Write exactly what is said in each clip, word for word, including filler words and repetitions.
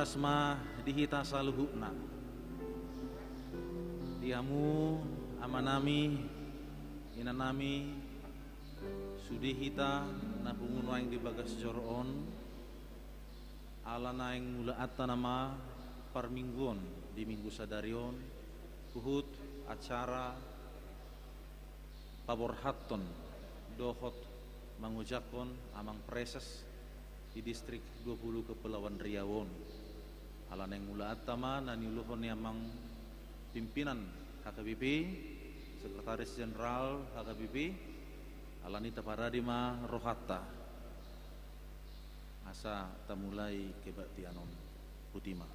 Horas ma di hita saluhutna. Di hamu amanami, inanami, sude hita na pungu nuaeng di bagas joro on, ala naeng mulaanta nama parmingguon di minggu sadari on, huhut acara paborhathon dohot mangojakhon Amang Praeses di Distrik dua puluh Kepulauan Riau on. Ala naeng mulaanta ma na niuluhon ni Amang Pimpinan H K B P, Sekretaris Jenderal H K B P, alani taparade ma rohanta. Asa tamulai kebaktian on. Botima.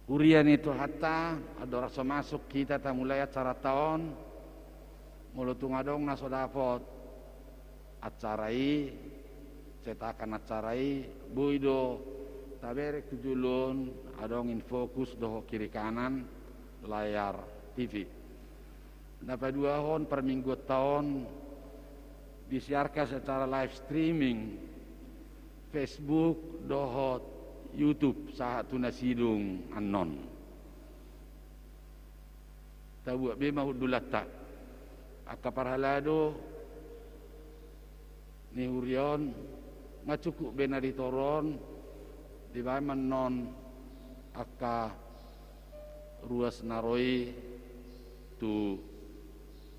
Huria ni Tuhanta, andorang so masuk hita tamulai acaranta on, molo tung adong na so dapot acara i, cetakan acara i, boi do taberek tu jolo on, adong in fokus dohot kiri kanan layar T V. Na paduahon, parmingguonta on disiarkan secara live streaming Facebook dohot YouTube sahat tu na sidung annon. Tabuat be ma hundulanta. Angka parhalado ni huria on, nga cukup be na di toru on, dibaen ma annon angka ruas na ro i tu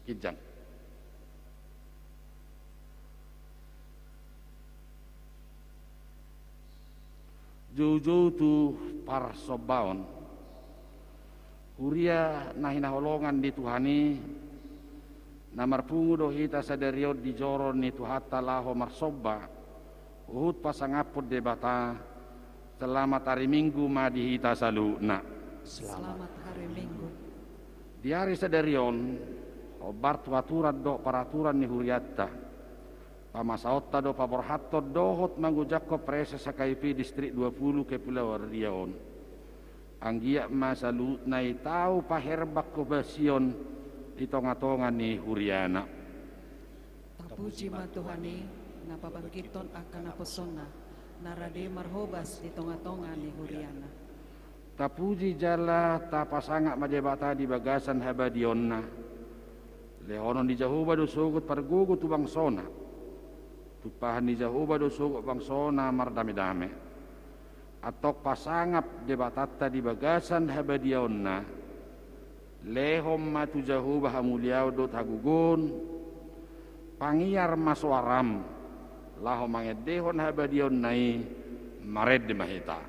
ginjang. Joujou tu parsombaon. Huria na hinaholongan ni Tuhan i, na marpungu do hita sadari on di joro ni Tuhanta laho marsomba, huhut pasangaphon Debata, Selamat ari Minggu ma di hita saluhutna. Selamat hari Minggu. Di ari sadari on, hombar tu aturan dohot paraturan ni hurianta, pamasaonta do paborhathon dohot mangojakhon Praeses H K I P Distrik dua puluh Kepulauan Riau on. Anggiat ma saluhutna i tau paherbang habasion di tongatonga ni huriana. Tapuji ma Tuhan i, na pabangkithon angka naposona, na rade marhobas di tongatonga ni huriana. Tapuji jala tapasangap ma Debata di bagasan habadiaonna. Lehonon ni Jahowa do sogot pargogo tu bangsona. Tumpahan ni Jahowa do sogot bangsona mardamedame. Antong pasangap Debatanta di bagasan habadiaonna. Lehon ma tu Jahowa hamuliaon dohot hagogoon. Pangiar ma soaram, laho mangendehon habadiaonna i. Marende ma hita.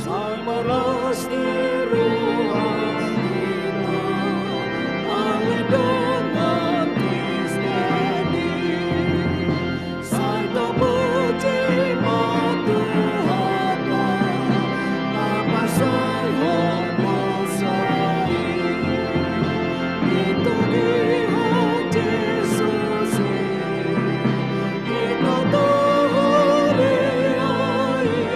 Sai malas ni roha hita, ale dongan Kristen i. Sai tapuji ma Tuhanta, na pasahat dosa i. Ditogihon Jesus i, hita tu huria i.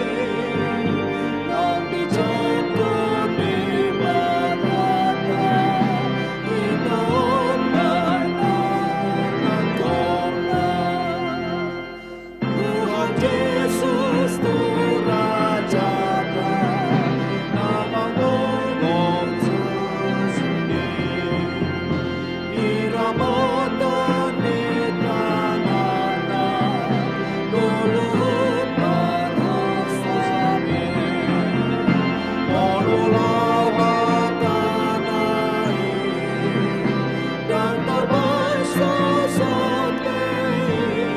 Ndang dijangkon Debata, hita on na nangkorna. Tuhan Jesus tu Rajanta, na manggomgom susundi. Di ramotan ni tanganna, tu luhut parhosana i. Molo laho hatana i, ndang tarbaen sasat be i,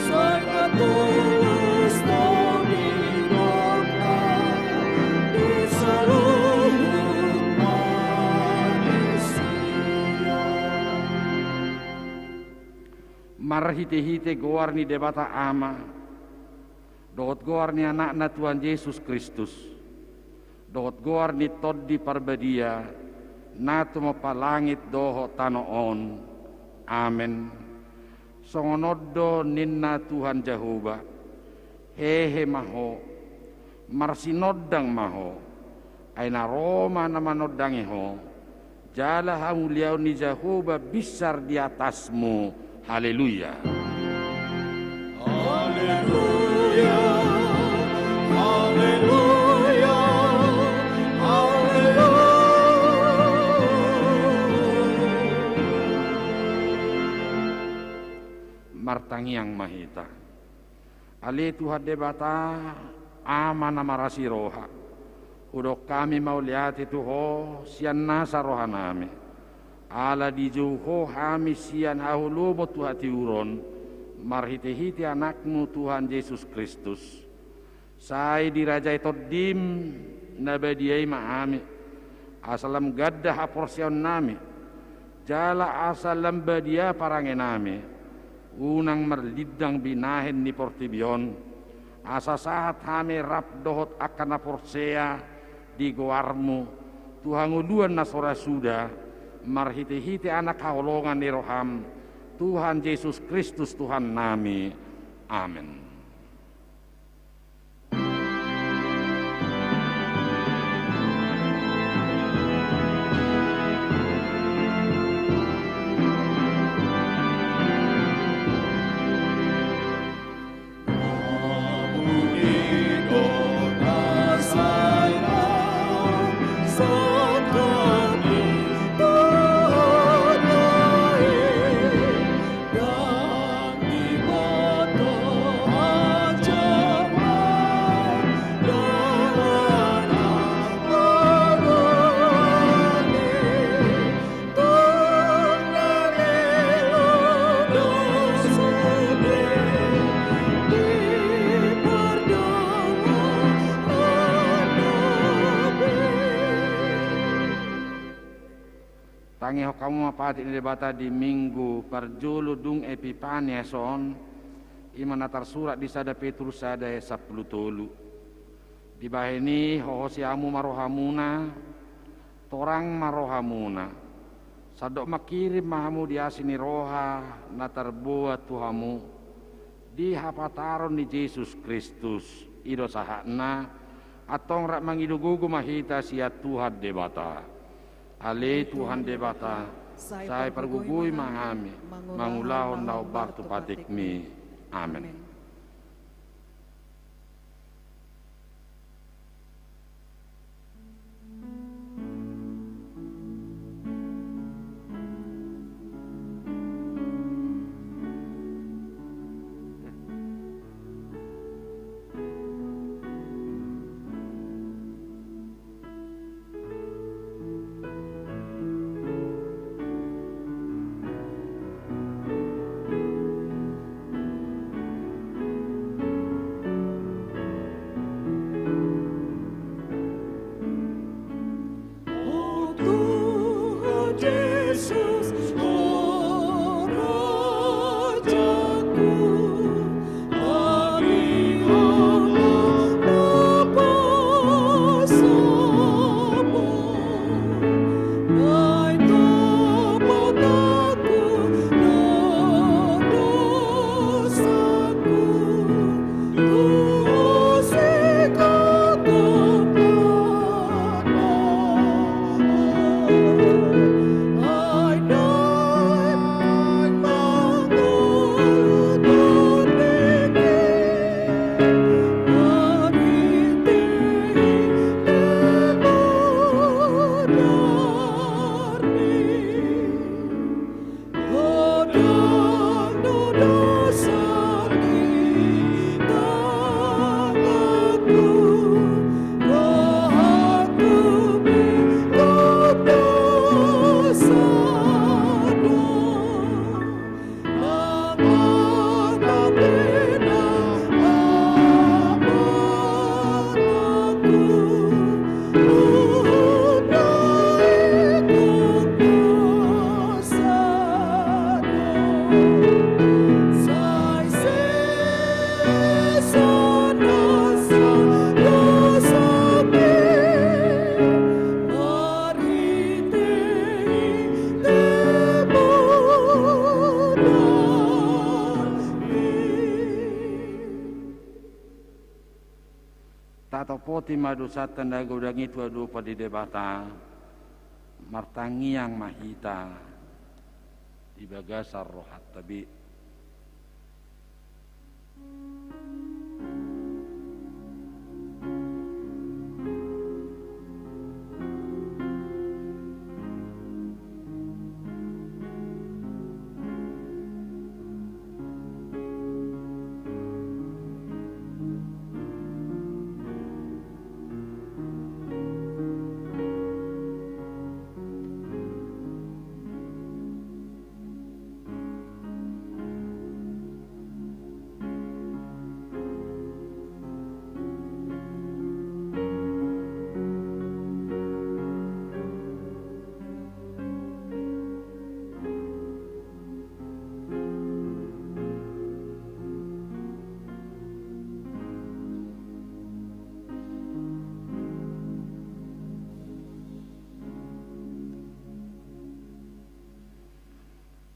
sai na tulus do nidokna di saluhut manisia. Marhitehite goar ni Debata Ama, dohot goar ni Anakna Tuhan Jesus Kristus, dohot goar ni Tondi Parbadia, na tumompa langit dohot tano on. Amen. Songon on do ninna Tuhan Jahowa: Hehe ma ho, marsinondang ma ho, ai na ro ma na manondangi ho, jala hamuliaon ni Jahowa binsar di atasmu. Haleluya. Haleluya, haleluya, haleluya. Martangiang ma hita. Ale Tuhan Debata, Ama na marasi roha, hudok hami mauliate tu Ho sian nasa rohanami, ala dijou Ho hami sian haholomon tu hatiuron, marhitehite Anakmu Tuhan Jesus Kristus. Sai dirajai Tondim na badia i ma hami, asa lam ganda haporseaonnami, jala asa lam badia parangenami, unang marlindang binahen ni portibi on, asa sahat hami rap dohot angka na porsea di goarmu, tu hangoluan na so ra suda, marhitehite Anak haholongan ni roham, Tuhan Jesus Kristus Tuhannami. Amen. Tangihon hamu ma patik ni Debata di Minggu parjolo dung Epipanias on, i ma na tarsurat di sada Petrus sada ayat sampulu tolu. Dibahen i, hohosi hamu ma rohamuna, torang ma rohamuna. Sandok mangkirim ma hamu di asi ni roha na tarboan tu hamu, di hapataron ni Jesus Kristus. I do sahatna. Antong rap mangido gogo ma hita sian Tuhan Debata. Ale Tuhan Debata, sai pargogoi ma hami mangulahon na hombar tu patikmi. Amen. Tatopoti ma dosanta na godang i tu adopan ni Debata. Martangiang ma hita di bagasan rohanta be.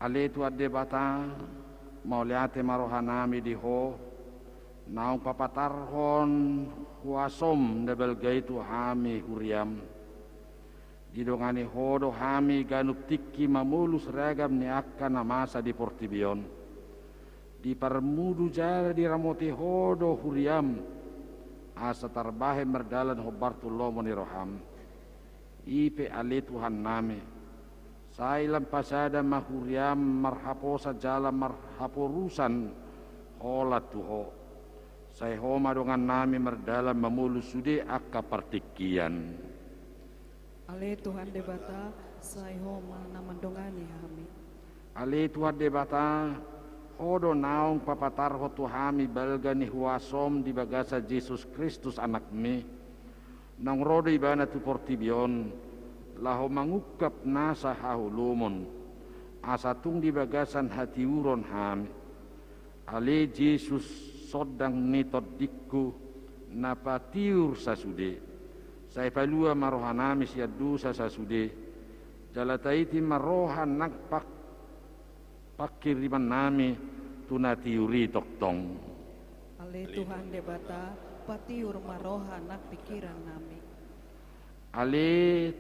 Ale Tuhan Debata, mauliate ma rohanami di Ho, naung papatarhon huasom na balga i tu hami huriam. Didongani Ho do hami ganup tingki mamolus ragam ni angka na masa di portibi on. Diparmudu jala diramoti Ho do huriam, asa tarbahen mardalan hombar tu lomo ni roham. I pe ale Tuhannami, sai lam pasada ma huriam marhaposan jala marhaporusan holan tu Ho. Sai Ho ma dongannami mardalan mamolus sude angka partingkian. Ale Tuhan Debata, sai Ho ma na mandongani hami. Ale Tuhan Debata, Ho do naung papatarhon tu hami balga ni huasom di bagasan Jesus Kristus Anakmi. Naung ro do Ibana tu portibi on, laho mangungkap nasa haholomon, asa tung di bagasan hatiuron hami. Ale Jesus, sondang ni tondingku, na patiur sasude, sai palua ma rohanami sian dosa sasude, jala taiti ma roha nang pak-, panghirimannami tu na tiur i tongtong. Ale Tuhan Debata, patiur ma roha nang pingkirannami. Ale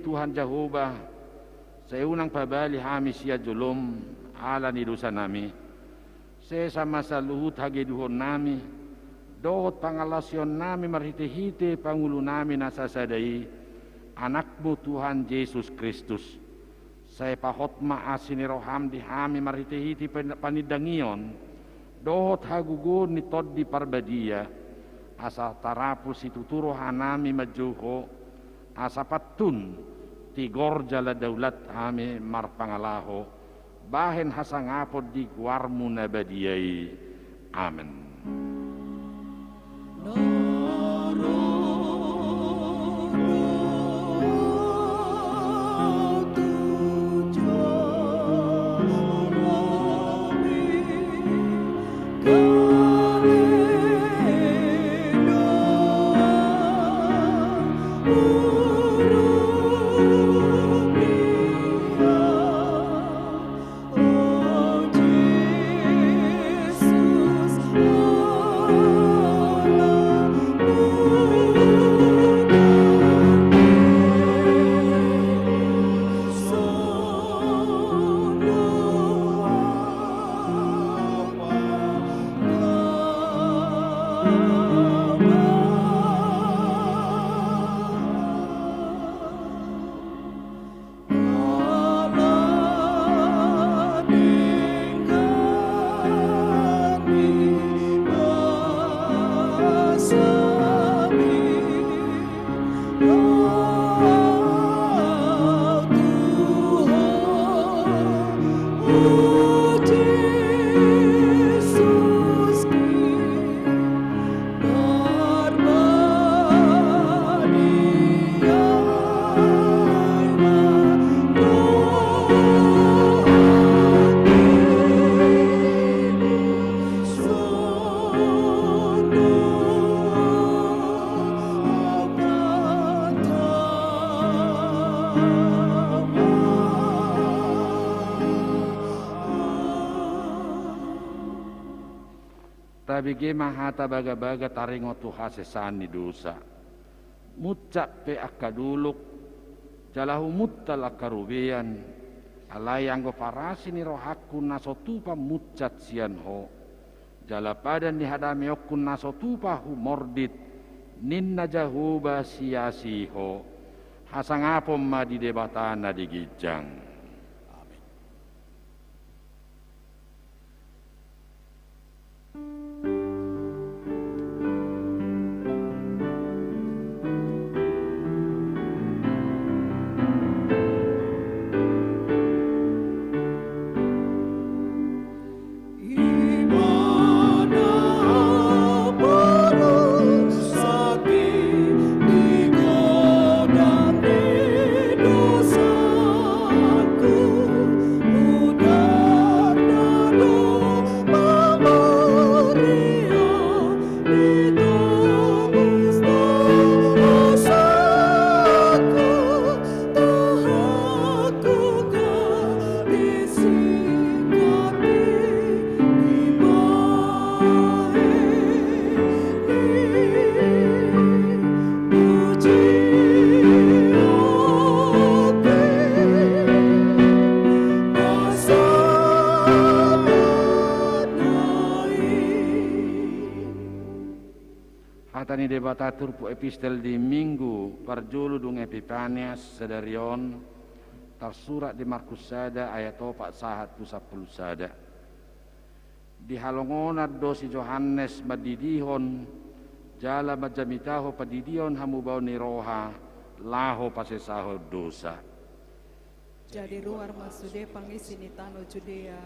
Tuhan Jahowa, sai unang pabali hami sian jolom ala ni dosanami. Sesa ma saluhut hagedukonnami dohot pangalaosionnami marhitehite Pangulunami na sasada i, Anakmu Tuhan Jesus Kristus. Sai pahot ma asi ni roham di hami marhitehite pan-, panindangion dohot hagogoon ni Tondi Parbadia, asa tarapul situtu rohanami manjou Ho, asa pantun tigor jala daulat hami marpangalaho bahen hasangapon di goarmu na badia i. Amen. Tabege ma hata bagabaga taringot tu hasesaan ni dosa. Muncak pe angka dolok, jala humuntal angka robean, alai anggo parasi ni rohangku na so tupa muncak sian Ho, jala padan ni hadameonku na so tupa humordit, ninna Jahowa siasi Ho. Hasangapon ma di Debata na di ginjang. Amen. Hata ni Debata turpuk epistel di Minggu parjolo dung Epipanias sadari on, tarsurat di Markus sada ayat opat sahat tu sampulu sada. Di halongonan do si Johannes mandidihon, jala manjamitahon pandidion hamubaon ni roha, laho pasesahon dosa. Jadi ruar ma sude pangisi ni tano Judea,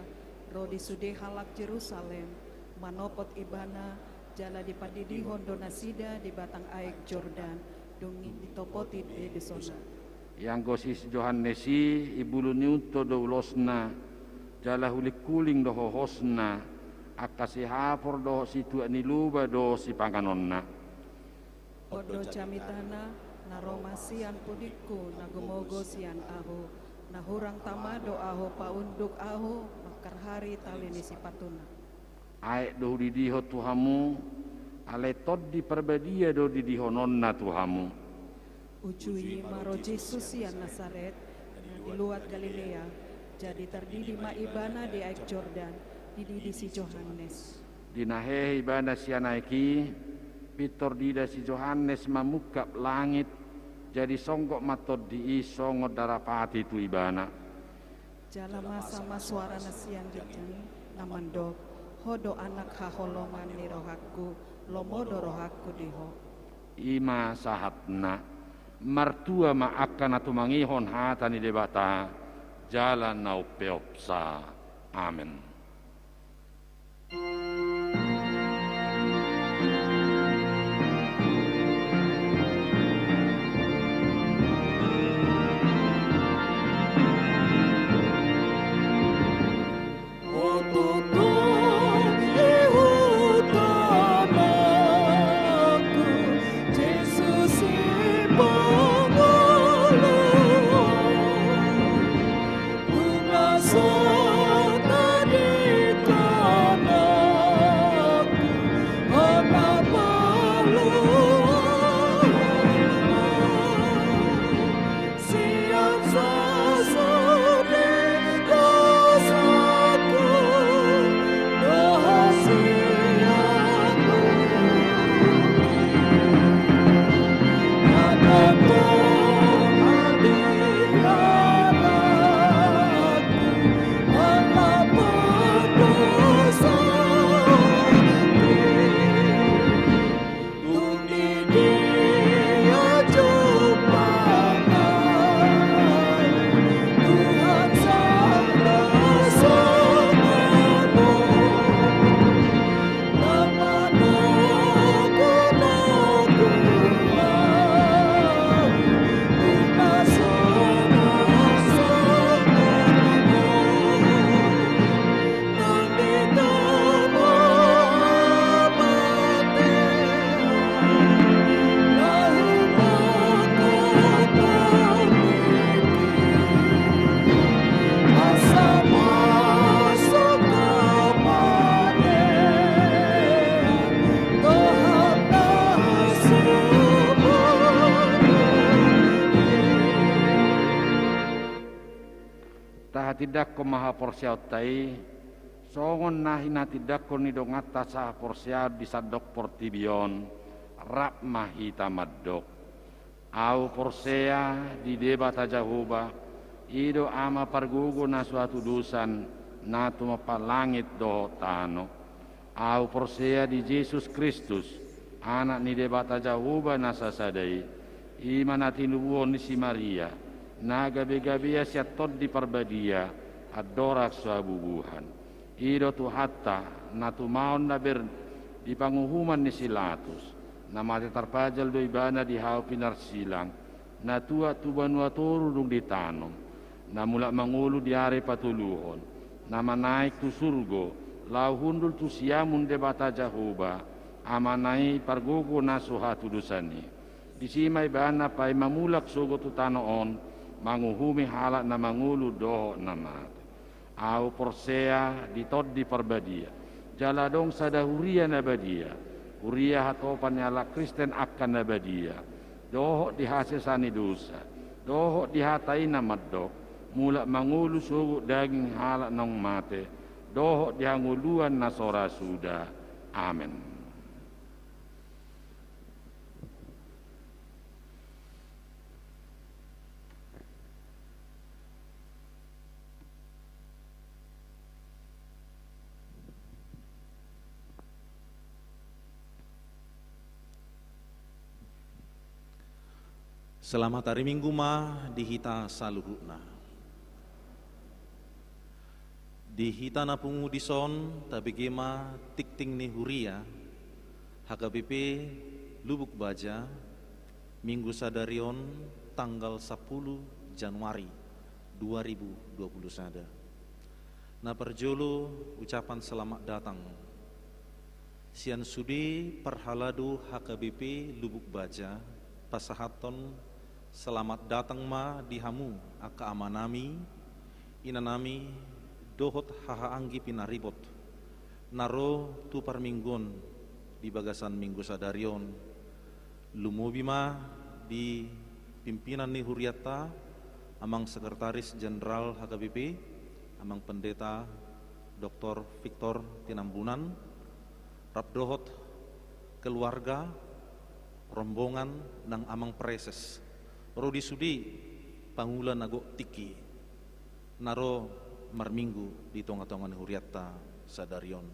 ro di sude halak Jerusalem, manopot Ibana, jala dipandidihon do nasida di batang aek Jordan, dung i ditopoti be dosana. Ianggo si Johannes i, imbulu ni unto do ulosna, jala hulinghuling do hohosna, angka sihapor dohot situak ni loba do sipanganonna. On do jamitana, na ro ma sian pudingku, na gumogo sian ahu, na hurang tama do ahu paunduk ahu mangkarhari tali ni sipatuna. Aek do hudidihon tu hamu, alai Tondi Parbadia do didihononna tu hamu. Ujui ma ro Jesus sian Nasaret, na di luat Galilea, jadi tardidi ma ibana di aek Jordan, dididi si Johannes. Di na hehe ibana sian aek i, pintor diida si Johannes mamungkap langit, jadi songgop ma Tondi i songon darapati tu ibana. Jala masa ma suara na sian ginjang, na mandok: Ho do Anak haholongan ni rohangku, lomo do rohangku di Ho. I ma sahatna. Martua ma angka na tumangihon hata ni Debata, jala na umpeopsa. Amen. Tahatindangkon ma haporseaonta i, songon na hinatindangkon ni donganta sahaporseaon di sandok portibi on, rap ma hita mandok: Ahu porsea di Debata Jahowa, i do Ama pargogo na so hatudosan, na tumompa langit dohot tano. Ahu porsea di Jesus Kristus, Anak ni Debata Jahowa na sasada i, i ma na tinubuhon ni si Maria, na gabegabean sian Tondi Parbadia, andorang so habubuhan. I do Tuhanta, na tumaon na ber di panguhuman ni si Latus, na mate tarpajal do Ibana di hau pinarsilang, na tuat tu banua toru dung ditanom, na mulak mangolu di ari patoluhon, na manaek tu surgo, laho hundul tu siamun Debata Jahowa, Amana i pargogo na so hatudosan i. Disi ma Ibana paima mulak sogot tu tano on, manguhumi halak na mangolu dohot na mate. Ahu porsea di Tondi Parbadia, jala adong sada huria na badia, huria hatopan ni halak Kristen angka na badia, dohot di hasesaan ni dosa, dohot di hata i na mandok: Mulak mangolu sogot daging halak naung mate, dohot di hangoluan na so ra suda. Amen. Selamat hari Minggu ma di hita saluhutna. Di hita na pungu dison, tabege ma tingting ni huria H K B P Lubuk Baja, Minggu sadari on, tanggal sapuluh Januari dua ribu dua puluh sada. Na parjolo ucapan selamat datang sian sude parhalado H K B P Lubuk Baja, pasahathon selamat datang ma di hamu angka amanami, inanami, dohot hahaanggi pinaribot na ro tu parmingguon di bagasan minggu sadari on. Lumobi ma di pimpinan ni hurianta, Amang Sekretaris Jenderal H K B P, Amang Pendeta Doktor Victor Tinambunan, rap dohot keluarga, rombongan nang Amang Praeses, ro di sude pangula na gok tingki na ro marminggu di tonga-tonga ni hurianta sadari on.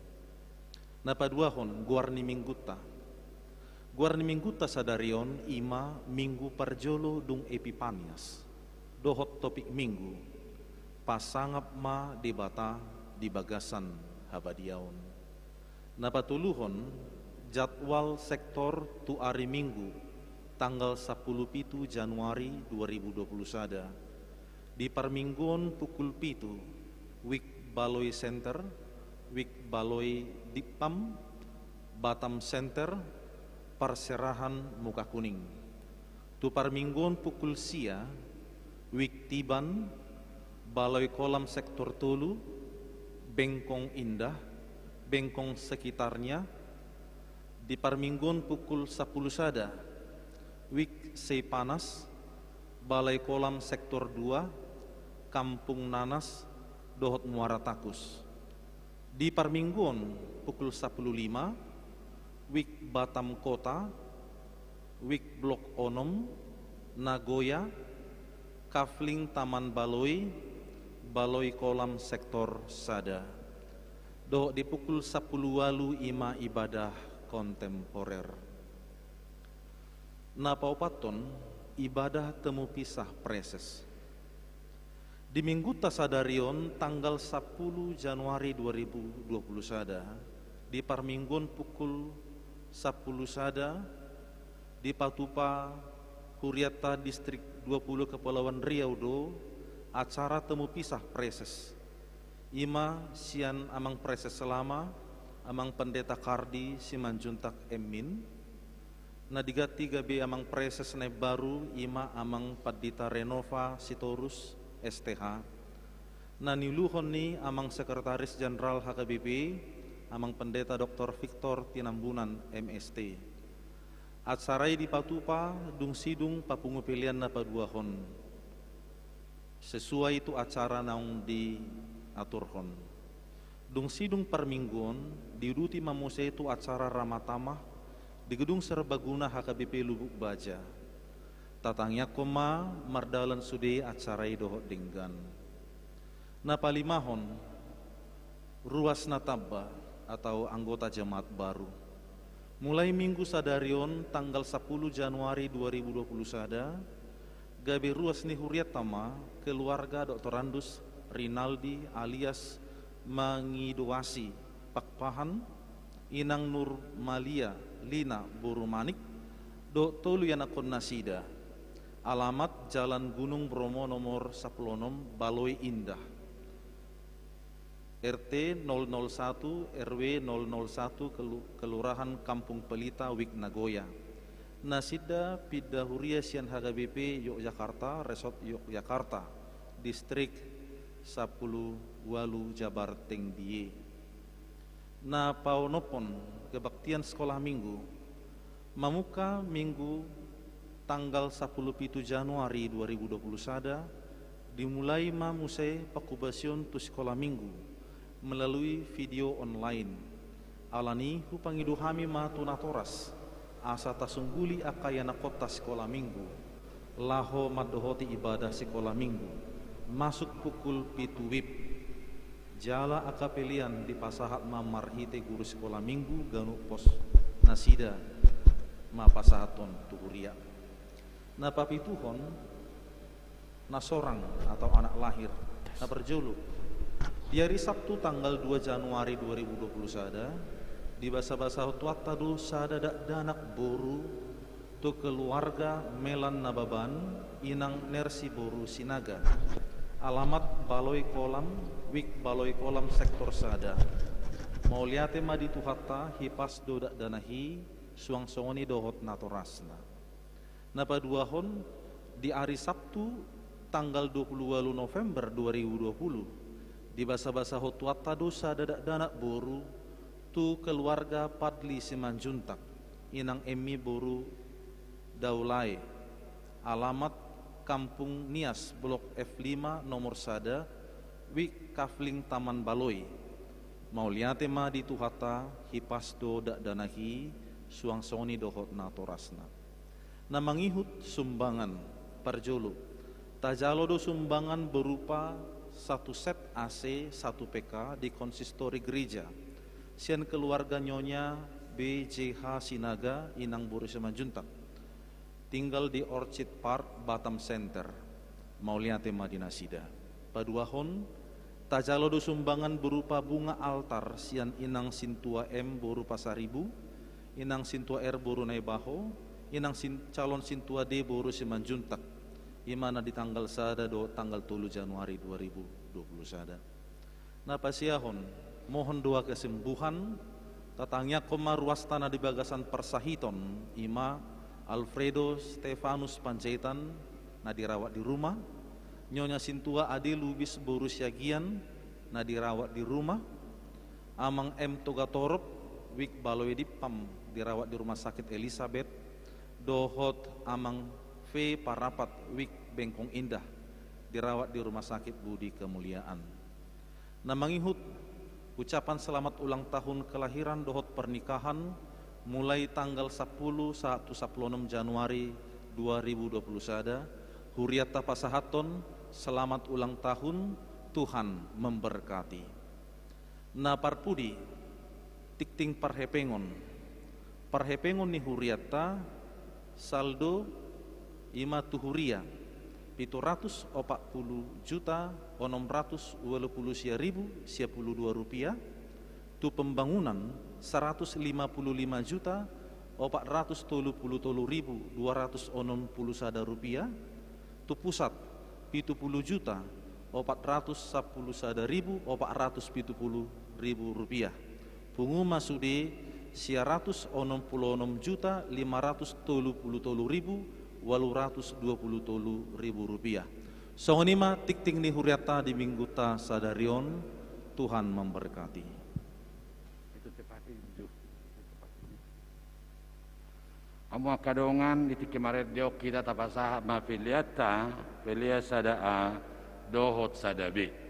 Na paduahon, goar ni minggunta. Goar ni minggunta sadari on i ma minggu parjolo dung Epipanias, dohot topik minggu: Pasangap ma Debata di bagasan habadiaon. Na patoluhon, jadwal sektor tu ari Minggu, tanggal sapuluh pitu Januari dua ribu dua puluh sada. Di parmingguon pukul pitu, Wik Baloi Center, Wik Baloi Dipam, Batam Center, Parserahan Muka Kuning. Tu parmingguon pukul sia, Wik Tiban, Baloi Kolam Sektor tolu, Bengkong Indah, Bengkong sekitarnya. Di parmingguon pukul sapuluh sada, Wik Seipanas, Balai Kolam Sektor dua, Kampung Nanas dohot Muara Takus. Di parmingguon pukul sapuluh lima, Wik Batam Kota, Wik Blok onom, Nagoya, Kafling Taman Baloi, Baloi Kolam Sektor sada. Dohot di pukul sapuluh ualu i ma ibadah kontemporer. Na paopathon, ibadah temu pisah praeses. Di minggunta sadari on, tanggal sapuluh Januari dua ribu dua puluh sada, di parmingguon pukul sapuluh sada, dipatupa hurianta Distrik dua puluh Kepulauan Riau do acara temu pisah praeses. I ma sian Amang Praeses Lama, Amang Pendeta Kardi Simanjuntak M.Min. Na diganti gabe Amang Praeses na imbaru i ma Amang Pandita Renova Sitorus, S.Th. Na niuluhon ni Amang Sekretaris Jenderal H K B P, Amang Pendeta Doktor Victor Tinambunan, M.St. Acara i dipatupa dung sidung papungu pelean na paduahon, sesuai tu acara naung diaturhon. Dung sidung parmingguon, diuduti ma muse tu acara ramah tamah di Gedung Serbaguna H K B P Lubuk Baja. Tatangiangkon ma mardalan sude acara i dohot denggan. Na palimahon, ruas na tamba atau anggota jemaat baru. Mulai Minggu sadari on, tanggal sapuluh Januari dua ribu dua puluh sada, gabe ruas ni hurianta ma keluarga Doktorandus Rinaldi alias Mangidoasi Pakpahan, Inang Nurmalia Lina boru Manik, dohot tolu ianakhonnasida. Alamat Jalan Gunung Bromo nomor sapuluh onom, Baloi Indah, R T nol nol satu, R W nol nol satu, Kelu-, Kelurahan Kampung Pelita, Wik Nagoya. Nasida pinda huria sian H K B P Yogyakarta, Resort Yogyakarta, Distrik sapuluh ualu, Jabar Tengdie. Na paonomhon, kebaktian sikola Minggu. Mamungka Minggu tanggal sapuluh pitu Januari dua ribu dua puluh sada, dimulai ma muse pangkobasion tu sikola Minggu melalui video online. Alani hupangido hami ma tu natoras, asa tasungguli angka ianakhonta sikola Minggu laho mandohoti ibadah sikola Minggu, masuk pukul pitu W I B. Jala angka pelean dipasahat ma marhite guru sikola Minggu ganup pos nasida ma pasahathon tu huria. Na papituhon, na sorang atau anak lahir. Na parjolo, di ari Sabtu tanggal dua Januari dua ribu dua puluh sada, dibasabasahon Tuhanta do sada dakdanak boru Tu keluarga Melan Nababan, inang Nersi boru Sinaga. Alamat Baloi Kolam, Wik Baloi Kolam sektor sada. Mauliate ma di Tuhanta, hipas do dakdanak i, suang songon i dohot natorasna. Na paduahon, di ari Sabtu tanggal dua puluh walu November dua ribu dua puluh, dibasabasahon Tuhanta do sada dakdanak boru tu keluarga Padli Simanjuntak, inang Emmi boru Daulae, alamat Kampung Nias, Blok F lima, nomor sada, Wik Kafling, Taman Baloi. Mauliate ma di Tuhanta, hipas do dakdanak i, suang songon i dohot natorasna. Na mangihut sumbangan, parjolo, tajalo do sumbangan berupa satu set A C, satu P K di konsistori gereja, sian keluarga Nyonya B J H Sinaga, inang boru Simanjuntak, tinggal di Orchid Park, Batam Center. Mauliate ma di nasida. Paduahon, tajalo do sumbangan berupa bunga altar sian inang sintua M boru Pasaribu, inang sintua R boru Naibaho, inang sin-, calon sintua D boru Simanjuntak. I ma na di tanggal sada dohot tanggal tolu Januari dua ribu dua puluh sada. Na pasiahon, mohon doa kesembuhan, tatangiangkon ma ruasta na di bagasan parsahiton, i ma Alfredo Stefanus Panjaitan, na dirawat di rumah, Nyonya Sintua Ade Lubis boru Siagian, na dirawat di rumah, Amang M Togatorop, Wik Baloi Dippam, dirawat di Rumah Sakit Elizabeth, dohot Amang V Parapat, Wik Bengkong Indah, dirawat di Rumah Sakit Budi Kemuliaan. Na mangihut ucapan selamat ulang tahun kelahiran dohot pernikahan, mulai tanggal sapuluh sahat tu sapuluh onom Januari dua ribu dua puluh sada, hurianta pasahathon selamat ulang tahun, Tuhan memberkati. Na parpudi, tingting parhepengon. Parhepengon ni hurianta, saldo, i ma tu huria, pitu ratus opat puluh juta onom ratus walu puluh sia ribu sia puluh dua rupiah, tu pembangunan, saratus lima puluh lima juta opat ratus tolu puluh tolu ribu dua ratus onom puluh sada rupiah, tu pusat, pitu puluh juta opat ratus sampulu sada ribu opat ratus pitu puluh ribu rupiah. Pungu ma sude sia ratus onom puluh onom juta lima ratus tolu puluh tolu ribu walu ratus dua puluh tolu ribu rupiah. Songon i ma tingting ni hurianta di minggunta sadari on, Tuhan memberkati. Hamu angka dongan, di tingki marende on hita tapasahat ma peleanta, pelean sada A dohot sada B.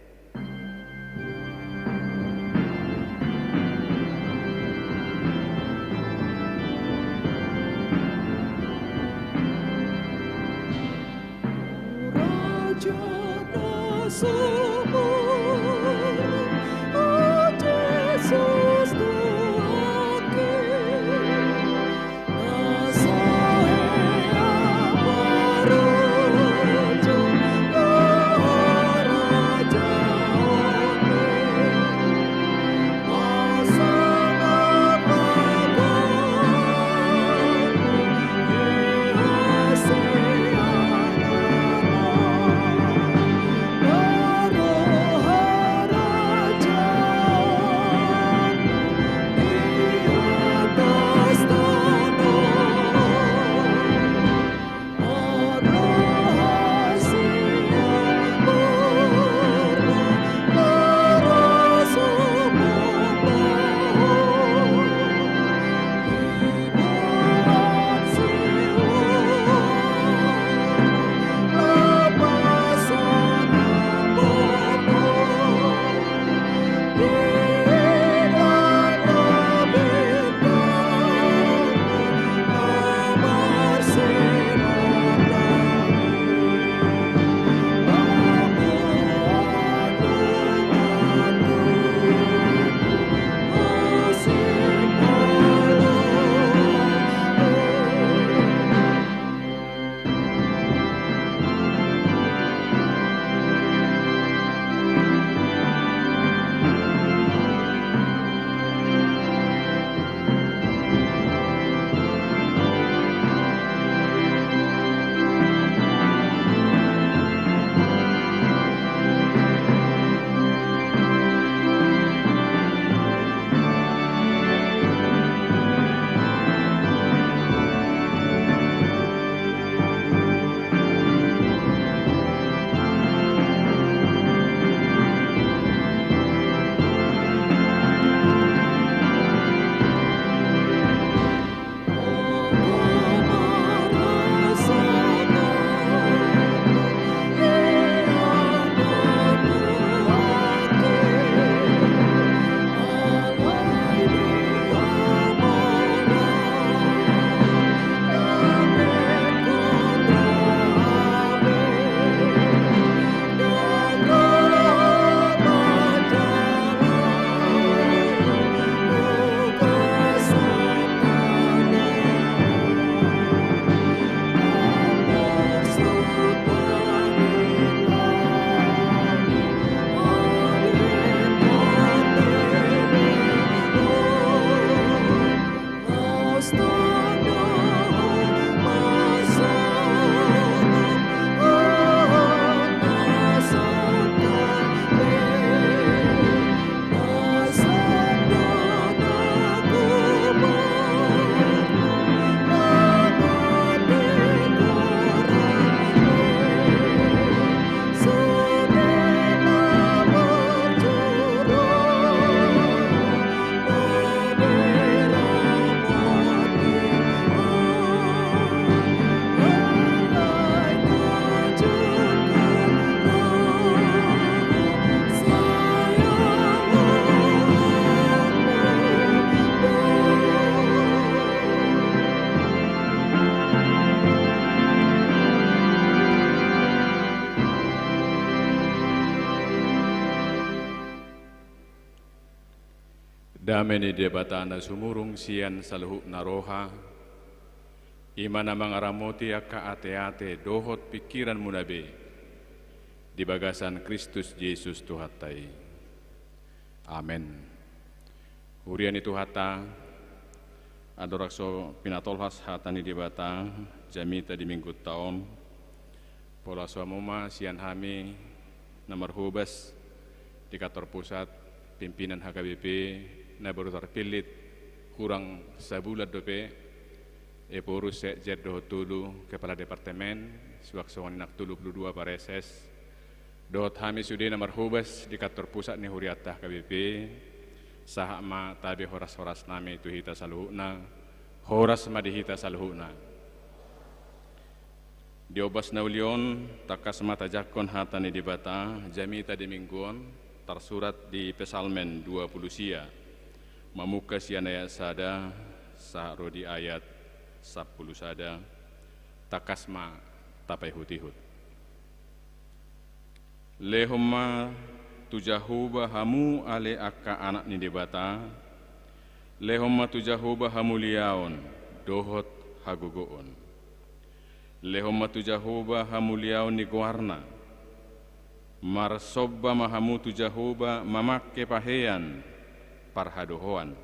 Dame ni Debata na sumurung sian saluhutna roha, i ma na mangaramoti angka ateate dohot pingkiranmuna be di bagasan Kristus Jesus Tuhanta i. Amen. Huria ni Tuhanta, andorang so pinatolhas hata ni Debata jamita di Minggunta on, pola so hamu ma sian hami na marhobas di kantor pusat, pimpinan H K B P na baru tarpillit hurang sabulan dope, Ephorus, sekjen dohot tolu kepala departemen, suang songon i nang tolu pulu dua pareses, dohot hami sude na marhobas di kantor pusat ni hurianta H K B P, sahat ma tabe horas-horasnami tu hita saluhutna. Horas ma di hita saluhutna. Di ombas na uli on, tangkas ma tajangkon hata ni Debata jamita di Minggu on, tarsurat di Psalmen dua pulu sia, mamungka sian ayat sada sahat ro di ayat sampulu sada. Tangkas ma tapaihut-ihut. Lehon ma tu Jahowa hamu ale angka anak ni Debata, lehon ma tu Jahowa hamuliaon dohot hagogoon. Lehon ma tu Jahowa hamuliaon ni goarna. Marsomba ma hamu tu Jahowa mamangke pahean parhadohoan.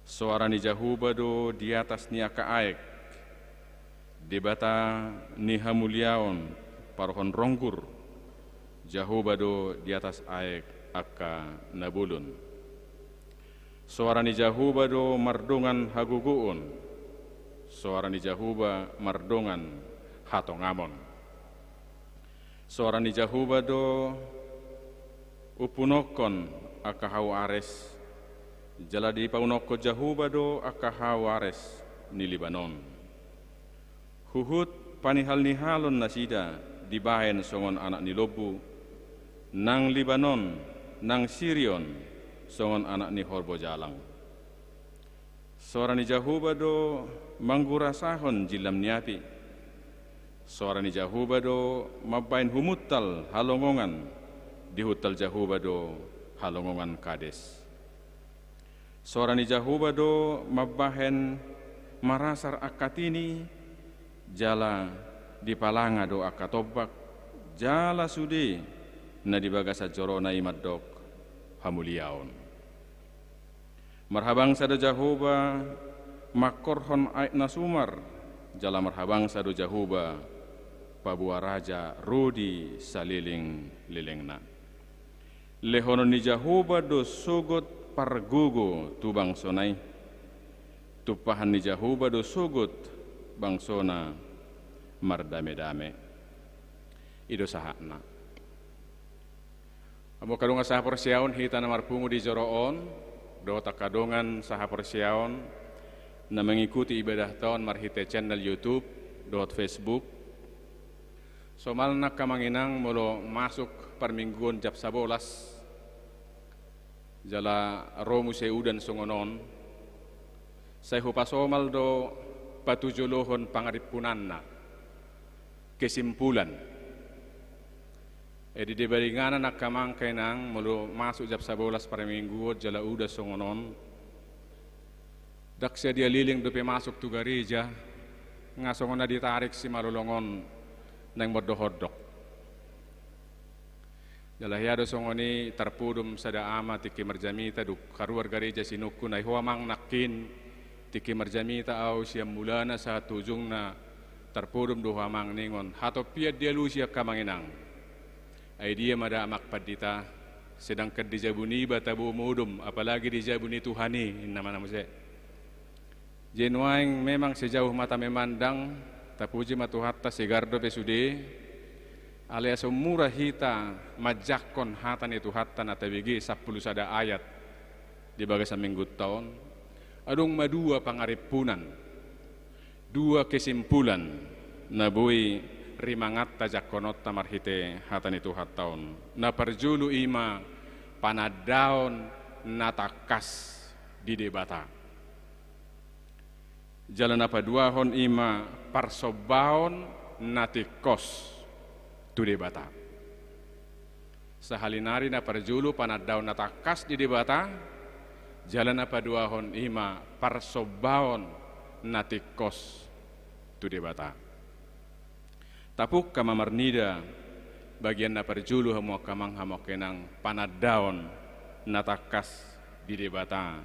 Soara ni Jahowa do di atas ni angka aek, Debata ni hamuliaon, parohon ronggur. Jahowa do di atas aek angka na bolon. Soara ni Jahowa do mardongan hagogoon. Soara ni Jahowa mardongan hatongamon. Soara ni Jahowa do umpunokkon angka hau Ares, jala dipaunokkon Jahowa do angka hau Ares ni Libanon. Huhut panihal-nihalon nasida dibahen songon anak ni lombu, nang Libanon, nang Sirion, songon anak ni horbo jalang. Soara ni Jahowa do manggurasahon jillam ni api. Soara ni Jahowa do mambahen humuntal halongongan, dihuntal Jahowa do halongongan Kades. Soara ni Jahowa do mambahen marasar angka tini, jala dipalanga do angka tombak, jala sude na di bagasan jorona i mandok hamuliaon. Marhabangsa do Jahowa mangkorhon aek na sumar, jala marhabangsa do Jahowa paboa raja ro di saleleng-lelengna. Lehonon ni Jahowa do sogot pargogo tu bangsona i. Tumpahan ni Jahowa do sogot bangsona mardame-dame. I do sahatna. Hamu angka dongan sahaporseaon, hita na marpungu di joro on, dohot angka dongan sahaporseaon na mengikuti ibadahta on marhite channel YouTube dohot Facebook. Somalna angka amang inang, molo masuk parmingguon jam sabolas, jala ro muse udan songon on, sai hupasomal do patujolohon pangarimpunanna, kesimpulan. Edi, di badangan angka amang, angka inang, molo masuk jam sabolas parmingguon jala udan songon on, ndang sadia leleng dope masuk tu gareja, nga songon na ditarik simalolong on naeng mondok-ondok. Jala hea do songon i tarpodom sada ama tingki marjamita, dung haruar gareja sinungkun, ai ho amang nangkin, tingki marjamita ahu sian mulana sahat tu ujungna, tarpodom do ho amang ningon. Hatompian dialusi angka amang inang. Ai dia ma da amang pandita, sedangkan di jabu niba tabo modom, apalagi di jabu ni Tuhan i, ninna ma na muse. Jadi nuaeng memang sejauh mata memandang, tapuji ma Tuhanta, segar dope sude, alai asa mura hita manjangkon hata ni Tuhanta na tabege sampulu sada ayat di bagasan minggunta on, adong ma dua pangarimpunan, dua kesimpulan na boi rimanganta jangkononta marhite hata ni Tuhanta on. Na parjolo i ma panandaon na tangkas di Debata. Jala na paduahon i ma parsombaon na tingkos tu Debata. Sahali nari na parjolo panandaon na tangkas di Debata, Jala na paduahon i ma parsombaon na tingkos tu Debata. Tapungka ma marnida bagian na parjolo hamu angka amang, hamu angka inang, panandaon na tangkas di Debata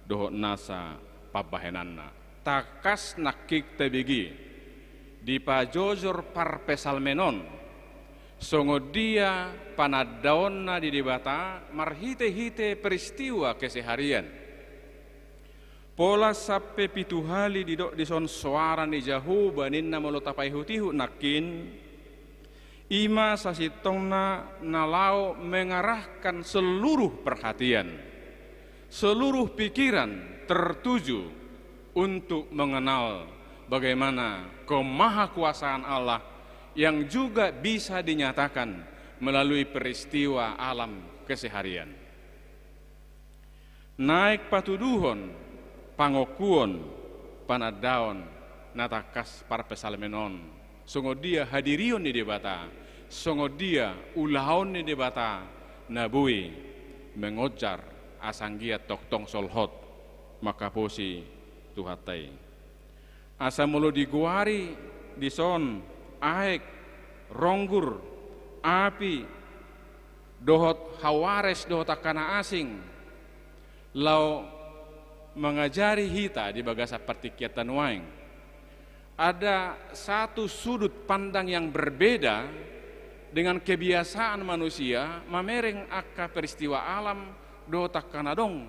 dohot nasa pambahenanna. Tangkas nangkin tabege dipajojor parpsalmen on songon dia panandaonna di Debata marhitehite peristiwa keseharian. Pola sampe pitu hali didok dison soara ni Jahowa ninna molo tapaihutihut nangkin, i ma sasintongna na laho mengarahkan seluruh perhatian, seluruh pikiran tertuju untuk mengenal bagaimana kemahakuasaan Allah yang juga bisa dinyatakan melalui peristiwa alam keseharian. Naeng patuduhon pangokuon, panandaon na tangkas parpsalmen on, songon dia hadirion ni Debata, songon dia ulaon ni Debata na boi mengonjar asa anggiat tongtong solhot mangkaposi Tuhanta i. Asa molo digoari dison aek, ronggur, api, dohot hawares dohot angka na asing laho mangajari hita di bagasan partingkianta nuaeng, ada satu sudut pandang yang berbeda dengan kebiasaan manusia mamereng angka peristiwa alam dohot angka na adong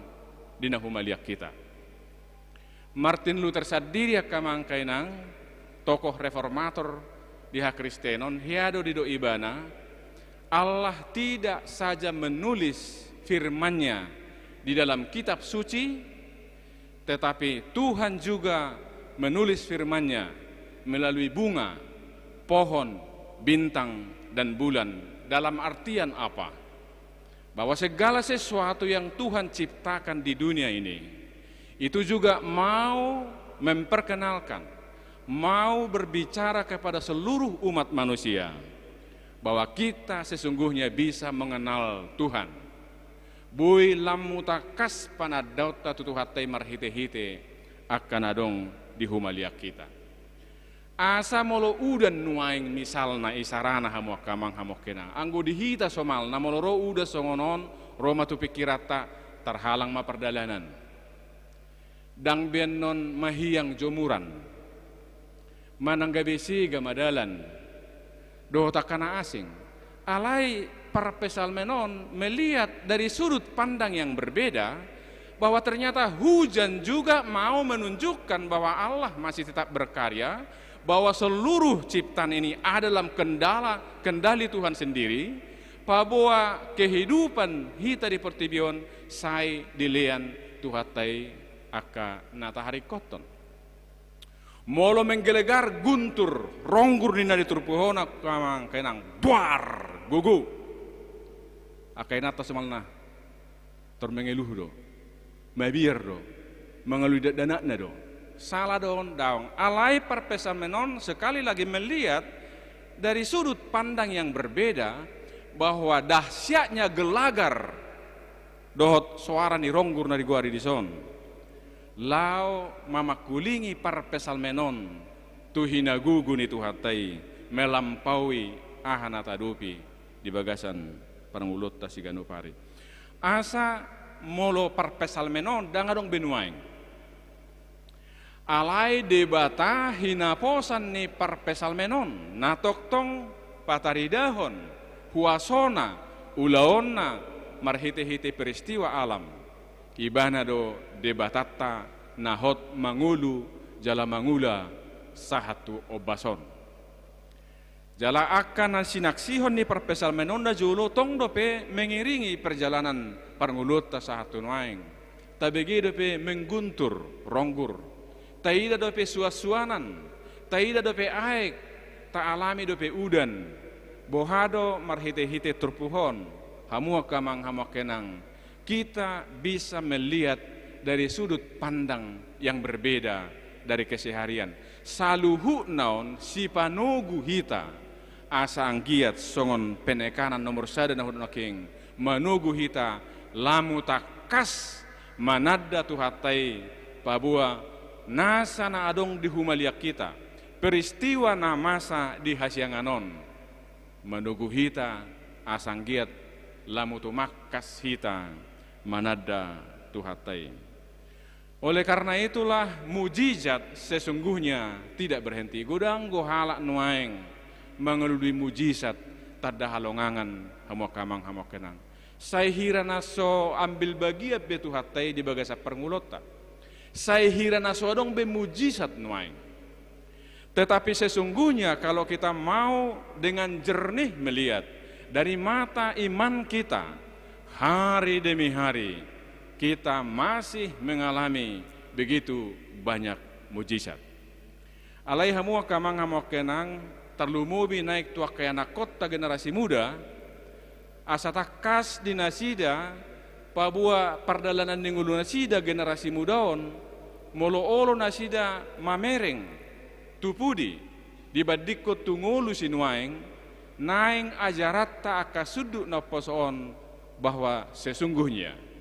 di na humaliang hita. Martin Luther sandiri angka amang, angka inang, tokoh reformator di hakristenon, hea do didok ibana, Allah tidak saja menulis firman-Nya di dalam kitab suci, tetapi Tuhan juga menulis firman-Nya melalui bunga, pohon, bintang, dan bulan. Dalam artian apa? Bahwa segala sesuatu yang Tuhan ciptakan di dunia ini, itu juga mau memperkenalkan, mau berbicara kepada seluruh umat manusia, bahwa kita sesungguhnya bisa mengenal Tuhan. Boi lam mutangkas panandaonta tu Tuhanta i marhitehite angka na adong di humaliang hita. Asa molo udan nuaeng misalna isarana hamu angka amang, hamu angka inang, anggo di hita somalna molo ro udan songon on, ro ma tu pingkiranta, tarhalang ma pardalanan. Ndang be annon mahiang jomuran, manang gabe sega ma dalan, dohot angka na asing. Alai parpsalmen on melihat dari sudut pandang yang berbeda, bahwa ternyata hujan juga mau menunjukkan bahwa Allah masih tetap berkarya, bahwa seluruh ciptaan ini ada dalam kendala, kendali Tuhan sendiri, paboa kehidupan hita di portibi on sai dilean Tuhanta i angka na taharingkothon. Molo menggelegar guntur, ronggur ninna di turpuk on, angka amang, angka inang, buar, gogo. Angka inanta somalna tor mengeluh do, mabiar do, mangalului dakdanakna do. Sala do on? Daong. Alai parpsalmen on sekali lagi melihat dari sudut pandang yang berbeda, bahwa dahsyatnya gelagar dohot soara ni ronggur na digoari dison laho mamangkulingi parpsalmen on tu hinagogo ni Tuhanta i, melampaui aha na taadopi di bagasan parngoluonta siganup ari. Asa molo parpsalmen on ndang adong be nuaeng. Alai Debata hinaposan ni parpsalmen on, na tongtong pataridahon huasona, ulaonna marhitehite peristiwa alam. Ibana do Debatanta na hot mangolu jala mangula sahat tu ombas on. Jala angka na sinaksihon ni parpsalmen on na jolo tong dope mengiringi perjalanan parngoluonta sahat tu nuaeng. Tabege dope mengguntur ronggur, taida dope suansuanan, taida dope aek, taalami dope udan. Boha do marhitehite turpuk on, hamu angka amang, hamu angka inang, kita bisa melihat dari sudut pandang yang berbeda dari keseharian. Saluhutna on sipanogu hita, asa anggiat songon penekanan nomor sada na hudok nangkin, manogu hita lam mutangkas Mananda Tuhanta i paboa nasa na adong di humaliang hita, peristiwa na masa di hasiangan on, manogu hita asa anggiat lamu tumangkas hita mananda Tuhanta i. Oleh karena itulah mujizat sesungguhnya tidak berhenti. Godang do halak nuaeng mangalului mujizat tanda halongangan, hamu angka amang, hamu angka inang. Sai hira na so ambil bagian be Tuhanta i di bagasan parngoluonta. Sai hira na so adong be mujizat nuaeng. Tetapi sesungguhnya kalau kita mau dengan jernih melihat dari mata iman kita, hari demi hari kita masih mengalami begitu banyak mujizat. Alai hamu angka amang, hamu angka inang, tarlumobi naeng tu angka ianakkonta generasi muda, asa tangkas di nasida paboa pardalanan ni ngolu nasida generasi muda on, molo olo nasida mamereng tu pudi dibandingkon tu ngolu sinuaeng, naeng ajaranta angka sundut na umposo on, bahwa sesungguhnya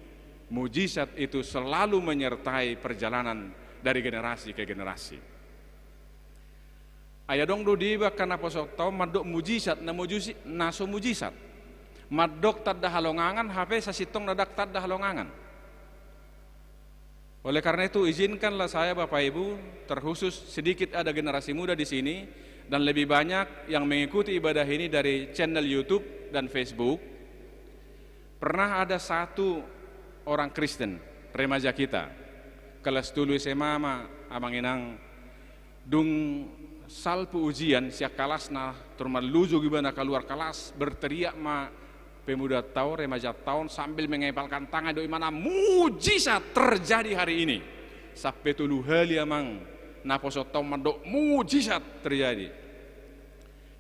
mujizat itu selalu menyertai perjalanan dari generasi ke generasi. Ai adong do di iba angka naposoonta on mandok mujizat na mujusi-, na so mujizat. Mandok tanda halongangan, hape sasintongna ndang tanda halongangan. Oleh karena itu, izinkanlah saya, Bapak Ibu, terkhusus sedikit ada generasi muda di sini, dan lebih banyak yang mengikuti ibadah ini dari channel YouTube dan Facebook. Pernah ada satu orang Kristen, remaja kita, kelas tolu S M A ma, amang inang, dung salpu ujian sian kalasna, tor marlujung ibana kaluar kalas, berteriak ma pemudanta on, remajanta on, sambil mengepalkan tangan, didok ibana, "Mujizat terjadi hari ini!" Sampe tolu hali, amang, naposoonta on mandok, "Mujizat terjadi!"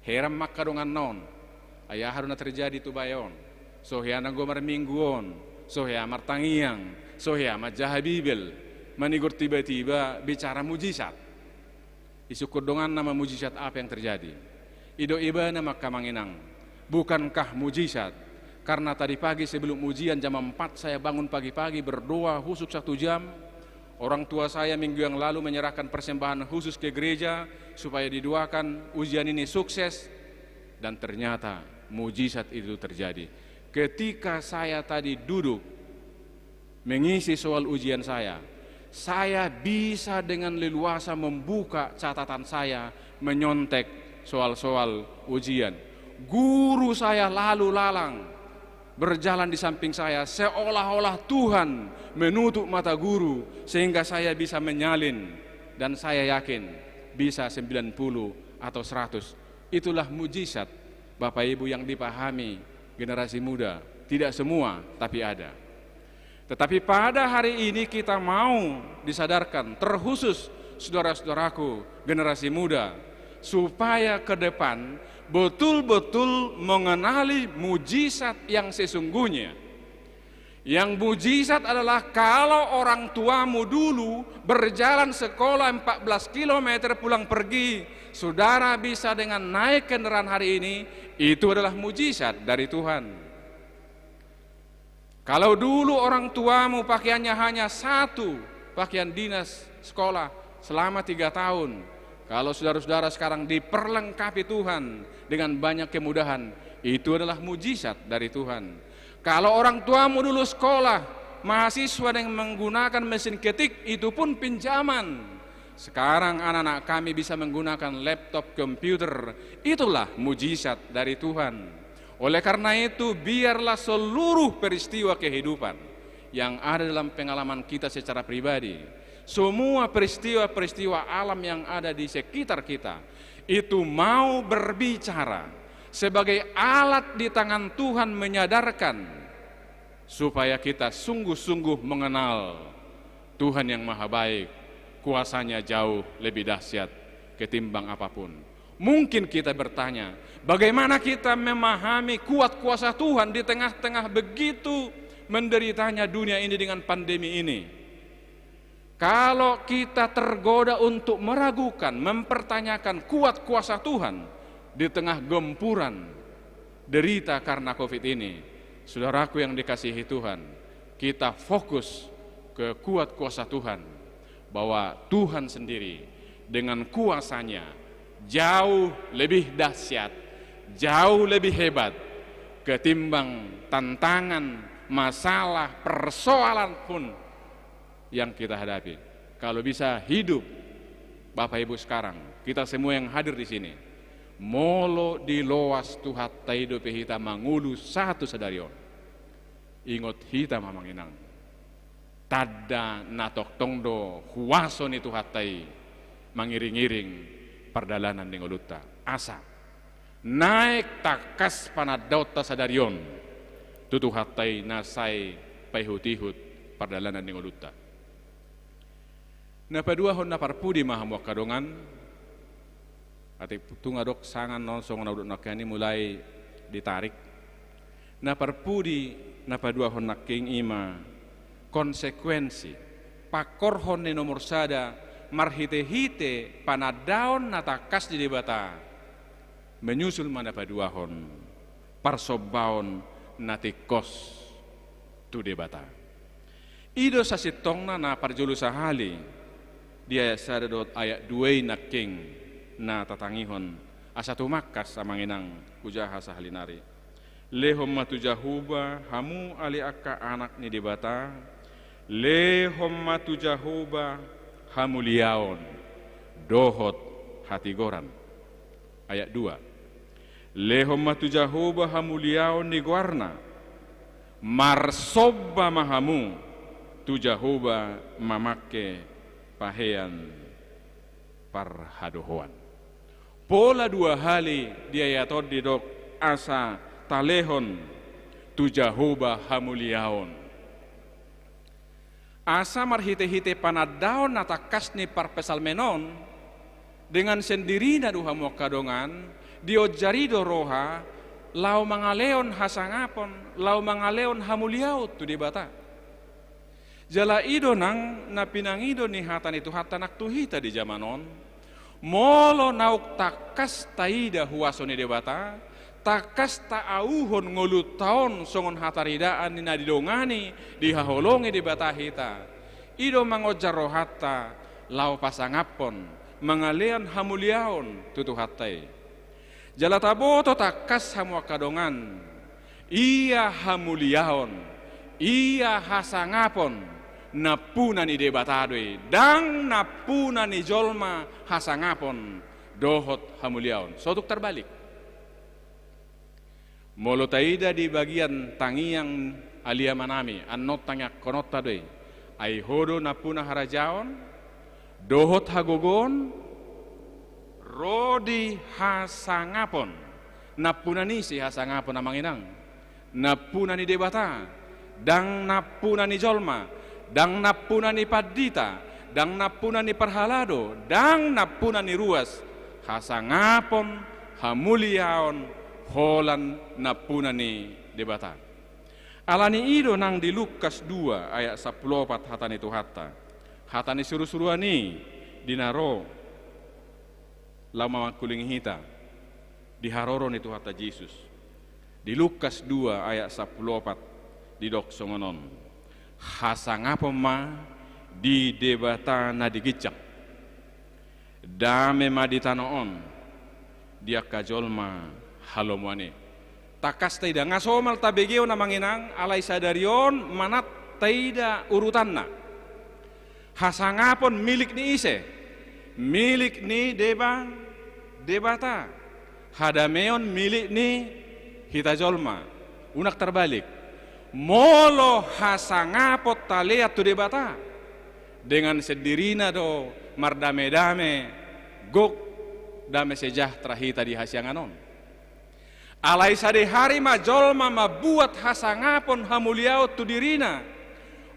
Heran ma angka donganna on. Ai aha do na terjadi tu baya on? So hea nanggo marminggu on, so hea martangiang, so hea manjaha Bibel, manigor tiba-tiba bicara mujizat. Isungkun donganna ma, "Mujizat apa yang terjadi?" Didok ibana ma, angka amang inang, "Bukankah mujizat? Karena tadi pagi sebelum ujian jam empat saya bangun pagi-pagi berdoa husuk satu jam. Orang tua saya minggu yang lalu menyerahkan persembahan khusus ke gereja supaya didoakan ujian ini sukses. Dan ternyata mujizat itu terjadi. Ketika saya tadi duduk mengisi soal ujian saya, saya bisa dengan leluasa membuka catatan saya, menyontek soal-soal ujian. Guru saya lalu lalang berjalan di samping saya, seolah-olah Tuhan menutup mata guru, sehingga saya bisa menyalin, dan saya yakin bisa sembilan puluh atau seratus." Itulah mujizat, Bapak Ibu, yang dipahami generasi muda. Tidak semua, tapi ada. Tetapi pada hari ini kita mau disadarkan, terkhusus saudara-saudaraku generasi muda, supaya ke depan betul-betul mengenali mujizat yang sesungguhnya. Yang mujizat adalah kalau orang tuamu dulu berjalan sekolah empat belas kilometer pulang pergi, saudara bisa dengan naik kendaraan hari ini, itu adalah mujizat dari Tuhan. Kalau dulu orang tuamu pakaiannya hanya satu pakaian dinas sekolah selama tiga tahun, kalau saudara-saudara sekarang diperlengkapi Tuhan dengan banyak kemudahan, itu adalah mujizat dari Tuhan. Kalau orang tuamu dulu sekolah, mahasiswa dengan menggunakan mesin ketik, itu pun pinjaman. Sekarang anak-anak kami bisa menggunakan laptop, komputer, itulah mujizat dari Tuhan. Oleh karena itu, biarlah seluruh peristiwa kehidupan yang ada dalam pengalaman kita secara pribadi, semua peristiwa-peristiwa alam yang ada di sekitar kita, itu mau berbicara sebagai alat di tangan Tuhan menyadarkan supaya kita sungguh-sungguh mengenal Tuhan yang maha baik, kuasa-Nya jauh lebih dahsyat ketimbang apapun. Mungkin kita bertanya, bagaimana kita memahami kuat kuasa Tuhan di tengah-tengah begitu menderitanya dunia ini dengan pandemi ini? Kalau kita tergoda untuk meragukan, mempertanyakan kuat kuasa Tuhan di tengah gempuran derita karena covid ini, saudaraku yang dikasihi Tuhan, kita fokus Kekuat kuasa Tuhan, bahwa Tuhan sendiri dengan kuasa-Nya jauh lebih dahsyat, jauh lebih hebat ketimbang tantangan, masalah, persoalan pun yang kita hadapi. Kalau bisa hidup, Bapak Ibu sekarang, kita semua yang hadir di sini, molo diloas Tuhanta i dope hita mangolu sahat tu sadari on, ingot hita ma amang inang, tanda na tongtong do huaso ni Tuhanta i mangiring-iring pardalanan ni ngolunta. Asa naeng tangkas panandaonta sadari on tu Tuhanta i na sai paihut-ihut pardalanan ni ngolunta. Na paduahon, na parpudi ma hamu angka dongan. Atik tung adong sanga on songon na hudok nangkin i mulai ditarik. Na parpudi, na paduahon nangkin i ma konsekuensi, pangkorhon ni nomor sada marhite-hite panandaon na tangkas ni Debata. Menyusul ma na paduahon, parsombaon na tingkos tu Debata. I do sasintongna na parjolo sahali di ayat sada dohot ayat dua i nangkin na tatangihon, asa tumangkas amang inang hujaha sahali nari. Lehon ma tu Jahowa hamu ale angka anak ni Debata, lehon ma tu Jahowa hamuliaon dohot hatigoran. Ayat dua. Lehon ma tu Jahowa hamuliaon ni goarna, marsomba ma hamu tu Jahowa mamangke pahean parhadohoan. Pola dua hali di ayat on didok asa talehon tu Jahowa hamuliaon. Asa marhite-hite panandaon na tangkas ni parpsalmen on, dengan sendirina do hamu angka dongan, dionjari do roha laho mangalehon hasangapon, laho mangalehon hamuliaon tu Debata. Jala i do nang na pinangido ni hata ni Tuhanta nang tu hita di jaman on. Molo naung tangkas taida huaso ni Debata, tangkas taauhon ngolunta on songon hataridaan ni na didongani, dihaholongi Debata hita, i do mangonjar rohanta laho pasangaphon, mangalehon hamuliaon tu Tuhanta i. Jala taboto tangkas hamu angka dongan, ia hamuliaon, ia hasangapon, nampuna ni Debata do i, ndang nampuna ni jolma hasangapon dohot hamuliaon. So tung tarbalik. Molo taida di bagian tangiang, ale amanami, annon tangiangkononta do i. Ai Ho do nampuna harajaon dohot hagogoon, ro di hasangapon. Nampuna ni ise hasangapon, amang inang? Nampuna ni Debata, ndang nampuna ni jolma, ndang nampuna ni pandita, ndang nampuna ni parhalado, ndang nampuna ni ruas. Hasangapon, hamuliaon, holan nampuna ni Debata. Alani i do nang di Lukas dua ayat sampulu opat hata ni Tuhanta. Hata ni surusuruan i di na ro laho mamangkulingi hita di haroro ni Tuhanta Jesus. Di Lukas dua ayat sampulu opat didok songon on: Hasangapon ma di Debata na di ginjang. Dame ma di tano on di angka jolma halomoan i. Tangkas taida, nga somal tabege on amang inang, alai sadari on manat taida urutanna. Hasangapon milik ni ise? Milik ni Deba-, Debata. Hadameon milik ni hita jolma. Unang tarbalik. Molo hasangapon talehon tu Debata, dengan sendirina do mardame-dame, gok, dame sejahtera hita di hasiangan on. Alai sadihari ma jolma mambuat hasangapon hamuliaon tu dirina,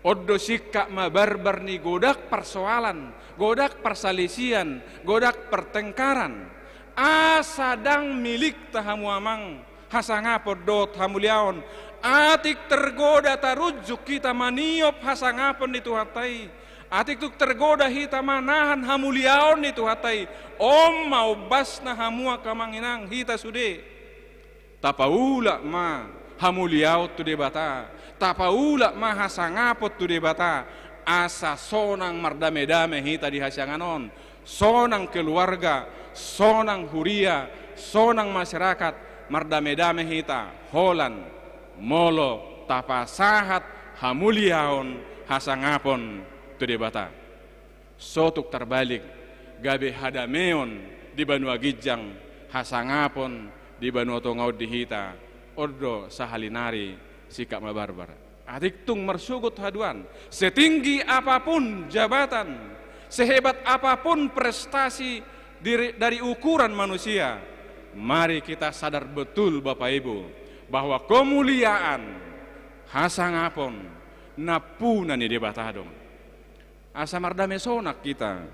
on do singkat mabarbar ni godang parsoalan, godang parsalisian, godang pertengkaran. Asa ndang milikta hamu amang hasangapon dohot hamuliaon. Atik tergoda tarunjuk hita maniop hasangapon ni Tuhanta i, atik tung tergoda hita manahan hamuliaon ni Tuhanta i, on ma ombasna hamu angka amang inang, hita sude. Tapaulak ma hamuliaon tu Debata, tapaulak ma hasangapon tu Debata, Asa sonang mardame-dame hita di hasiangan on, sonang keluarga, sonang huria, sonang masyarakat, mardame-dame hita holan molo tapasahat hamuliaon hasangapon tu Debata. Sotung tarbalik, gabe hadameon di banua ginjang, hasangapon di banua tonga on di hita, on do sahalinari singkat mabarbar. Atik tung marsogot haduan, setinggi apapun jabatan, sehebat apapun prestasi diri, dari ukuran manusia, mari kita sadar betul, Bapak Ibu, bahwa kemuliaan, hasangapon, nampuna ni Debata do. Asa mardame sonang hita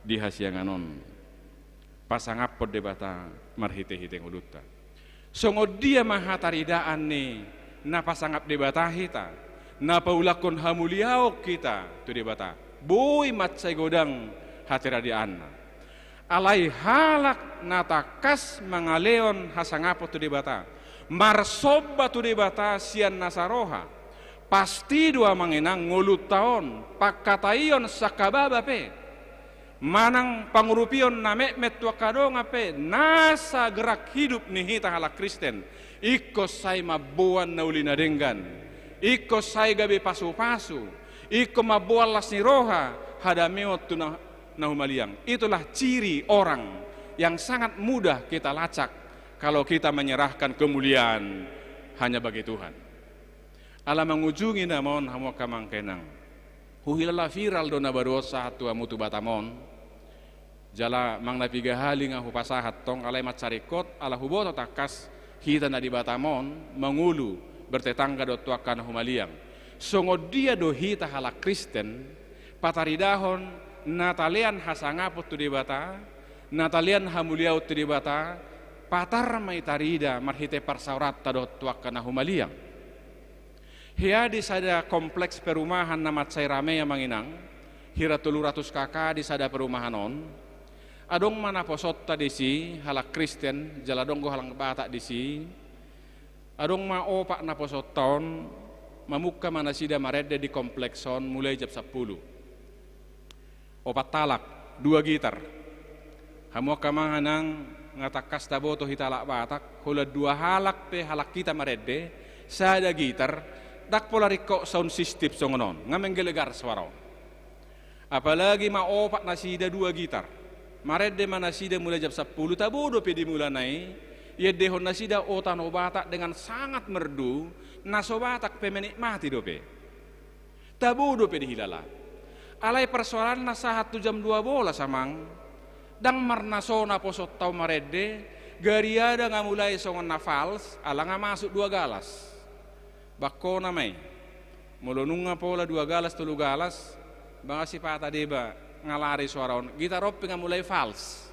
di hasiangan on. Pasangaphon Debata marhite-hite ngolunta. Songon dia ma hataridaan ni na pasangap Debata hita, na paulakhon hamuliaon hita tu Debata? Boi mansai godang hataridaanna. Alai halak na tangkas mangalehon hasangapon tu Debata, marsomba tu Debata sian nasa roha, pasti do amang inang ngolunta on, pangkataion sangkababa pe, manang pangurupion na metmet tu angka dongan pe, nasa gerak hidup ni hita halak Kristen, ingkon sai mamboan na uli na denggan, ingkon sai gabe pasu-pasu, ingkon mamboan las ni roha, hadameon tu na, na humaliang. Itulah ciri orang yang sangat mudah kita lacak kalau kita menyerahkan kemuliaan hanya bagi Tuhan. Ala mangujungi nama on, hamu angka amang inang, huhilala viral do na baru on sahat tu hamu tu Batam on. Jala manang na piga hali nga hupasahat tong, alai mansai ringkot, ala huboto tangkas hita na di Batam on mangolu, bertetangga do tu angka na humaliang. Songon dia do hita halak Kristen pataridahon na talean hasangapon tu Debata, na talean hamuliaon tu Debata, patar ma i tarida marhite parsaoranta dohot tu angka na humaliang. Hea di sada kompleks perumahan na mansai rame, amang inang, hira tolu ratus K K di sada perumahan on, adong ma naposonta disi, halak Kristen, jala adong do halak Batak disi. Adong ma opat naposonta on, mamungka ma nasida marende di kompleks on mulai jam sampulu. Opat halak, dua gitar. Hamu angka amang inang, nga tangkas taboto hita halak Batak, holan dua halak pe halak hita marende, sada gitar, ndang pola ringkot sound system songon on, nga menggelegar suara on. Apalagi ma opat nasida dua gitar. Marende ma nasida mulai jam sampulu, tabo dope di mulana i, iendehon nasida O Tano Batak dengan sangat merdu, na so Batak pe menikmati dope. Tabo dope dihilala. Alai persoalanna sahat tu jam dua bolas, amang, ndang marnaso naposonta on marende, gariada nga mulai songon na vals, ala nga masuk dua galas. Bangkona ma i. Molo nunga pola dua galas, tolu galas, bagas sipata deba nga lari suara on. Gitar on pe nga mulai vals.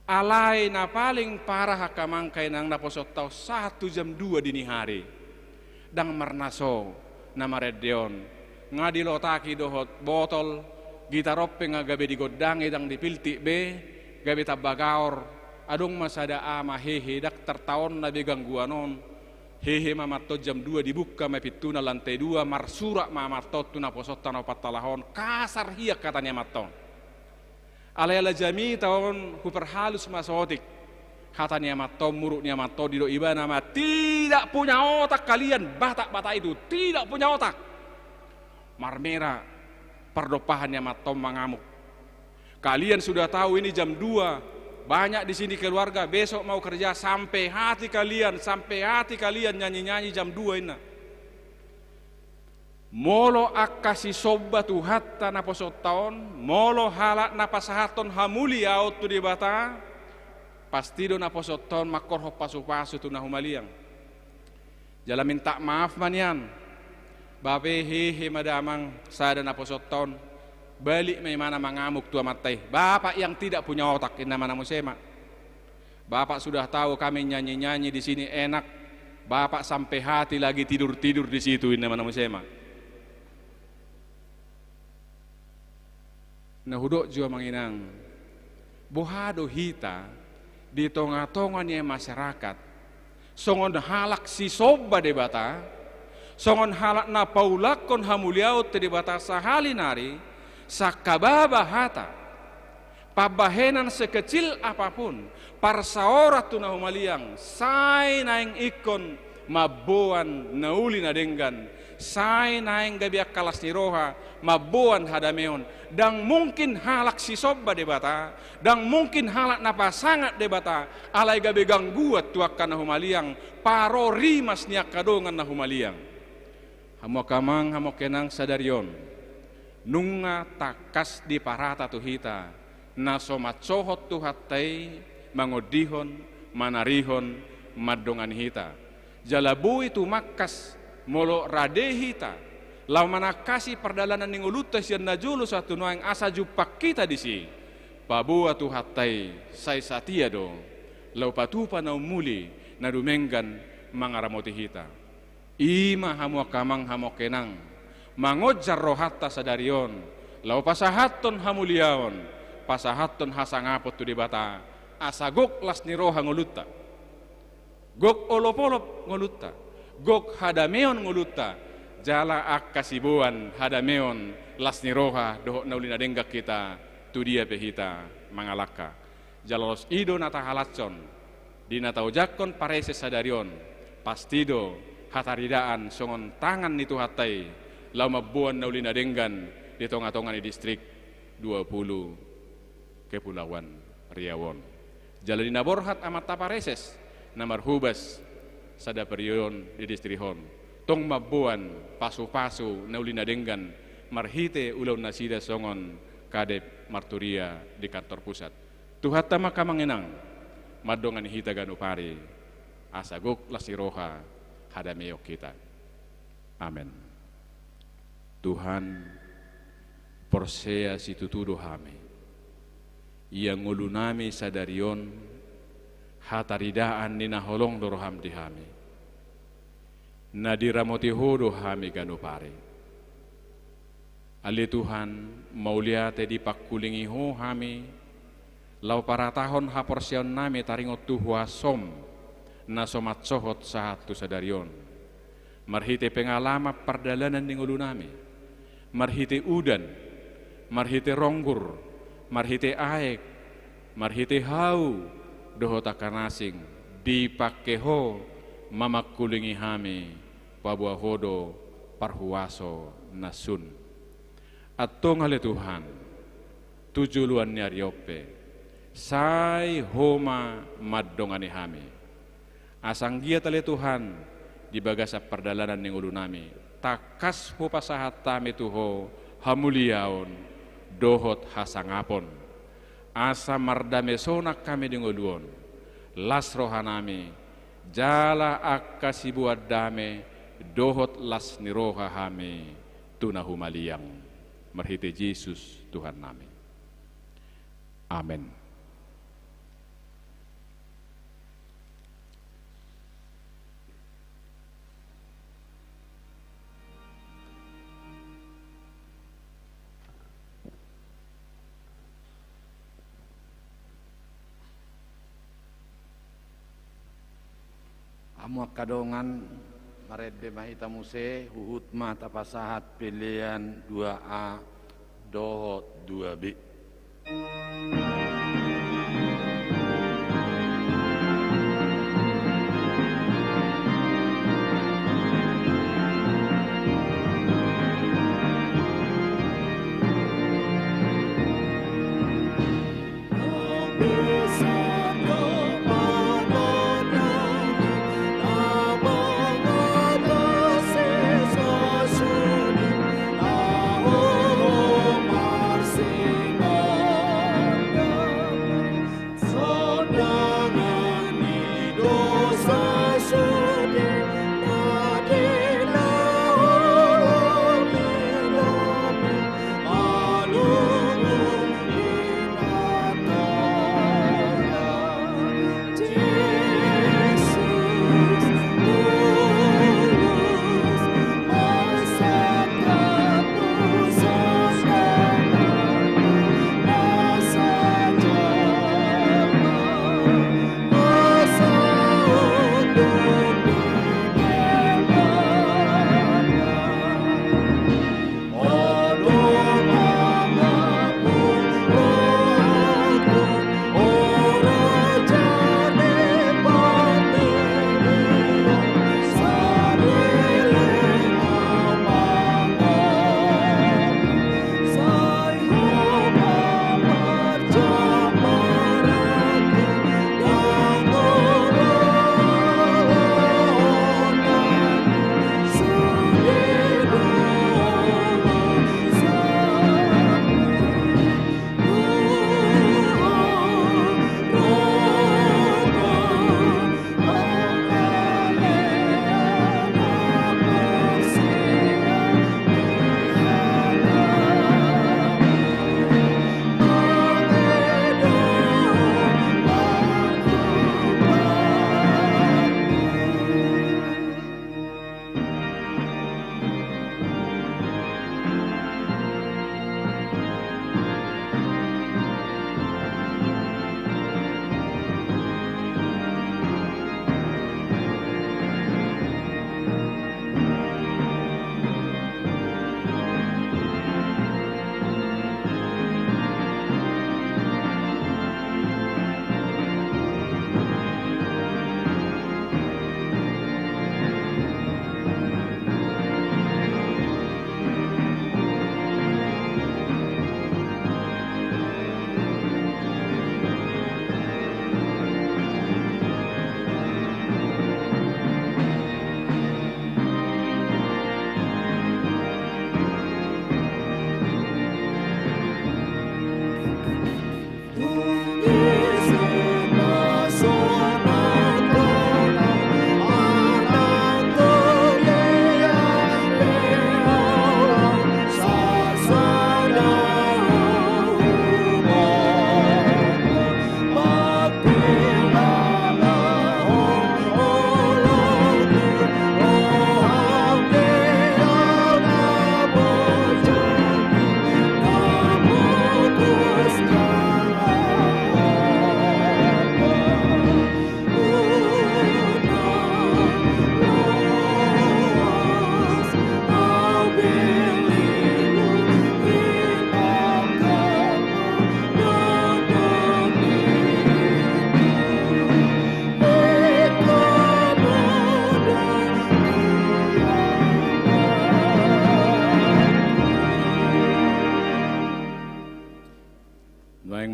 Alai na paling parah, angka amang inang, naposonta on sahat tu jam dua dini hari. Ndang marnaso na marende on. Nga dilotaki dohot botol, gitar on pe nga gabe digondangi, ndang dipiltik be, gabe tamba gaor. Adong ma sada ama hehe, ndang tartaonna be gangguan on. Hehe ma amanta on, jam dua dibuka ma pintuna lantai dua, marsurak ma amanta on tu naposonta na opat halak on, kasar hian hata ni amanta on. Alai ala jamita on huperhalus ma saotik hata ni amanta on, muruk ni amanta on, didok ibana ma, "Tidak punya otak kalian, Batak-Batak itu, tidak punya otak." Marmera pardompahan ni amanta on, mangamuk. "Kalian sudah tahu ini jam dua, banyak di sini keluarga, besok mau kerja, sampai hati kalian, sampai hati kalian nyanyi-nyanyi jam dua," inna. Molo angka sisomba Tuhanta naposonta on, molo halak na pasahathon hamuliaon tu Debata, pasti do naposonta on mangkorhon pasu-pasu tu na humaliang. Jala minta maaf ma nian. Bape hehe ma damang sada naposonta on. Balik ma imana mangamuk tu amanta i. "Bapak yang tidak punya otak," inna ma na muse ma. "Bapak sudah tahu kami nyanyi-nyanyi di sini enak. Bapak sampai hati lagi tidur-tidur di situ," inna ma na muse ma. Na hudok jo, amang inang, boha do hita di tonga-tonga ni masyarakat songon halak sisomba Debata, Songon halak na paulakhon hamuliaon tu Debata sahali nari, sangkababa hata, pambahenan sekecil apapun, parsaoran tu na humaliang, sai naeng ingkon mamboan na uli na denggan, sai naeng gabe angka las ni roha, mamboan hadameon. Ndang mungkin halak sisomba Debata, ndang mungkin halak na pasangap Debata, alai gabe gangguan tu angka na humaliang, parorimas ni angka dongan na humaliang. Hamu angka amang, hamu angka inang, sadari on nunga tangkas diparata tu hita na so mansohot Tuhanta i mangondihon, manarihon, mandongani hita. Jala boi tumangkas molo rade hita laho manangkasi pardalanan ni ngolunta sian na jolo sahat tu nuaeng asa jumpang hita disi. Paboa Tuhanta i sai satia do laho patupa na umuli na dumenggan mangaramoti hita. I ma hamu angka amang, hamu angka inang, mangonjar rohanta sadari on laho pasahathon hamuliaon, pasahathon hasangapon tu Debata, asa gok las ni roha ngolunta, gok olopolop ngolunta, gok hadameon ngolunta, jala angka siboan hadameon, las ni roha dohot na uli na denggan hita, tu dia pe hita mangalangka. Jala laos i do na tahalashon di na taojakhon pareses sadari on, pasti do hataridaan songon tangan ni Tuhanta i laho mamboan na uli na denggan di tongatonga ni Distrik dua puluh Kepulauan Riau on. Jala di na borhat amanta pareses na marhobas sada periode on di distrik on, tong mamboan pasupasu na uli na denggan marhite ulaon nasida songon Kadep Marturia di kantor pusat. Tuhanta ma angka amang inang mandongani hita ganup ari, asa gok las ni roha hadameon hita. Amen. Tuhan, porsea situtu do hami, ia ngolunami sadari on hataridaan ni na holong do roham di hami. Na diramoti Ho do hami ganup ari. Ale Tuhan, mauliate dipangkulingi Ho hami laho paratahon haporseaonnami taringot tu huasom na so mansohot sahat tu sadari on. Marhite pengalaman pardalanan ni ngolunami, marhite udan, marhite ronggur, marhite aek, marhite hau, dohot angka na asing, dipangke Ho mamangkulingi hami, paboa Ho do parhuaso na sun. Antong ale Tuhan, tu joloan ni ari on pe, sai Ho ma mandongani hami. Asa anggiat ale Tuhan, di bagasan pardalanan ni ngolunami, tangkas hupasahat hami tu Ho hamuliaon dohot hasangapon. Asa mardame sonang hami di ngolu on, las rohanami, jala angka siboan dame dohot las ni roha hami tu na humaliang. Marhite Jesus Tuhannami. Amen. Hamu angka dongan, marende ma hita muse, huhut ma tapasahat pelean dua A dohot dua B.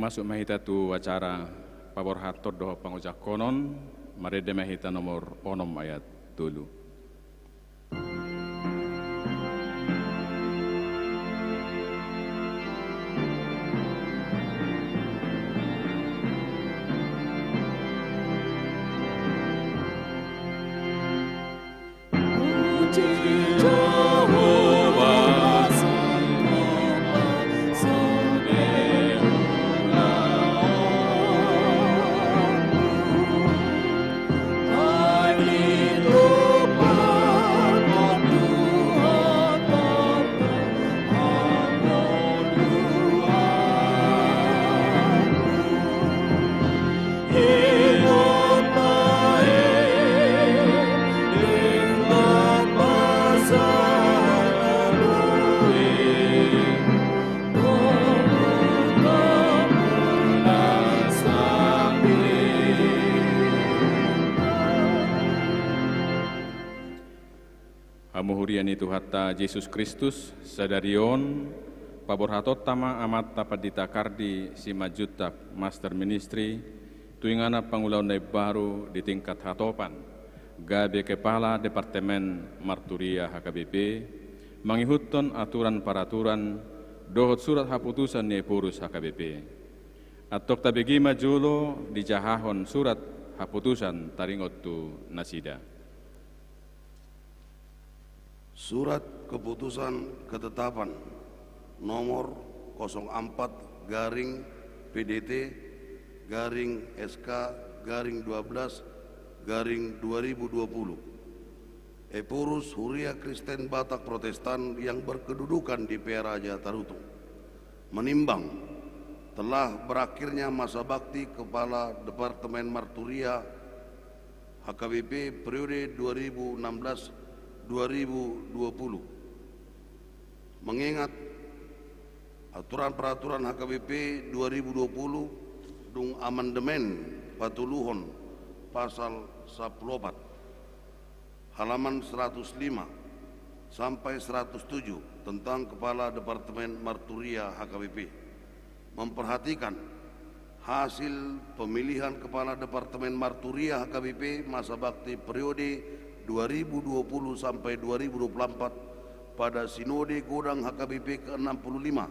Masuk ma hita tu acara paborhathon dohot pangojangkonon, marende ma hita nomor onom ayat tolu. Hamu huria ni Tuhanta Jesus Kristus, sadari on paborhatonta ma Amanta Pandita Kardi Simanjuntak, Master Ministry, tu inganan pangulaon na imbaru di tingkat hatopan, gabe Kepala Departemen Marturia H K B P, mangihuthon aturan-paraturan dohot surat haputusan ni Ephorus H K B P. Antong tabege ma jolo dijahahon surat haputusan taringot tu nasida. Surat Keputusan Ketetapan nomor kosong empat garing P D T garing S K garing dua belas garing dua ribu dua puluh. Ephorus, Huria Kristen Batak Protestan yang berkedudukan di Pearaja Tarutung, menimbang telah berakhirnya masa bakti Kepala Departemen Marturia H K B P periode dua ribu enam belas dua ribu dua puluh. Mengingat aturan-peraturan H K B P dua ribu dua puluh dung amandemen patoluhon pasal sapuluh opat, halaman seratus lima sampai seratus tujuh tentang Kepala Departemen Marturia H K B P, memperhatikan hasil pemilihan Kepala Departemen Marturia H K B P masa bakti periode dua ribu dua puluh sampai dua ribu dua puluh empat pada Sinode Godang H K B P ke enam puluh lima,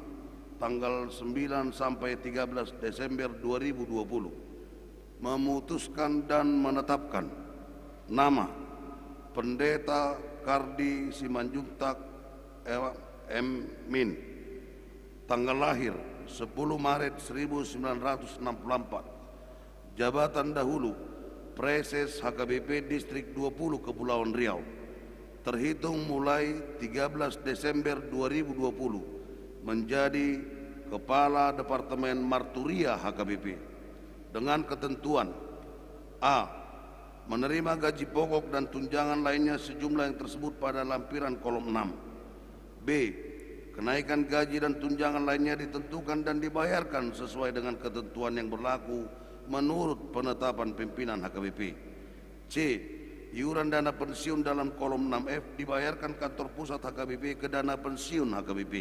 tanggal sembilan sampai tiga belas Desember dua ribu dua puluh, memutuskan dan menetapkan nama Pendeta Kardi Simanjuntak M Min, tanggal lahir sepuluh Maret seribu sembilan ratus enam puluh empat, jabatan dahulu Praeses H K B P Distrik dua puluh Kepulauan Riau, terhitung mulai tiga belas Desember dua ribu dua puluh, menjadi Kepala Departemen Marturia H K B P, dengan ketentuan: A, menerima gaji pokok dan tunjangan lainnya sejumlah yang tersebut pada lampiran kolom enam. B, kenaikan gaji dan tunjangan lainnya ditentukan dan dibayarkan sesuai dengan ketentuan yang berlaku menurut penetapan pimpinan H K B P. C, iuran dana pensiun dalam kolom enam F dibayarkan kantor pusat H K B P ke dana pensiun H K B P.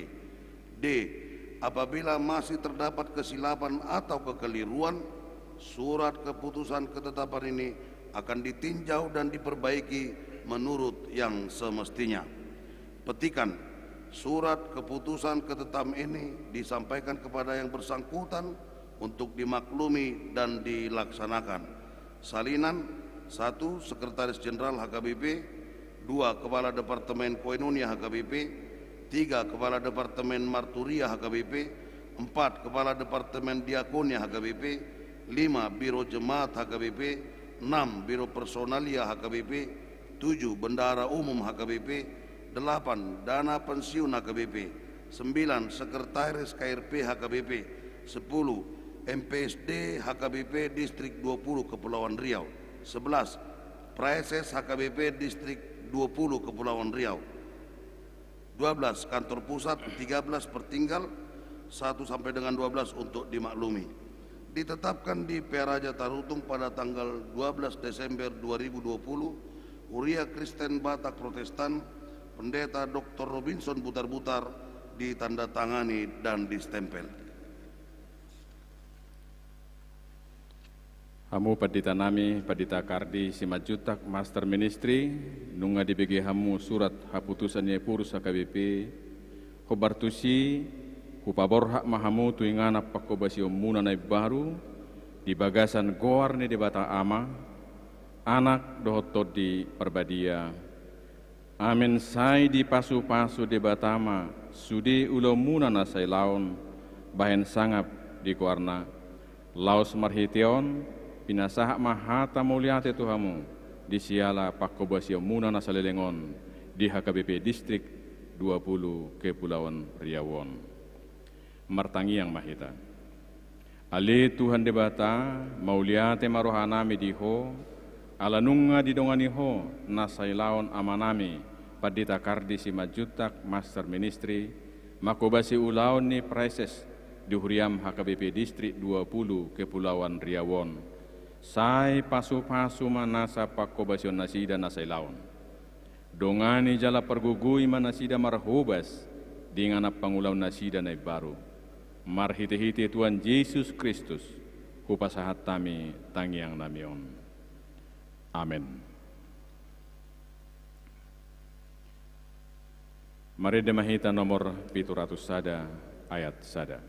D, apabila masih terdapat kesilapan atau kekeliruan, surat keputusan ketetapan ini akan ditinjau dan diperbaiki menurut yang semestinya. Petikan, surat keputusan ketetapan ini disampaikan kepada yang bersangkutan untuk dimaklumi dan dilaksanakan. Salinan: satu, Sekretaris Jenderal H K B P, dua, Kepala Departemen Koinonia H K B P, tiga, Kepala Departemen Marturia H K B P, empat, Kepala Departemen Diakonia H K B P, lima, Biro Jemaat H K B P, enam, Biro Personalia H K B P, tujuh, Bendahara Umum H K B P, delapan, Dana Pensiun H K B P, sembilan, Sekretaris K R P H K B P, sepuluh, M P S D H K B P Distrik dua puluh Kepulauan Riau, sebelas, Praeses H K B P Distrik dua puluh Kepulauan Riau, dua belas, kantor pusat, tiga belas, pertinggal, satu sampai dengan dua belas untuk dimaklumi. Ditetapkan di Pearaja Tarutung pada tanggal dua belas Desember dua ribu dua puluh, Huria Kristen Batak Protestan, Pendeta Doktor Robinson Butarbutar, ditandatangani dan distempel. Hamu pandita nami, Pandita Kardi Simanjuntak, Master Ministry, nunga dibege hamu surat haputusan ni Ephorus H K B P, hombar tusi, hupaborhat ma hamu tu inganan panghobasionmuna na imbaru, di bagasan goar ni Debata Ama, Anak dohot Tondi Parbadia. Amen. Sai dipasupasu Debata ma sude ulaonmuna na sailaon, bahen sangap di goarna. Laos marhite on, pinasahat ma hata mauliate tu hamu, di siala panghobasionmuna na saleleng on, di H K B P Distrik dua puluh Kepulauan Riau on. Martangiang ma hita. Ale Tuhan Debata, mauliate ma rohanami di Ho, ala nunga didongani Ho na sailaon amanami, Pandita Kardi Simanjuntak, Master Ministry, manghobasi ulaon ni praeses di huriam H K B P Distrik dua puluh Kepulauan Riau on. Sai pasupasu ma nasa panghobasion nasida na sailaon. Dongani jala pargogoi ma nasida marhobas di inganan pangulaon nasida na imbaru. Marhitehite Tuhan Jesus Kristus, hupasahat hami tangiangnami on. Amen. Marende ma hita nomor pitu ratus sada, ayat sada.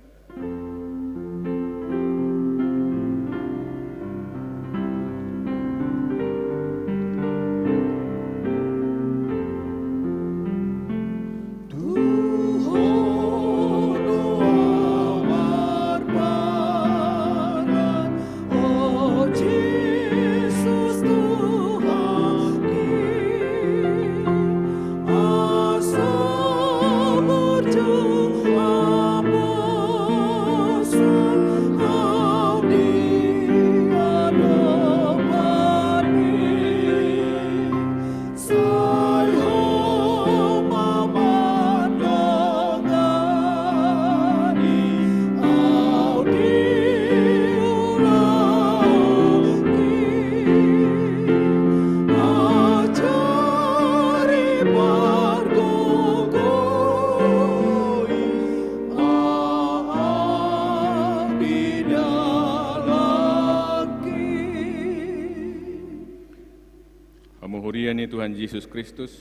Hamu huria ni Tuhan Jesus Kristus,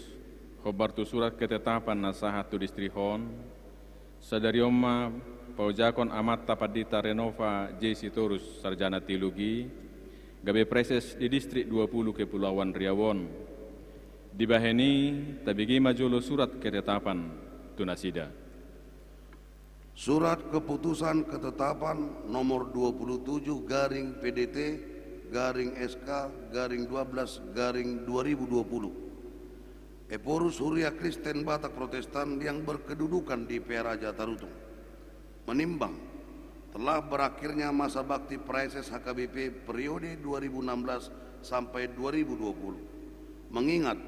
hombar tu surat ketetapan na sahat tu distrik on, sadari on ma paojakon amanta Pandita Renova J. Sitorus, sarjana teologi, gabe praeses di Distrik dua puluh Kepulauan Riau on. Dibahen i, tabege ma jolo surat ketetapan tu nasida. Surat Keputusan Ketetapan nomor dua puluh tujuh garing P D T garing S K garing dua belas garing dua ribu dua puluh. Ephorus Huria Kristen Batak Protestan yang berkedudukan di Pearaja Tarutung menimbang telah berakhirnya masa bakti praeses H K B P periode dua ribu enam belas sampai dua ribu dua puluh. Mengingat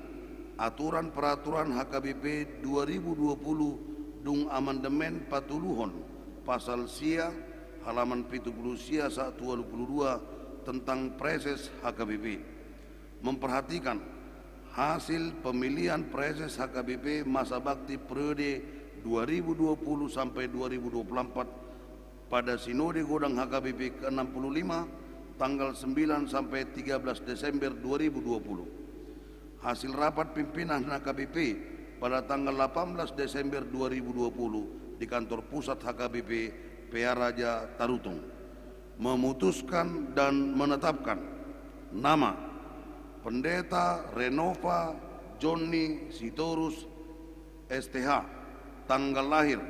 aturan peraturan H K B P dua ribu dua puluh dung amandemen patoluhon pasal sia, halaman pitu puluh sia sahat tu ualu puluh dua, tentang praeses H K B P. Memperhatikan hasil pemilihan praeses H K B P masa bakti periode dua ribu dua puluh sampai dua ribu dua puluh empat pada Sinode Godang H K B P ke enam puluh lima, tanggal sembilan sampai tiga belas Desember dua ribu dua puluh. Hasil rapat pimpinan H K B P pada tanggal delapan belas Desember dua ribu dua puluh di kantor pusat H K B P Pearaja Tarutung. Memutuskan dan menetapkan nama Pendeta Renova Jonni Sitorus, S T H, tanggal lahir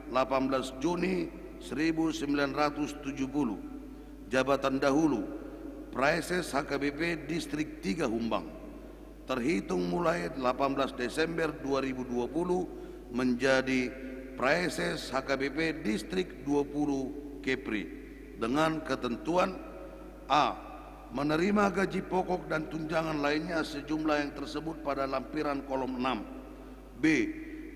delapan belas Juni seribu sembilan ratus tujuh puluh, jabatan dahulu, Praeses H K B P Distrik tiga Humbang, terhitung mulai delapan belas Desember dua ribu dua puluh, menjadi Praeses H K B P Distrik dua puluh Kepri, dengan ketentuan: A. Menerima gaji pokok dan tunjangan lainnya sejumlah yang tersebut pada lampiran kolom enam. B.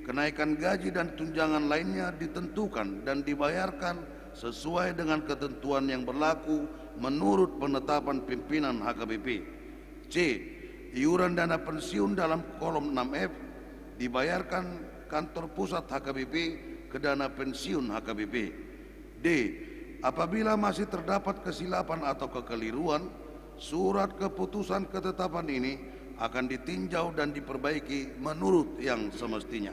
Kenaikan gaji dan tunjangan lainnya ditentukan dan dibayarkan sesuai dengan ketentuan yang berlaku menurut penetapan pimpinan H K B P. C. Iuran dana pensiun dalam kolom enam F dibayarkan kantor pusat H K B P ke dana pensiun H K B P. D. Apabila masih terdapat kesilapan atau kekeliruan, surat keputusan ketetapan ini akan ditinjau dan diperbaiki menurut yang semestinya.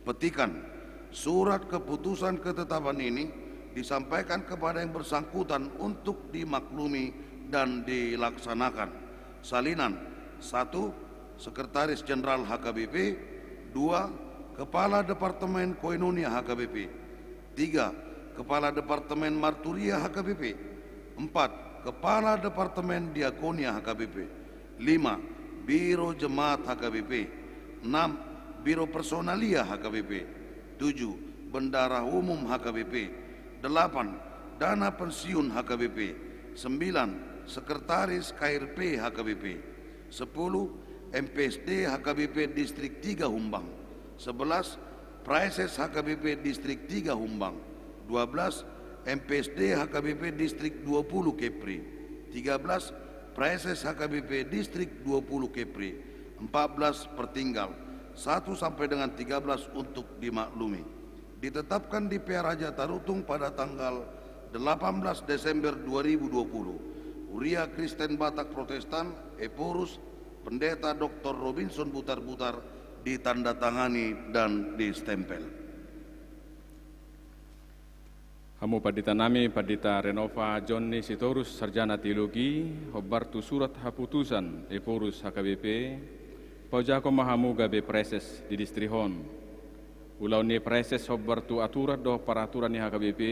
Petikan, surat keputusan ketetapan ini disampaikan kepada yang bersangkutan untuk dimaklumi dan dilaksanakan. Salinan, satu, Sekretaris Jenderal H K B P, dua, Kepala Departemen Koinonia H K B P, tiga, Kepala Departemen Marturia H K B P, empat, Kepala Departemen Diakonia H K B P, lima, Biro Jemaat H K B P, enam, Biro Personalia H K B P, tujuh, Bendahara Umum H K B P, delapan, Dana Pensiun H K B P, sembilan, Sekretaris K R P H K B P, sepuluh, M P S D H K B P Distrik tiga Humbang, sebelas, Praeses H K B P Distrik tiga Humbang, dua belas, M P S D H K B P Distrik dua puluh Kepri, tiga belas, Praeses H K B P Distrik dua puluh Kepri, empat belas, Pertinggal, satu sampai dengan tiga belas untuk dimaklumi. Ditetapkan di Pearaja Tarutung pada tanggal delapan belas Desember dua ribu dua puluh. Huria Kristen Batak Protestan, Ephorus, Pendeta Doktor Robinson Butarbutar, ditandatangani dan distempel. Hamu pandita nami, Pandita Renova Jonni Sitorus, Sarjana Teologi, hombar tu surat haputusan Ephorus H K B P, paojakhon ma hamu gabe praeses di distrik on. Ulaon ni praeses hombar tu aturan dohot paraturan ni H K B P,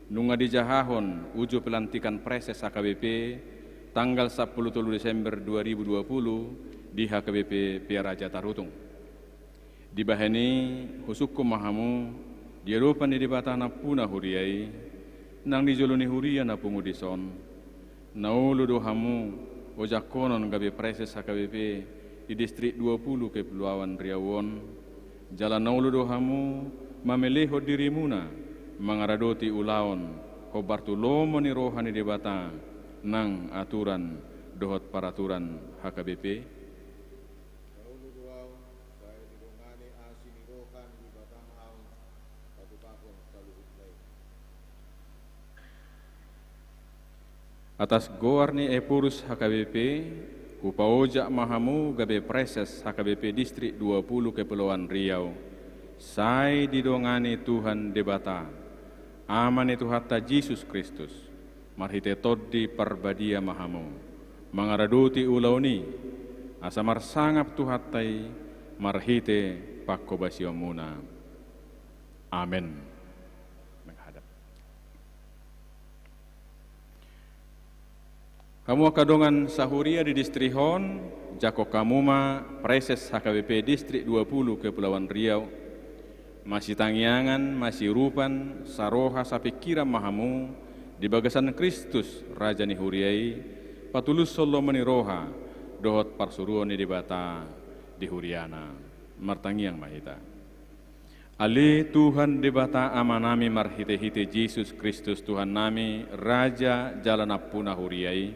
nunga dijahahon uju pelantikan praeses H K B P tanggal sampulu tolu Desember dua ribu dua puluh di H K B P Pearaja Tarutung. Dibahen i, husungkun ma hamu di adopan ni Debata nampuna huria i, nang di jolo ni huria na pungu dison. Na olo do hamu ojakhonon gabe praeses H K B P di Distrik dua puluh Kepulauan Riau on, jala na olo do hamu mamelehon dirimuna mangaradoti ulaon hombar tu lomo ni roha ni Debata nang aturan dohot paraturan H K B P? Na olo do ahu, sai didongani asi ni roha ni Debata ma ahu, patupahon saluhutna i. Atas goar ni Ephorus H K B P, hupaojak ma hamu gabe praeses H K B P Distrik dua puluh Kepulauan Riau, sai didongani Tuhan Debata, Ama ni Tuhanta Jesus Kristus, marhite Tondi Parbadia ma hamu mangaradoti ulaon i, asa marsangap Tuhanta i marhite panghobasionmuna. Amen. Menghadap. Hamu angka dongan sahuria di distrik on, jangkon hamu ma praeses H K B P Distrik dua puluh Kepulauan Riau. Masitangiangan, masiurupan, saroha, sapingkiran ma hamu di bagasan Kristus, Raja ni huria i, patulushon lomo ni roha dohot parsuruon ni Debata di huriana. Martangiang ma hita. Ale Tuhan Debata Amanami, marhitehite Jesus Kristus Tuhannami, Raja jala nampuna huria i,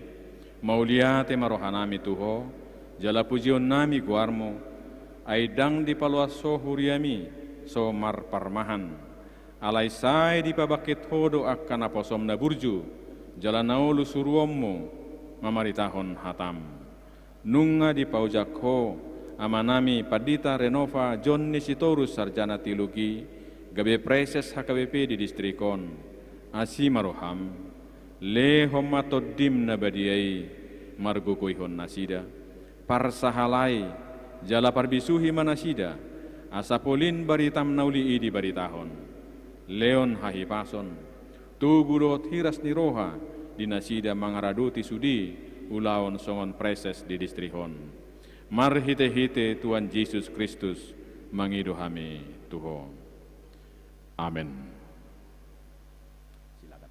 mauliate ma rohanami tu Ho, jala pujionnami goarMu, ai ndang dipaloas Ho huriaMi so marparmahan. Alai sai dipabangkit Ho do angka naposoM na burju, jala na olo suruonMu mamaritahon hataM. Nunga dipaojak Ho amanami Pandita Renova Jonni Sitorus, Sarjana Teologi, gabe praeses H K B P di distrik on. Asi ma rohaM, lehon ma TondiM na badia i margogoihon nasida. Parsahalai jala parbisuhi ma nasida, asa polin baritaM na uli i dibaritahon. Lehon hahipason, togu dohot hiras ni roha di nasida mangaradoti sude ulaon songon praeses di distrik on. Marhitehite Tuhan Jesus Kristus mangido hami tu Ho. Amen. Silakan.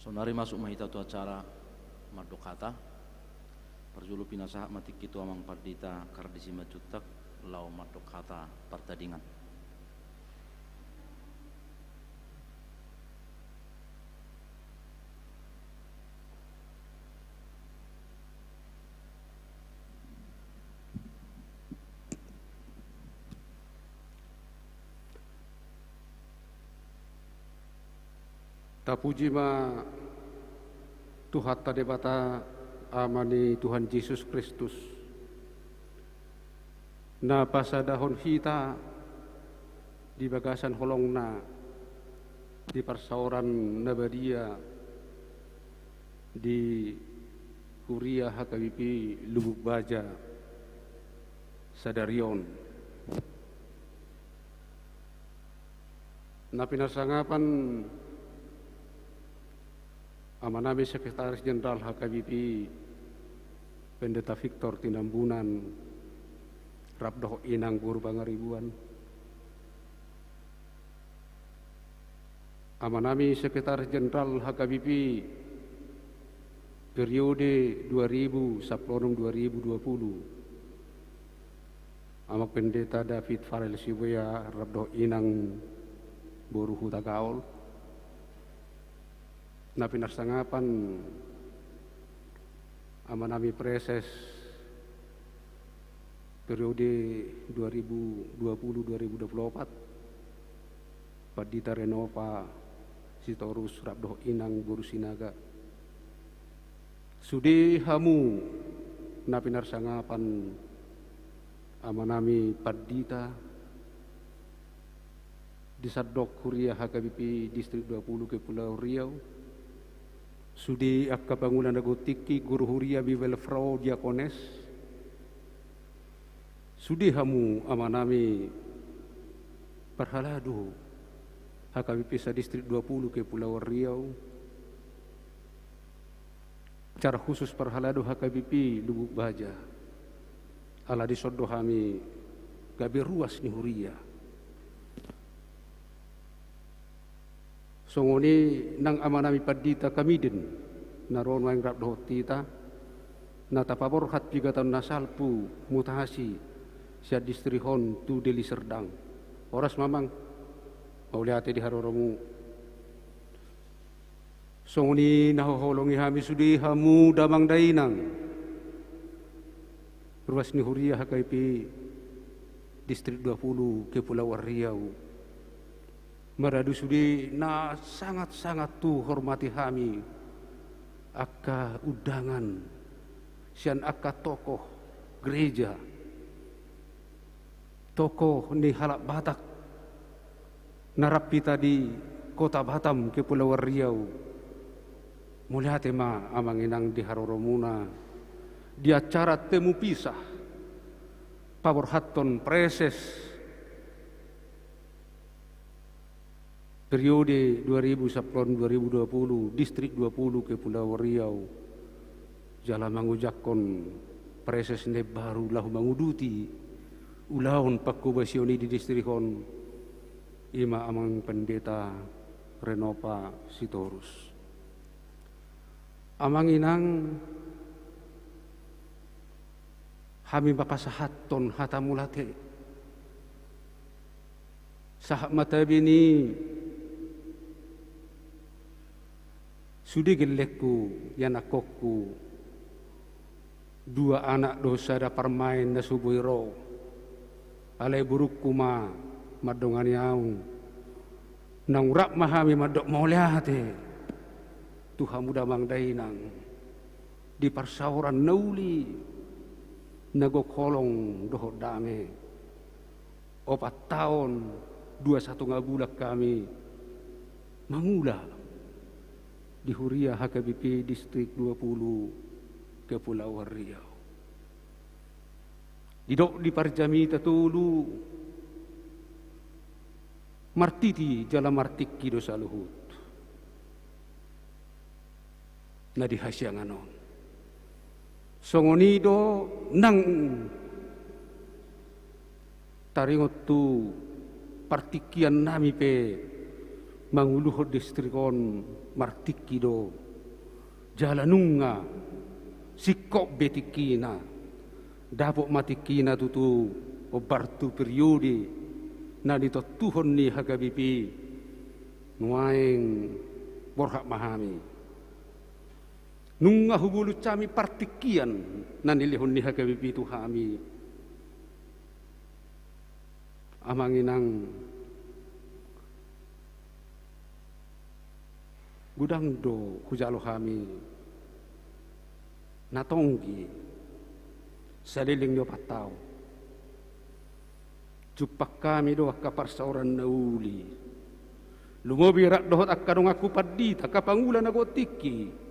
Saonari masuk ma hita tu acara mandok hata. Parjolo pinasahat ma tingki tu Amang Pandita Kardis Simanjuntak laho mandok hata partadingan. Tapuji ma Tuhanta Debata, Ama ni Tuhan Jesus Kristus, na pasadahon hita di bagasan holongna di parsaoran na badia di Huria H K B P Lubuk Baja sadari on. Na pinarsangapan Amanami Sekretaris Jenderal H K B P, Pendeta Victor Tinambunan, rap dohot Inang Boru Pangaribuan. Amanami Sekretaris Jenderal H K B P periode dua ribu sampulu onom dua ribu dua puluh. Amang Pendeta David Farel Sibuea rap dohot Inang Boru Hutagaol. Na pinarsangapan Amanami Praeses periode dua ribu dua puluh dua ribu dua puluh opat, Pandita Renopa Sitorus rap dohot Inang Boru Sinaga. Sude hamu na pinarsangapan Amanami Pandita di sandok Huria H K B P Distrik dua puluh Kepulauan Riau, sude angka pangula na godang tingki, guru huria, bibelvrouw, diakones, sude hamu amanami parhalado H K B P sa-Distrik dua puluh Kepulauan Riau, secara khusus parhalado H K B P Lubuk Baja, ala dison do hami gabe ruas ni huria. Songon i nang amanami Pandita Kamiden na ro nuaeng rap dohot hita, na tapaborhat pingkiran na salpu mutasi sian distrik on tu Deli Serdang. Horas ma amang, mauliate di haroromu. Songon i na huholongi hami sude hamu damang dainang, ruas ni huria H K B P Distrik dua puluh Kepulauan Riau. Maradu sude na sangat-sangat tuhormati hami angka undangan sian angka tokoh gereja, tokoh ni halak Batak na rap hita di Kota Batam, Kepulauan Riau. Mauliate ma amang inang di haroromuna di acara temu pisah paborhathon praeses periode dua ribu sampulu onom dua ribu dua puluh, Distrik dua puluh Kepulauan Riau, jala mangojakhon praeses na imbaru laho manguduti ulaon pangkobasion i di distrik on, i ma amang Pendeta Renopa Sitorus. Amang inang, hami ma pasahathon hata mauliate. Sahat ma tabi ni sude gellengku, ianakhonku, dua anak dohot sada parumaen na so boi ro. Alai borungku ma mandongani ahu. Naung rap ma hami mandok mauliate tu hamu damang dainang di parsaoran na uli, na gok holong dohot dame. Opat taon dua satonga bulan hami mangula di huria H K B P Distrik dua puluh Kepulauan Riau. Didok di parjamita tolu, martiti jala martingki do saluhut na di hasiangan on. Songon i do nang taringot tu partingkian nami pe manguluhon distrik on, martingki do. Jala nunga singkop be tingkina, dapot ma tingkina tutu hombar tu periode na nitontuhon ni H K B P. Nuaeng borhat ma hami. Nunga hubolus hami partingkian na nilehon ni H K B P tu hami. Amang inang, Godang do hujalo hami na tonggi saleleng ni opat taon. Jumpang hami do angka parsaoran na uli, lumobi rap dohot angka donganku pandita, angka pangula na gok tingki.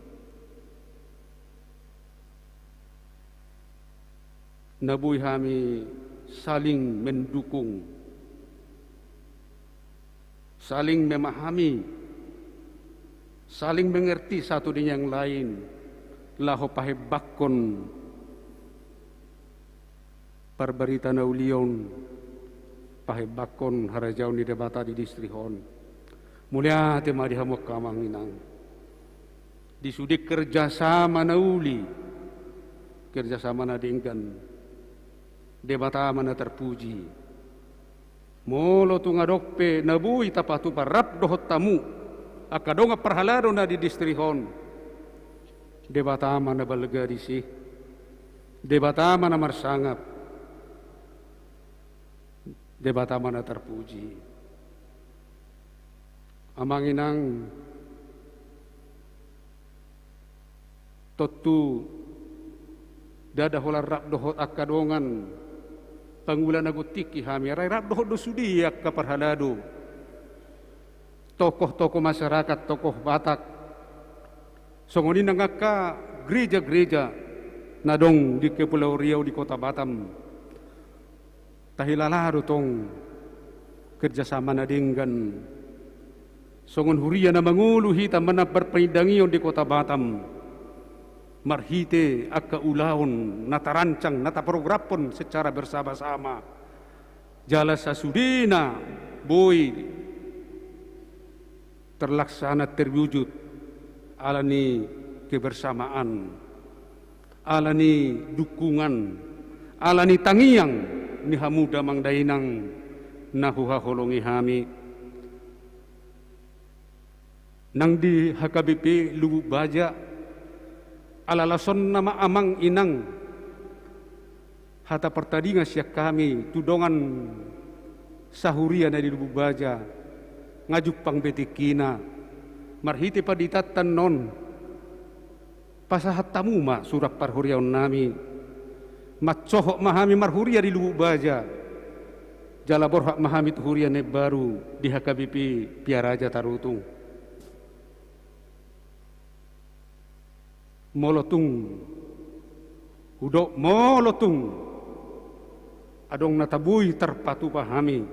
Na boi hami saling mendukung, saling memahami, saling mengerti satu dengan yang lain, laho pahembangkon parbarita na uli on, pahembangkon harajaon ni Debata di distrik on. Mauliate ma di hamu angka amang inang. Di sude kerjasama na uli, kerjasama na denggan, Debata ma na tarpuji. Molo tung adong pe na boi tapatupa rap dohot hamu angka dongan parhalado na di distrik on, Debata ma na balga disi, Debata ma na marsangap, Debata ma na tarpuji. Amang inang, tontu ndada holan rap dohot angka dongan pangula na gok tingki hami, alai rap dohot do sude angka parhalado, tokoh-tokoh masyarakat, tokoh Batak, songon i nang angka gereja-gereja na adong di Kepulauan Riau, di Kota Batam. Tahilala do tong kerjasama na denggan songon huria na mangolu hita manambar panindangion di Kota Batam, marhite angka ulaon na tarancang, na taprogrammon secara bersama-sama. Jala sasudena boi terlaksana, terwujud, ala ni kebersamaan, ala ni dukungan, ala ni tangiang ni hamu damang dainang na huhaholongi hami. Nang di H K B P Lubuk Baja, ala lasonna ma amang inang hata partadingan sian hami tu dongan sahuria na di Lubuk Baja, nga jumpang be tingkina. Marhite panditanta on, pasahat hamu ma surat parhuriaonnami. Mansohot ma hami marhuria di Lubuk Baja, jala borhat ma hami tu huria na imbaru di H K B P Piaraja Tarutung. Molo tung, hudok molo tung adong na taboi tarpatupa hami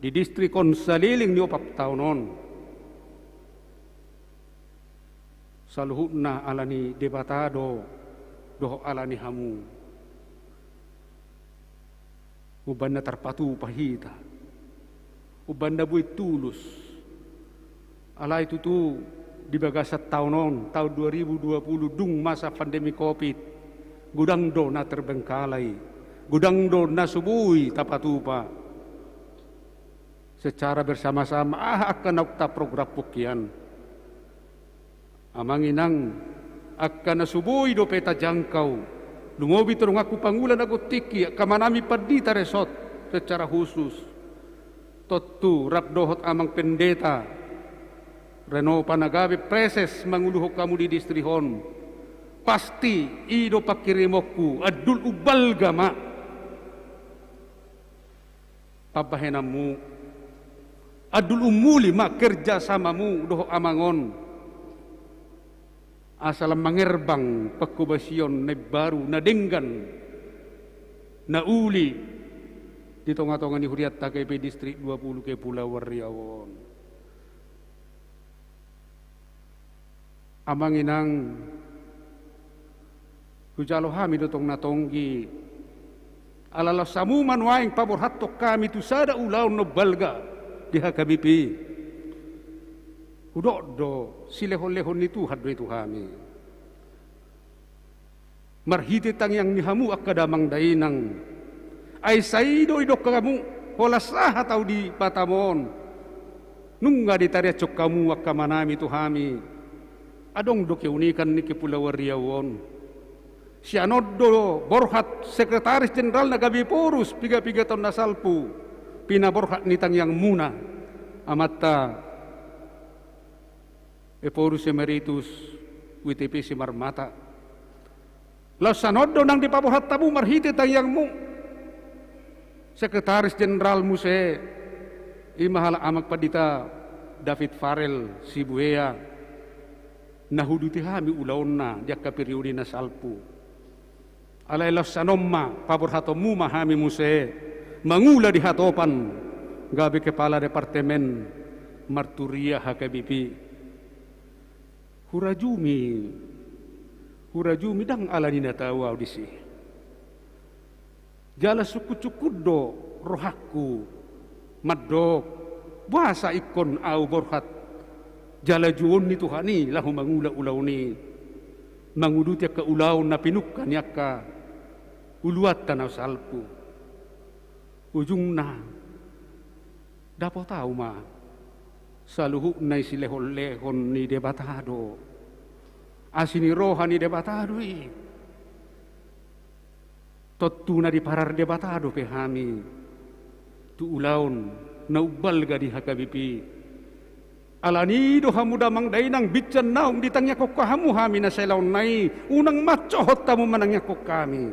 di distrik on saleleng ni opat taon on, saluhutna ala ni Debata do dohot ala ni hamu. Umbahen na tarpatupa hita, umbahen na boi tulus. Alai tutu di bagasan taon on, taon dua ribu dua puluh, dung masa pandemi covid, godang do na terbengkalai, godang do na so boi tapatupa secara bersama-sama aha angka naung taprogrammon hian. Amang inang, angka na so boi dope tajangkau, lumobi tu donganku pangula na gok tingki, angka amanami pandita resort secara khusus. Tontu rap dohot amang pendeta Renopa na gabe preses manguluhon hamu di distrik on, pasti i do pangkirimonku, andul umbalga ma pambahenanmu, andul umuli ma kerjasamamu dohot amang on, asa lam mangerbang pangkobasion na imbaru, na denggan, na uli di tonga-tonga ni hurianta H K B P Distrik dua puluh Kepulauan Riau on. Amang inang, hujalo hami do tong na tonggi, ala laos hamu ma nuaeng paborhathon hami tu sada ulaon na umbalga di H K B P. Hudok do, silehon-lehon ni Tuhan do i tu hami. Marhite tangiang ni hamu angka damang dainang. Ai sai do didok hamu, holan sahat ahu di Batam on. Nunga ditariashon hamu angka amanami tu hami. Adong do keunikan ni Kepulauan Riau on. Sian on do borhat Sekretaris Jenderal na gabe porus piga-piga taon na salpu, pinaborhat ni tangiangmuna, amanta Ephorus Emeritus, W T P Simarmata. Laos sian on do nang dipaborhat hamu marhite tangiangmu. Sekretaris Jenderal muse, i ma halak Amang Pandita David Farel Sibuea, na huuduti hami ulaonna di angka periode na salpu. Alai laos sian on ma paborhatonmu ma hami muse, mangula di hatopan, gabe kepala departemen marturia H K B P. Hurajumi, hurajumi ndang ala ni na tau ahu disi. Jala sungkun-sungkun do rohangku mandok, boasa ingkon ahu borhat jala jouon ni Tuhan i laho mangula ulaon i, manguduti angka ulaon na pinungka ni angka uluanta na salpu. Ujungna, dapot ahu ma saluhutna i silehon-lehon ni Debata do. Asi ni roha ni Debata do i. Tontu na diparar Debata dope hami tu ulaon na umbalga di H K B P. Ala ni i do hamu damang dainang, binsan naung ditangiangkon hamu hami na sai ulaonna i, unang mansohot hamu manangiangkon hami.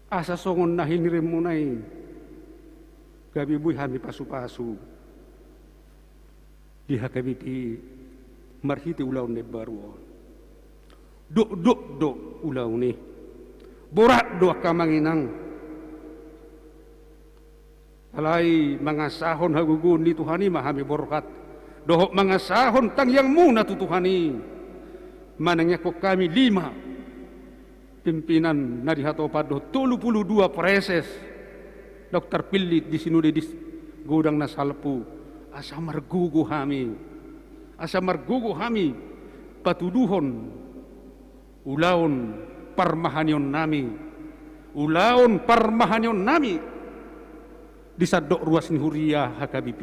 Asa songon na hinirimuna i, gabe boi hami pasu-pasu di H K B P marhite ulaon na imbaru on. Dokdok do ulaon i. Borat do angka amang inang. Alai mangasahon hagogoon ni Tuhan i ma hami borhat. Dohot mangasahon tangiangmuna tu Tuhan i. Manangiangkon hami lima pimpinan na di hatopan dohot tolu pulu dua praeses, dokter pillit di sinode di godang na salpu, asa margogo hami, asa margogo hami patuduhon ulaon parmahanionnami, ulaon parmahanionnami di sandok ruas ni huria H K B P.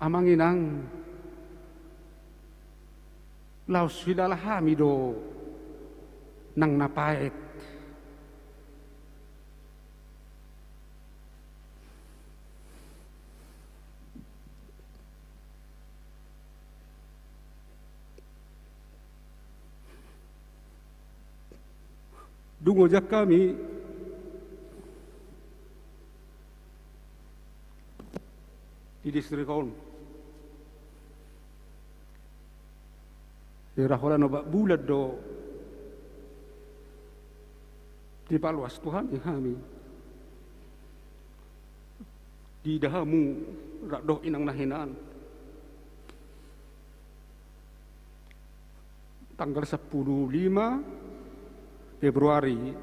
Amang inang, laos hilala hami do nang na paet. Dung ojan hami di distrik on, hira holan opat bulan do dipaloas Tuhan i hami. Diida hamu rap dohot inang na hinan. Tanggal sampulu lima Februari,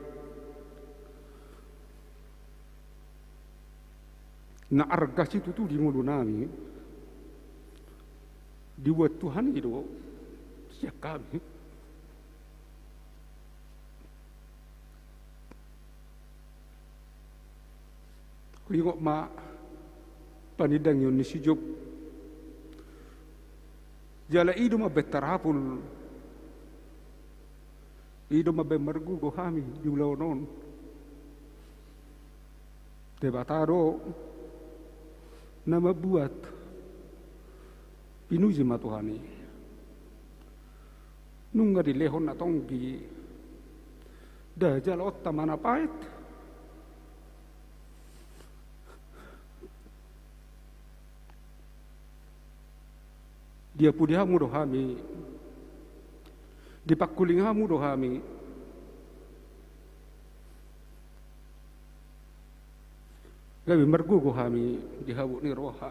na arga situtu di ngolunami, dibuat Tuhan i do sian hami. Huingot ma panindangion ni si Job. Jala i do mambaen tarapul, i do mambaen margogo hami di ulaon on. Debata do na mambuat. Pinuji ma Tuhan i. Nunga dilehon na tonggi, da jaloonta ma na paet. Diapuli hamu do hami, dipangkuling hamu do hami. Gabe margogo hami di habot ni roha.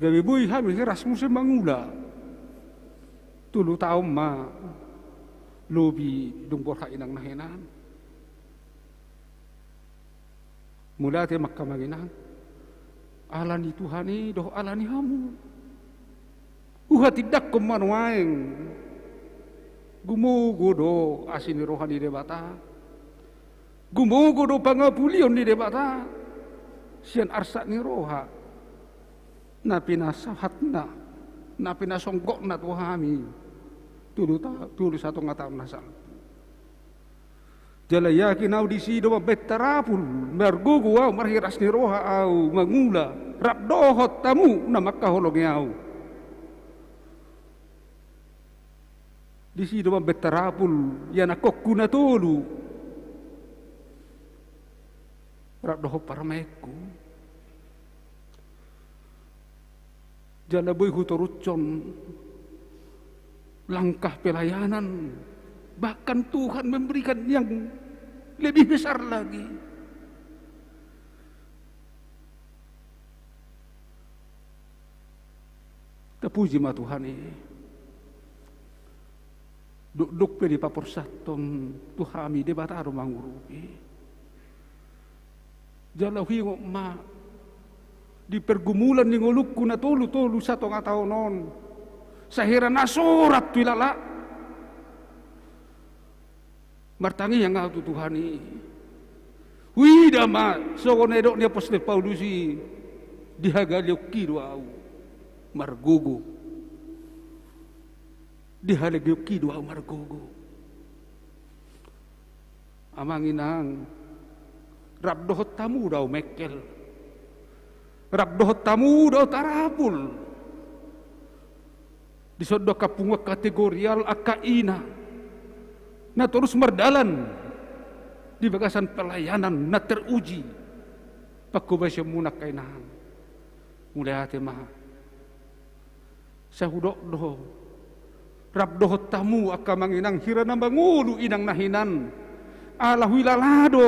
Gabe boi hami hiras muse mangula. Tolu taon ma lobi dung borhat inang na hinan. Mauliate ma angka amang inang. Ala ni Tuhan i dohot ala ni hamu. Huhatindangkon ma nuaeng. Gumogo do asi ni roha ni Debata. Gumogo do pangapulion ni Debata sian arsak ni roha na pinasahatna, na pinasonggotna tu hami tolu ta-, tolu satonga taon na salpu. Jala yakin ahu disi do mambahen tarapul, margogo ahu, marhiras ni roha ahu mangula, rap dohot hamu na mangkaholongi ahu. Disi do mambahen tarapul ianakhonhu na tolu, rap dohot parumaenhu. Jala boi hutorushon langkah pelayanan, bahkan Tuhan memberikan yang lebih besar lagi. Tapuji ma Tuhan i. Dokdok pe dipaporsanhon tu hami, Debata do mangurupi. Jala huingot ma di pergumulan ni ngolungku na tolu-tolu satonga taon on, sahira na sorat tu ilala, martangiang ahu tu Tuhan i. Huida ma songon na nidok ni apostel Paulus i, dihagaleonki do ahu margogo. Dihagaleonki do ahu margogo. Amang inang, rap dohot hamu do ahu mengkel. Rap dohot hamu do ahu tarapul. Dison do angka punguan kategorial, angka ina na torus mardalan di bagasan pelayanan na teruji. Panghobasionmuna angka inang. Mauliate ma. Sai hudok do, rap dohot hamu angka amang inang, hira na mangolu inang na hinan, ala huilala do,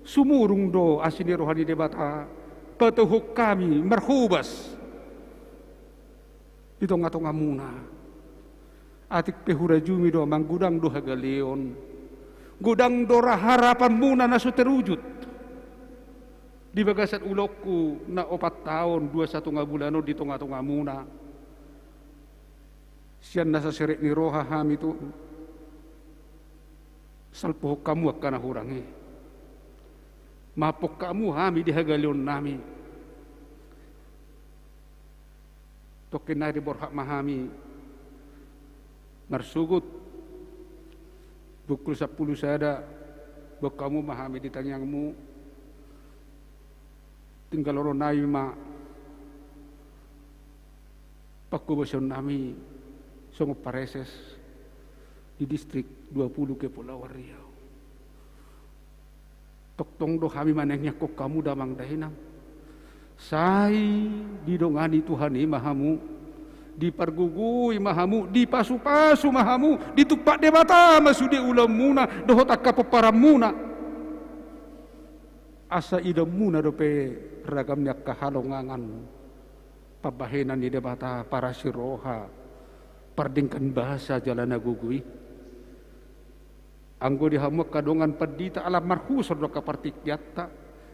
sumurung do asi ni roha ni Debata patuduhon hami marhobas di tonga-tongamuna. Atik pe hurajumi do amang, godang do hagaleon, godang do harapanmuna na so terujut di bagasan ulaonku na opat taon dua satonga bulan on di tonga-tongamuna. Sian na saseret ni roha hami tu salpuhon hamu angka na hurang i. Maafhon hamu hami di hagaleonnami. Tongkin nai diborhat ma hami marsogot pukul sampulu sada, boan hamu ma hami di tangiangmu. Tinggalhononnami ma panghobasionnami songon pareses di Distrik dua puluh Kepulauan Riau. Tongtong do hami manangianghon hamu damang dainang. Sai didongani Tuhan i ma hamu, dipargogoi ma hamu, dipasupasu ma hamu, ditumpak Debata ma sude ulaonmuna dohot angka pomparanmuna. Asa idaonmuna dope ragam ni angka halongangan pambahenan ni Debata, parasi roha, pardenggan basa jala na gogo i. Anggo di hamu angka dongan pandita, ala marhushon do angka partingkianta.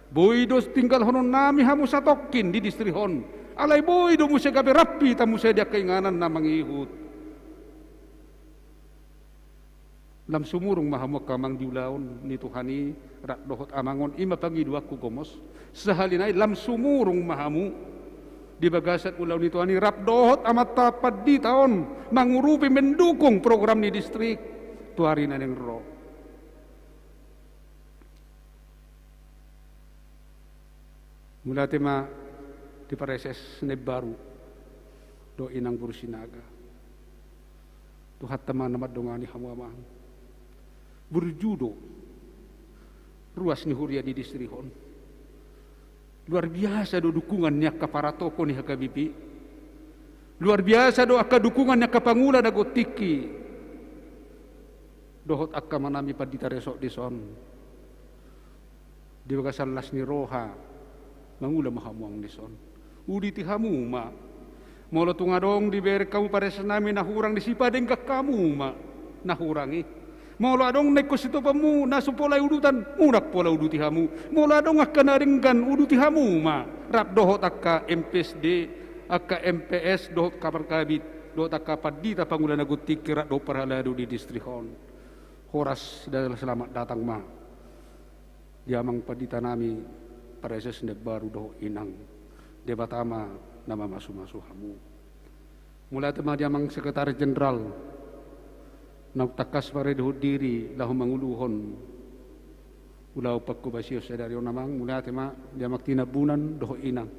Boi do tinggalhononnami hamu satongkin di distrik on. Alai boi do muse gabe rap hita muse di angka inganan na mangihut. Lam sumurung ma hamu angka amang di ulaon ni Tuhan i, rap dohot amang on, i ma pangidoanku gomos. Sahali nai lam sumurung ma hamu di bagasan ulaon ni Tuhan i, rap dohot amanta pandita on mangurupi, mendukung program ni distrik tu ari na naeng ro. Mauliate ma di pareses na imbaru dohot inang boru Sinaga. Tuhanta ma na mandongani hamu amang. Burju do ruas ni huria di distrik on. Luar biasa do dukungan ni angka paratoko ni H K B P. Luar biasa do angka dukungan ni angka pangula na gontingki dohot angka amanami pandita resort dison. Di bagasan las ni roha mangula ma hamu amang dison. Uduti hamu ma. Molo tung adong dibereng hamu paresesnami na hurang disi, padenggan hamu ma na hurang i. Molo adong na ingkon sitopanmu na so pola udutan, unang pola uduti hamu. Molo adong angka na denggan, uduti hamu ma. Rap dohot angka M P S D, angka M P S dohot kamarkabit dohot angka pandita pangula na gontingki rap dohot parhalado di distrik on. Horas dan selamat datang ma di amang panditanami, pareses na imbaru dohot inang. Debata ma na mamasumasu hamu. Mauliate ma di amang sekretaris jenderal Naung tangkas marende diri laho manguluhon ulaon pangkobasion sadari on, Amang. Mauliate ma di Amang Tinambunan dohot Inang.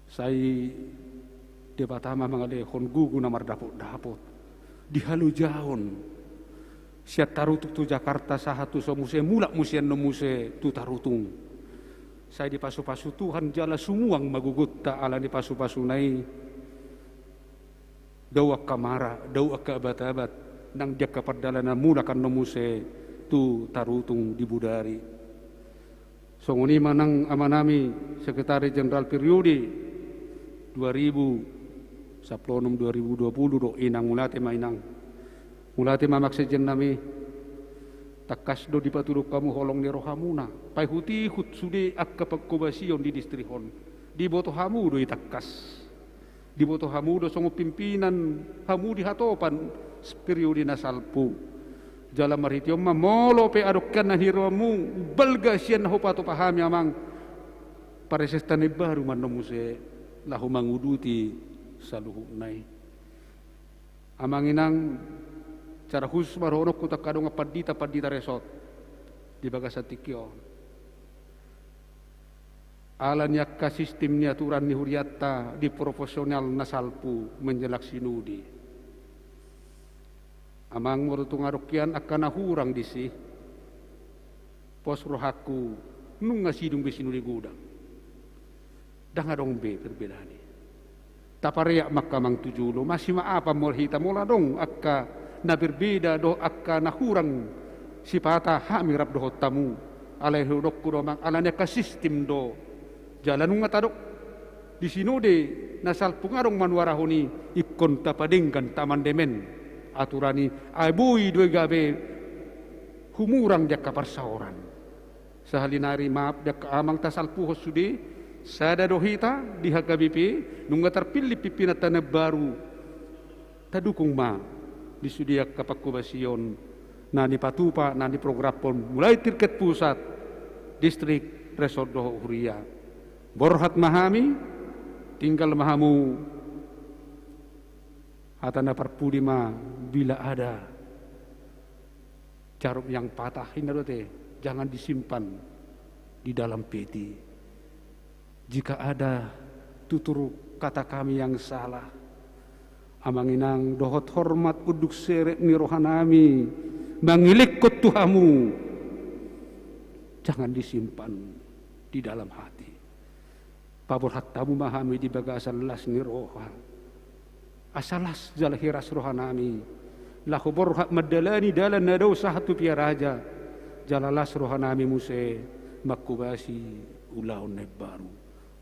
Sai Debata ma mangalehon gogo na mardapotdapot di halojaon sian Tarutung tu Jakarta, sahat tu so muse mulak muse annon muse tu Tarutung. Sai dipasupasu Tuhan jala sumuang ma gogonta ala ni pasupasuna i. Dao angka mara, dao angka abatabat nang di angka pardalanan mulak annon muse tu Tarutung di Bodari. Songon i ma nang amanami Sekretaris Jenderal periode dua ribu sampulu onom dua ribu dua pulu dohot Inang. Mauliate ma, Inang. Mauliate ma, Amang Sekjen nami. Tangkas do dipatuluk hamu holong ni rohamuna, paihutihut sude angka pangkobasion di distrik on. Diboto hamu do i tangkas. Diboto hamu do songon pimpinan hamu di hatopan periode na salpu. Jala marhite on ma, molo pe adong hian na nirohamu balga sian na hupatupa hami, Amang, paresesta na imbaru ma annon muse laho manguduti saluhutna i. Amang Inang, secara khusus ma dohononku tu angka dongan pandita, pandita resort di bagasan tingki on. Ala ni angka sistim ni aturan ni hurianta di proporsional na salpu menjelang sinode. Amang, molo tung adong hian angka na hurang disi, pos rohangku, nunga sidung be sinode godang. Ndang adong be perbedaan i. Tapareak ma angka, Amang, tu jolo, masimaafan ma hita molo adong angka na berbeda dohot angka na hurang sipata hami rap dohot hamu. Alai hudokku do, Amang, ala ni angka sistim do. Jala nunga tadok di sinode na salpu nga adong manuarahon i, ingkon tapadenggan, taamandemen aturan i, ai boi do i gabe humurang di angka parsaoran. Sahali nari, maaf, di angka amang tasalpuhon sude, sada do hita di H K B P, nunga tarpillit pimpinanta na baru. Tadukung ma di sude angka pangkobasion na nipatupa, na niprogramhon, mulai tingkat pusat, distrik, resort dohot huria. Borhat ma hami, tinggal ma hamu. Hata na parpudi ma, bila ada jarum yang patah, ninna do ate, jangan disimpan di dalam peti. Jika ada tutur kata kami yang salah, amang inang, dohot hormat unduk serep ni rohanami mangelek tu hamu, jangan disimpan di dalam hati. Paborhat hamu ma hami di bagasan las ni roha. Asa las jala hiras rohanami, laho borhat mandalani dalan na dao sahat tu Piaraja, jala las rohanami muse mangkobasi ulaon na imbaru.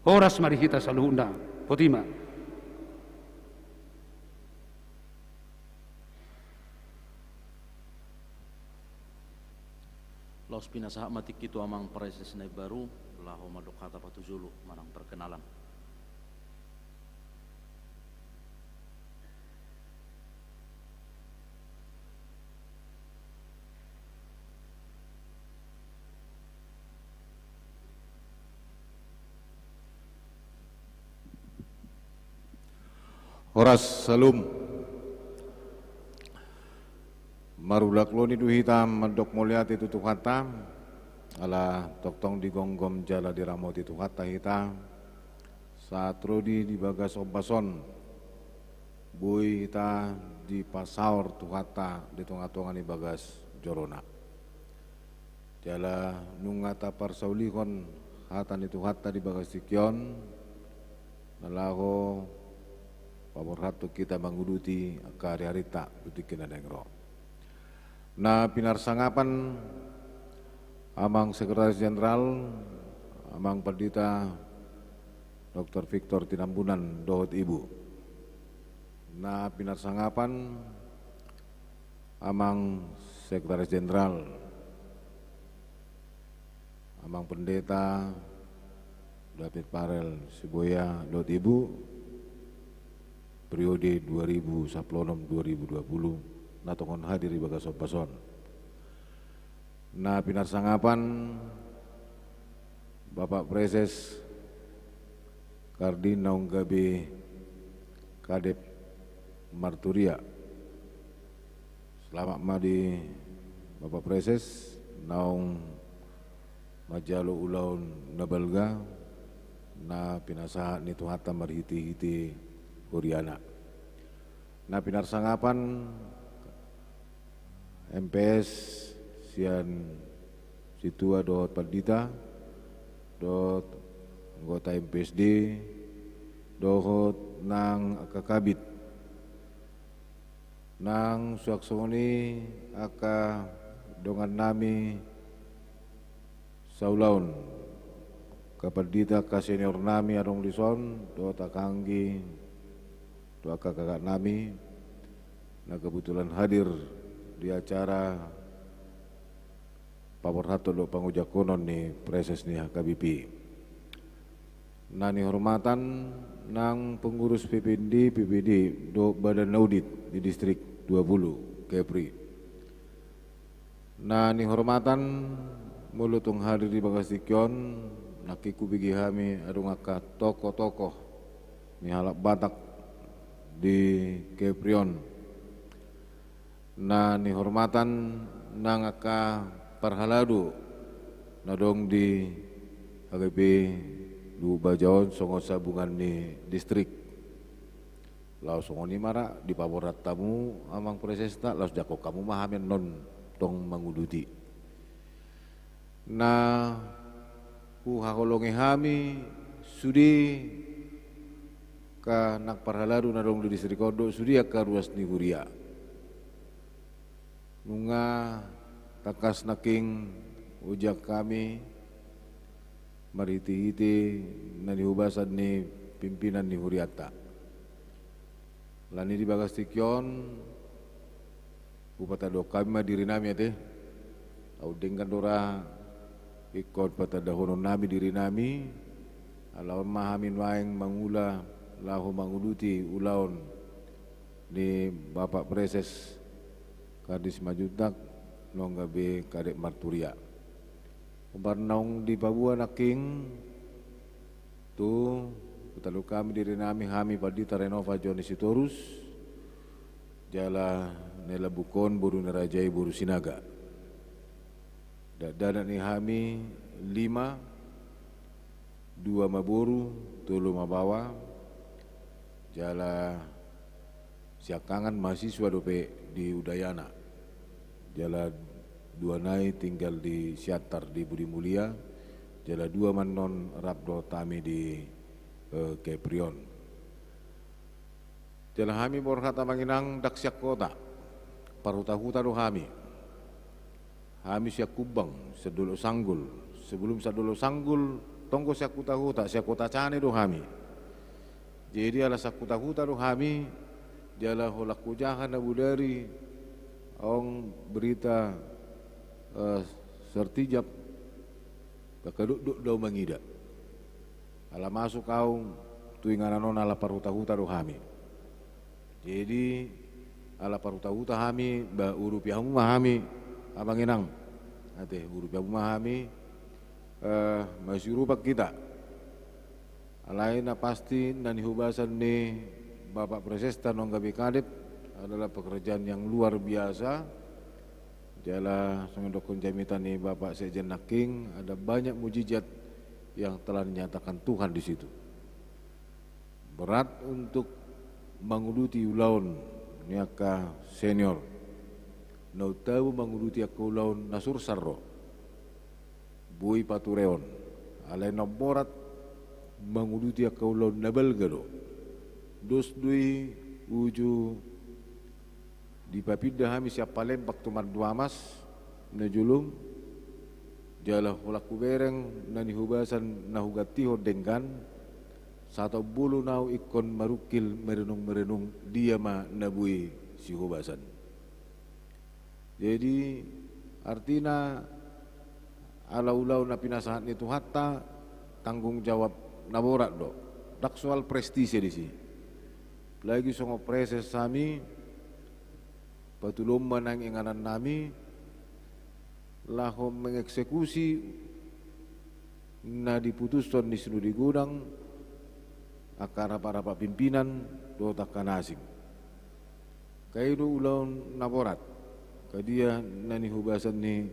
Horas ma di hita saluhutna. Boti ma. Laos pinasahat ma tingki tu amang praeses na imbaru, laho mandok hata patujolo manang perkenalan. Horas, salam. Marulakloni do hita mandok mauliate tu Tuhanta, ala tongtong digomgom jala diramoti Tuhanta hita, sahat ro di, di bagas ombas on, boi hita dipasaor Tuhanta di tongatonga ni bagas joroNa. Jala nunga taparsaulihon hata ni Tuhanta di bagas tingki on, na laho paborhathon hita manguduti angka ariarinta tu tingki na naeng ro. Na pinarsangapan amang Sekretaris Jenderal, Amang Pandita Doktor Victor Tinambunan dohot ibu. Na pinarsangapan amang Sekretaris Jenderal, Amang Pendeta David Farel Sibuea dohot ibu, periode dua ribu sampulu onom dua ribu dua pulu, na tongon hadir di bagas ombas on. Na pinarsangapan Bapak Praeses Kardinal naung gabe kadep marturia, Selamat ma di Bapak Preses, naung manjalo ulaon na balga, na pinasahat ni Tuhanta marhite-hite huriana. Na pinarsangapan M P S sian sintua dohot pandita, dohot anggota M P S D, dohot nang angka kabid. Nang suang songon i angka dongannami saulaon, angka pandita, angka seniornami adong dison, dohot angka anggi, dohot angka kakaknami, na kebetulan hadir di acara paborhathon dohot pangujakonon ni Preses ni H K B P. Na nihormatan nang pengurus P P N D, P P D, dohot Badan Audit di Distrik dua puluh, Kepri. Na nihormatan, molo tung hadir di bagas tingki on, nangkin hubege hami adong angka tokoh-tokoh ni halak Batak di Kepri on. Na nihormatan nang angka parhalado na adong di H K B P Luhut Baja on songon sabungan ni distrik. Laos songon i ma ra dipaborhat hamu amang presesta, laos jangkon hamu ma hami annon tong manguduti. Na huhaholongi hami sude angka nang parhalado na adong di distrik on dohot sude angka ruas ni huria. Nunga tangkas nangkin ojak hami marhite-hite na nihobasan ni pimpinan ni hurianta. Alani di bagas tingki on, hupatandahon hami ma dirinami ate. Aut denggan do ra ingkon patandahononnami dirinami, ala on ma hami nuaeng mangula laho manguduti ulaon ni Bapak Preses Kardi Simanjuntak, nang gabe Kadek Marturia. Umbar naung dipaboa nangkin, tu, hupatandahon hami dirinami, hami Pandita Renova Johnny Sitorus, jala na lambungkon boru ni raja i boru Sinaga. Dakdanak ni hami lima, dua ma boru, tolu ma baoa, jala siangkangan mahasiswa dope di Udayana. Jala dua nai tinggal di Siantar di Budi Mulia, jala dua ma annon rap dohot hami di, eh, Kepri on. Jala hami borhat amang inang ndang sian kota, parhuta-huta do hami. Hami sian Kumbang, sian Dolok Sanggul. Sebelum sian Dolok Sanggul, tong do sian huta-huta, sian Kota Cane do hami. Jadi ala sian huta-huta do hami, jala holan hujaha na bodari, adong berita, eh, sertijab, ndang dokdok do au mangida. Ala masuk au tu inganan on ala parhuta-huta do hami. Jadi, ala parhuta-huta hami, ba urupi hamu ma hami, amang inang. Ate, urupi hamu ma hami, eh, masiurupan hita. Alai na pasti na nihobasan ni Bapak Presesta nang gabe Kadep adalah pekerjaan yang luar biasa. Jala songon dokkon jamita ni Bapak Sekjen nangkin, ada banyak mujizat yang telah dinyatakan Tuhan di situ. Berat untuk manguduti ulaon ni angka senior. Na umtabo manguduti angka ulaon na sursar do. Boi patureon. Alai na umborat manguduti angka ulaon na balga do. Dos do i uju dipapinda hami sian Palembang tu Manduamas, na jolo, jala holan hubereng na nihobasan na hugantihon denggan, sataon bolon au ingkon marungkil marenung-marenung dia ma na boi sihobasan. Jadi, artina, ala ulaon na pinasahat ni Tuhanta, tanggung jawab na borat do. Ndang soal prestise disi. Apalagi songon preses hami, patulon ma nang inganannami, laho mengeksekusi na diputushon ni Sinode Godang, angka rapat-rapat pimpinan, dohot angka na asing. Angka i do ulaon na borat. Angka dia na nihubasan ni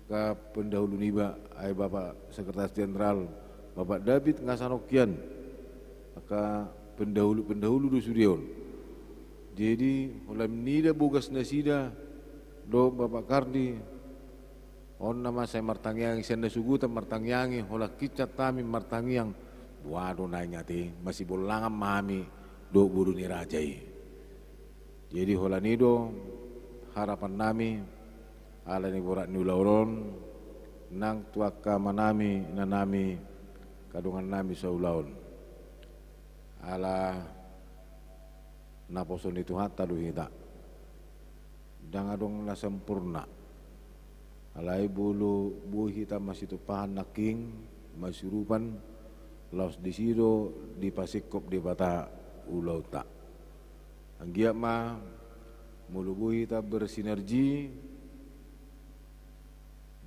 angka pendahulu niba, ai Bapak Sekretaris Jenderal, Bapak David nga sanongkian, angka pendahulu-pendahulu do sude on. Jadi, holan mida bogas nasida dohot Bapak Kardi, on nama sai martangiang, sian na sugutan martangiangi, holan kincit hami martangiang, boha do naeng ate, masibollangan ma hami dohot boru ni raja i. Jadi holan i do harapan nami, ala ni borat ni ulaon on, nang tu angka amanami, inanami, angka dongannami saulaon. Ala naposo ni Tuhanta do hita. Ndang adong na sempurna. Alai molo boi hita masitumpahan nangkin, masurupan, laos disi do dipasingkop Debata ulaonta. Anggiat ma, molo boi hita bersinergi,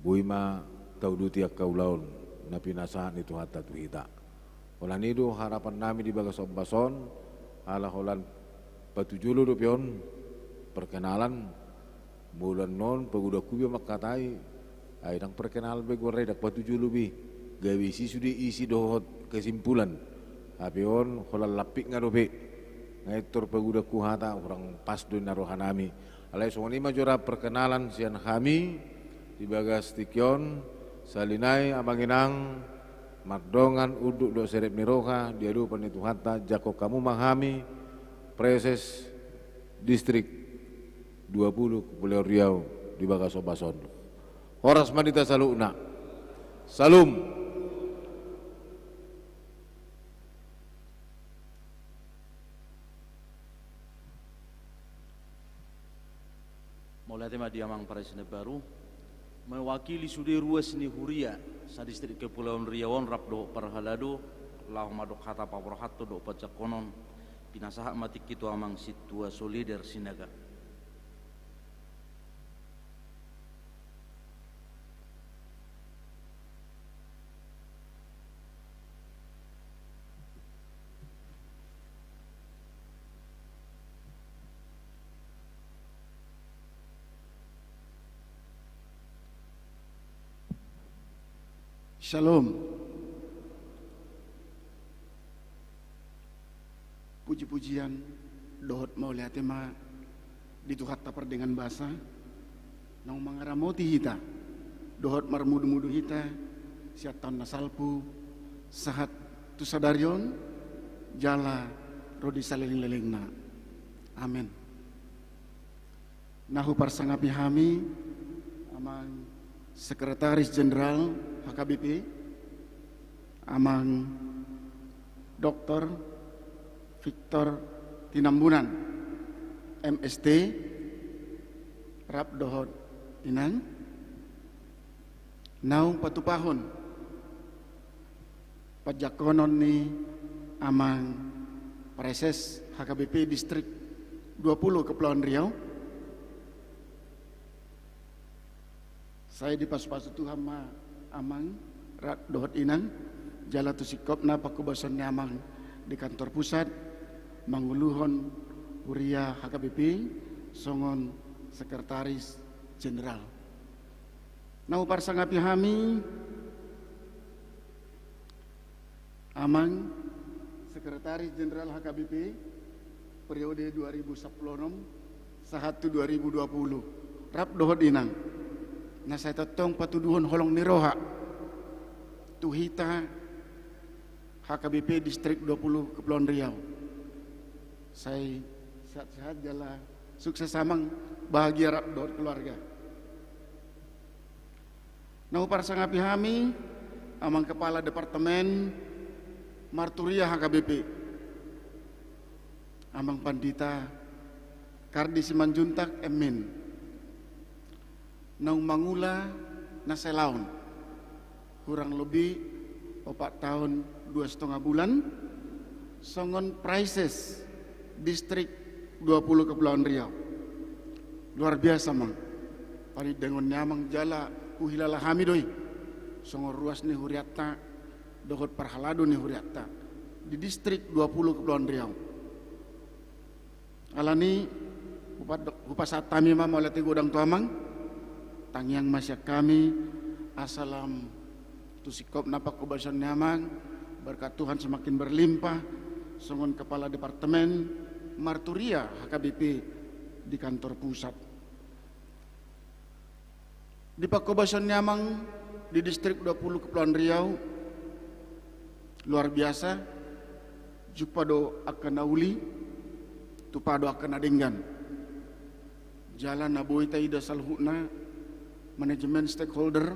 boi ma tauduti angka ulaon na pinasahat ni Tuhanta tu hita. Holan i do harapan nami di bagas ombas on, ala holan patujolo dope on, perkenalan, molo annon pagodangku be mangkatai, ai ndang perkenalan be goarna i, ndang patujolo be, gabe isi sude isi dohot kesimpulan. Hape on holan lampik nga dope. Nga i tor pagodangku hata, hurang pas do na rohanami. Alai songon i ma jora perkenalan sian hami di bagas tingki on, sahali nai amang inang, mardongan unduk dohot serep ni roha di adopan ni Tuhanta, jangkon hamu ma hami, Praeses Distrik dua puluh Kepulauan Riau di bagas ombas on. Horas ma di hita saluhutna. Salam. Mauliate ma di amang Praeses na baru. Mewakili sude ruas ni huria sadistrik Kepulauan Riau on rap dohot parhalado, laho mandok hata paborhathon dohot panjangkonon, pinasahat ma tingki tu amang Sintua Solider Sinaga. Shalom. Puji-pujian dohot mauliate ma di Tuhanta pardenggan basa, naung mangaramoti hita dohot marmudu-mudu hita sian taon na salpu sahat tu sadari on, jala ro di saleleng-lelengna. Amen. Na huparsangapi hami, amang Sekretaris Jenderal H K B P, amang Doktor Victor Tinambunan, M S T, rap dohot inang, naung patupahon panjangkonon ni amang Praeses H K B P Distrik dua puluh Kepulauan Riau. Sai dipasu-pasu Tuhan ma amang rap dohot inang, jala tu singkopna panghobason ni amang di kantor pusat, manguluhon huria H K B P songon Sekretaris Jenderal. Na huparsangapi hami, amang Sekretaris Jenderal H K B P periode dua ribu sapuluh onom sahat tu dua ribu dua puluh, rap dohot inang, na sai tongtong patuduhon holong ni roha tu hita H K B P Distrik dua puluh Kepulauan Riau. Sai sehat-sehat jala sukses amang, bahagia rap dohot keluarga. Na huparsangapi hami, amang Kepala Departemen Marturia H K B P, amang Pandita Kardi Simanjuntak, M In, naung mangula na selaon hurang lobi opat taon dua setengah bulan songon Praeses Distrik dua puluh Kepulauan Riau. Luar biasa, amang. Panindangon ni amang jala huhilala hami do i songon ruas ni hurianta dohot parhalado ni hurianta di Distrik dua puluh Kepulauan Riau. Alani Hupasahat hami ma mauliate godang tu Amang. Tangiang ma sian hami asa lam tu singkop na panghobasion ni Amang, berkat Tuhan semakin berlimpah songon kepala departemen marturia H K B P di kantor pusat. Di panghobasion ni Amang di Distrik dua puluh Kepulauan Riau luar biasa. Jumpa do angka na uli, tupa do angka na denggan. Jala na boi taida saluhutna manajemen stakeholder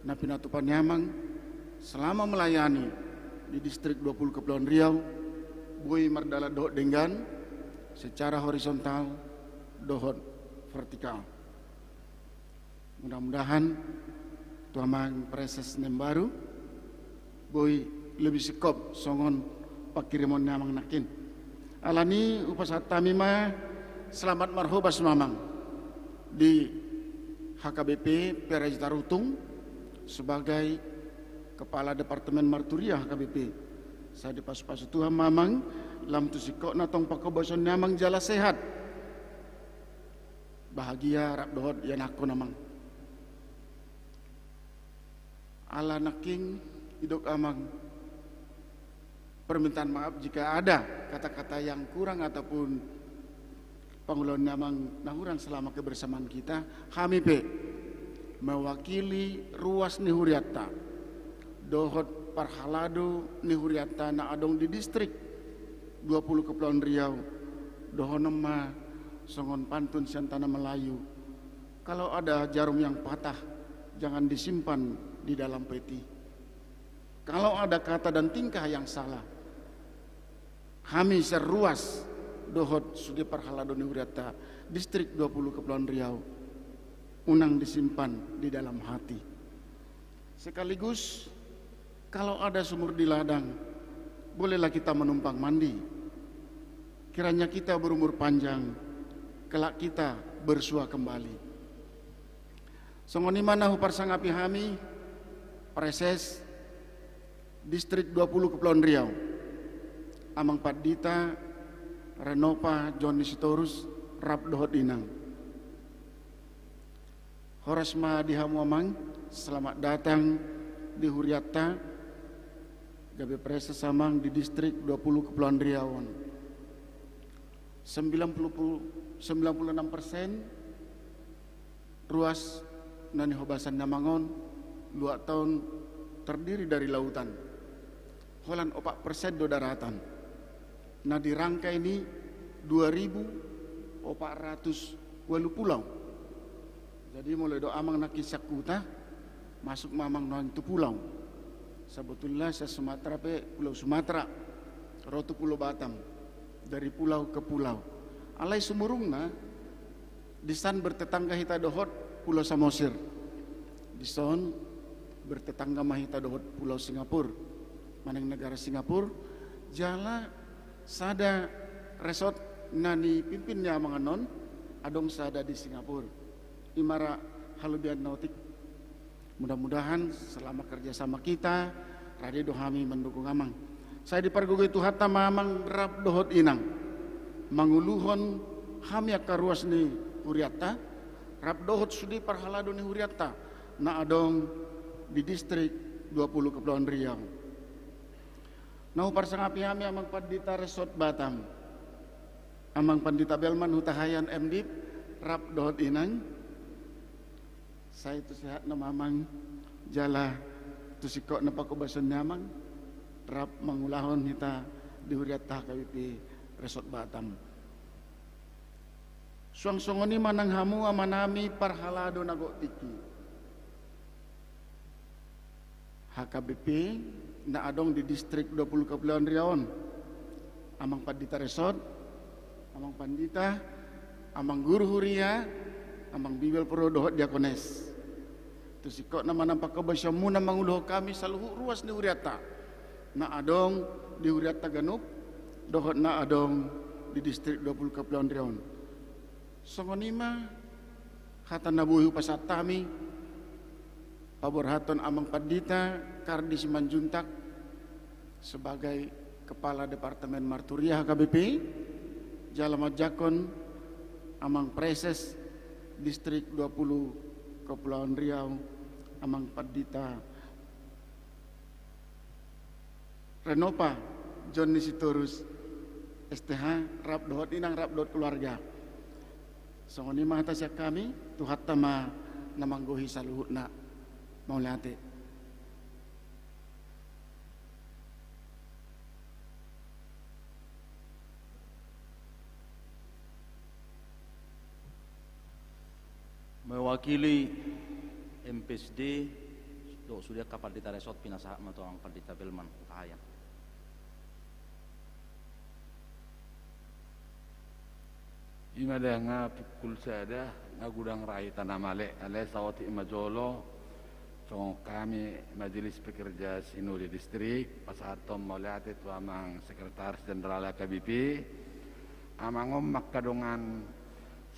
na pinatupa ni Amang selama melayani di Distrik dua puluh Kepulauan Riau boi mardalan dohot denggan secara horizontal dohot vertikal. Mudah-mudahan tu Amang Praeses na imbaru boi lebih singkop songon panghirimon ni Amang nangkin. Alani hupasahat hami ma selamat marhobas ma Amang di H K B P Pera Jitarutung sebagai kepala departemen marturia H K B P. Sai dipasu-pasu Tuhan ma Amang lam tu singkopna tong panghobasion ni Amang jala sehat, bahagia rap dohot ianakhon Amang. Ala nangkin didok Amang, permintaan maaf jika ada kata-kata yang kurang ataupun pangulaon ni Amang na hurang selama kebersamaan kita. Hami pe mewakili ruas ni hurianta dohot parhalado ni hurianta na adong di Distrik dua puluh Kepulauan Riau. Dohonon ma songon pantun sian Tanah Melayu, kalau ada jarum yang patah, jangan disimpan di dalam peti. Kalau ada kata dan tingkah yang salah, hami sian ruas dohot sude parhalado ni hurianta Distrik dua puluh Kepulauan Riau, unang disimpan di dalam hati. Sekaligus, kalau ada sumur di ladang, bolehlah kita menumpang mandi. Kiranya kita berumur panjang, kelak kita bersua kembali. Songon i ma na huparsangapi hami Praeses Distrik dua puluh Kepulauan Riau, Amang Pandita Renopa Joni Sitorus, rap dohot inang. Horas ma di hamu Amang, selamat datang di hurianta, gabe praeses Amang di Distrik dua puluh Kepulauan Riau on. Sembilan puluh, sembilan puluh enam persen ruas na nihobasan ni Amang on luatta on terdiri dari lautan. Holan opat persen do daratan. Na di rangka i dua ribu opat ratus ualu pulau. Jadi molo didok Amang nangkin sian huta, masuk ma Amang nuaeng tu pulau. Sebetulnya sian Sumatera pe Pulau Sumatera ro tu Pulau Batam, dari pulau ke pulau. Alai sumurungna, dison bertetangga hita dohot Pulau Samosir. Dison bertetangga ma hita dohot Pulau Singapura, manang negara Singapura. Jala sada resort na nipimpin ni Amang annon adong sada di Singapura. I ma ra halobian na otik. Mudah-mudahan selama kerjasama kita, rade do hami mendukung Amang. Sai dipargogoi Tuhanta ma Amang rap dohot inang manguluhon hami angka ruas ni hurianta, rap dohot sude parhalado ni hurianta na adong di Distrik dua puluh Kepulauan Riau. Na huparsangapi hami Amang Pandita Resort Batam, Amang Pandita Belman Hutahaean, M Div, rap dohot inang. Sai tu sehatna ma Amang, jala tu singkopna panghobasion ni Amang, rap mangulahon hita di hurianta H K B P Resort Batam. Suang songon i ma nang hamu amanami parhalado na gok tingki. H K B P na adong di Distrik dua puluh Kepulauan Riau on. Amang Pandita Resort, Amang Pandita, Amang Guru Huria, Amang Bibelvrouw dohot Diakones. Tu singkopna ma nang panghobasionmuna manguluhon hami saluhut ruas ni hurianta na adong di hurianta ganup dohot na adong di Distrik dua puluh Kepulauan Riau on. Songon i ma hata na boi hupasahat hami, paborhathon Amang Pandita Kardi Simanjuntak sebagai Kepala Departemen Marturia H K B P, jala manjangkon Amang Praeses Distrik dua puluh Kepulauan Riau, Amang Pandita Renova Jonni Sitorus, S T H, rap dohot inang, rap dohot keluarga. Songon i ma hata sian hami, Tuhanta ma na manggohi saluhutna. Mauliate. Mewakili M P S D dohot sude angka pandita resort, pinasahat ma tu Amang Pandita Belman Hutahaean. I ma da, nga pukul sada, nga godang ra hita na male, alai saotik ma jolo, songon hami Majelis Pekerja Sinode Distrik, pasahathon mauliate tu Amang Sekretaris Jenderal H K B P, Amang on ma angka dongan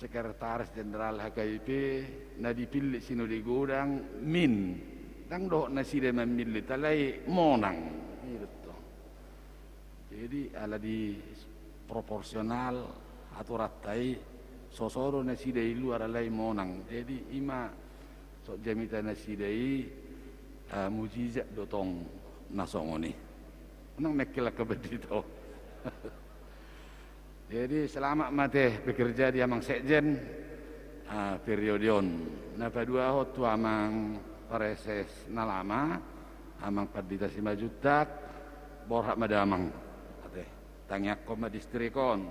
Sekretaris Jenderal H K B P na dipillit sinode godang, min, ndang dohot nasida mamillit, alai monang. I do tong. Jadi, ala di proporsional aturanta i, so so do nasida i luar alai monang. Jadi, i ma so jamita nasida i, ah, mujizat do tong na songon i. Unang mengkel angka pandita on. Jadi, selamat ma te bekerja di Amang Sekjen, ah, periode on. Na paduahon tu Amang Praeses na lama, Amang Pandita Simanjuntak, borhat ma damang. Ate, tangiangkon ma distrik on,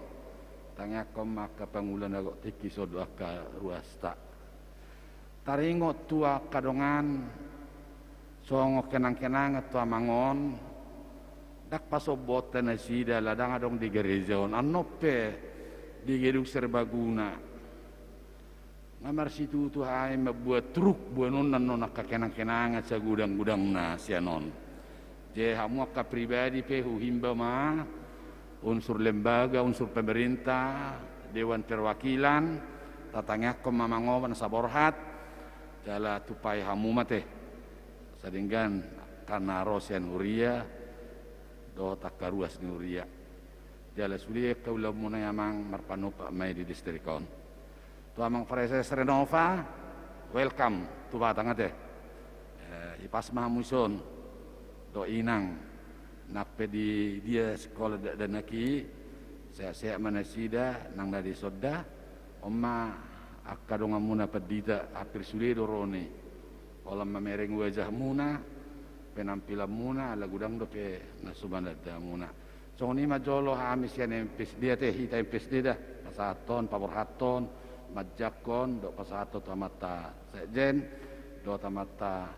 tangiangkon ma angka pangula na gok tingki, songon angka ruasta. Taringot tu angka dongan, songon kenang-kenangan tu amang on, ndang pasombuonta nasida, ala ndang adong di gareja on, annon pe di gedung serbaguna. Nga marsitutu hami mambuat truk, boanonna annon angka kenang-kenangan sagudang-gudangna sian on. Jadi hamu angka pribadi pe huhimbau ma, unsur lembaga, unsur pemerintah, dewan perwakilan, tatangiangkon ma amang on asa borhat, jala tumpahi hamu ma te. Sadenggan angka na ro sian huria, dohot angka ruas ni huria. Jala sude angka ulaonmuna i amang, marpanumpak ma i di distrik on. Tu Amang Praeses Renova, welcome tu Batam ate. Eh, hipas ma hamu dison, dohot inang, nang pe di dia sikola dakdanak i, sehat-sehat ma nasida, nang na di sonda, on ma angka donganmuna pandita, hampir sude do ro ni. Holan mamereng wajahmuna, penampilanmuna, ala godang dope na sumandat hamuna. Songon i ma jolo hami sian M P S D ate, hita M P S D da, pasahathon, paborhathon, manjangkon, dohot pasahathon tu amanta sekjen, dohot amanta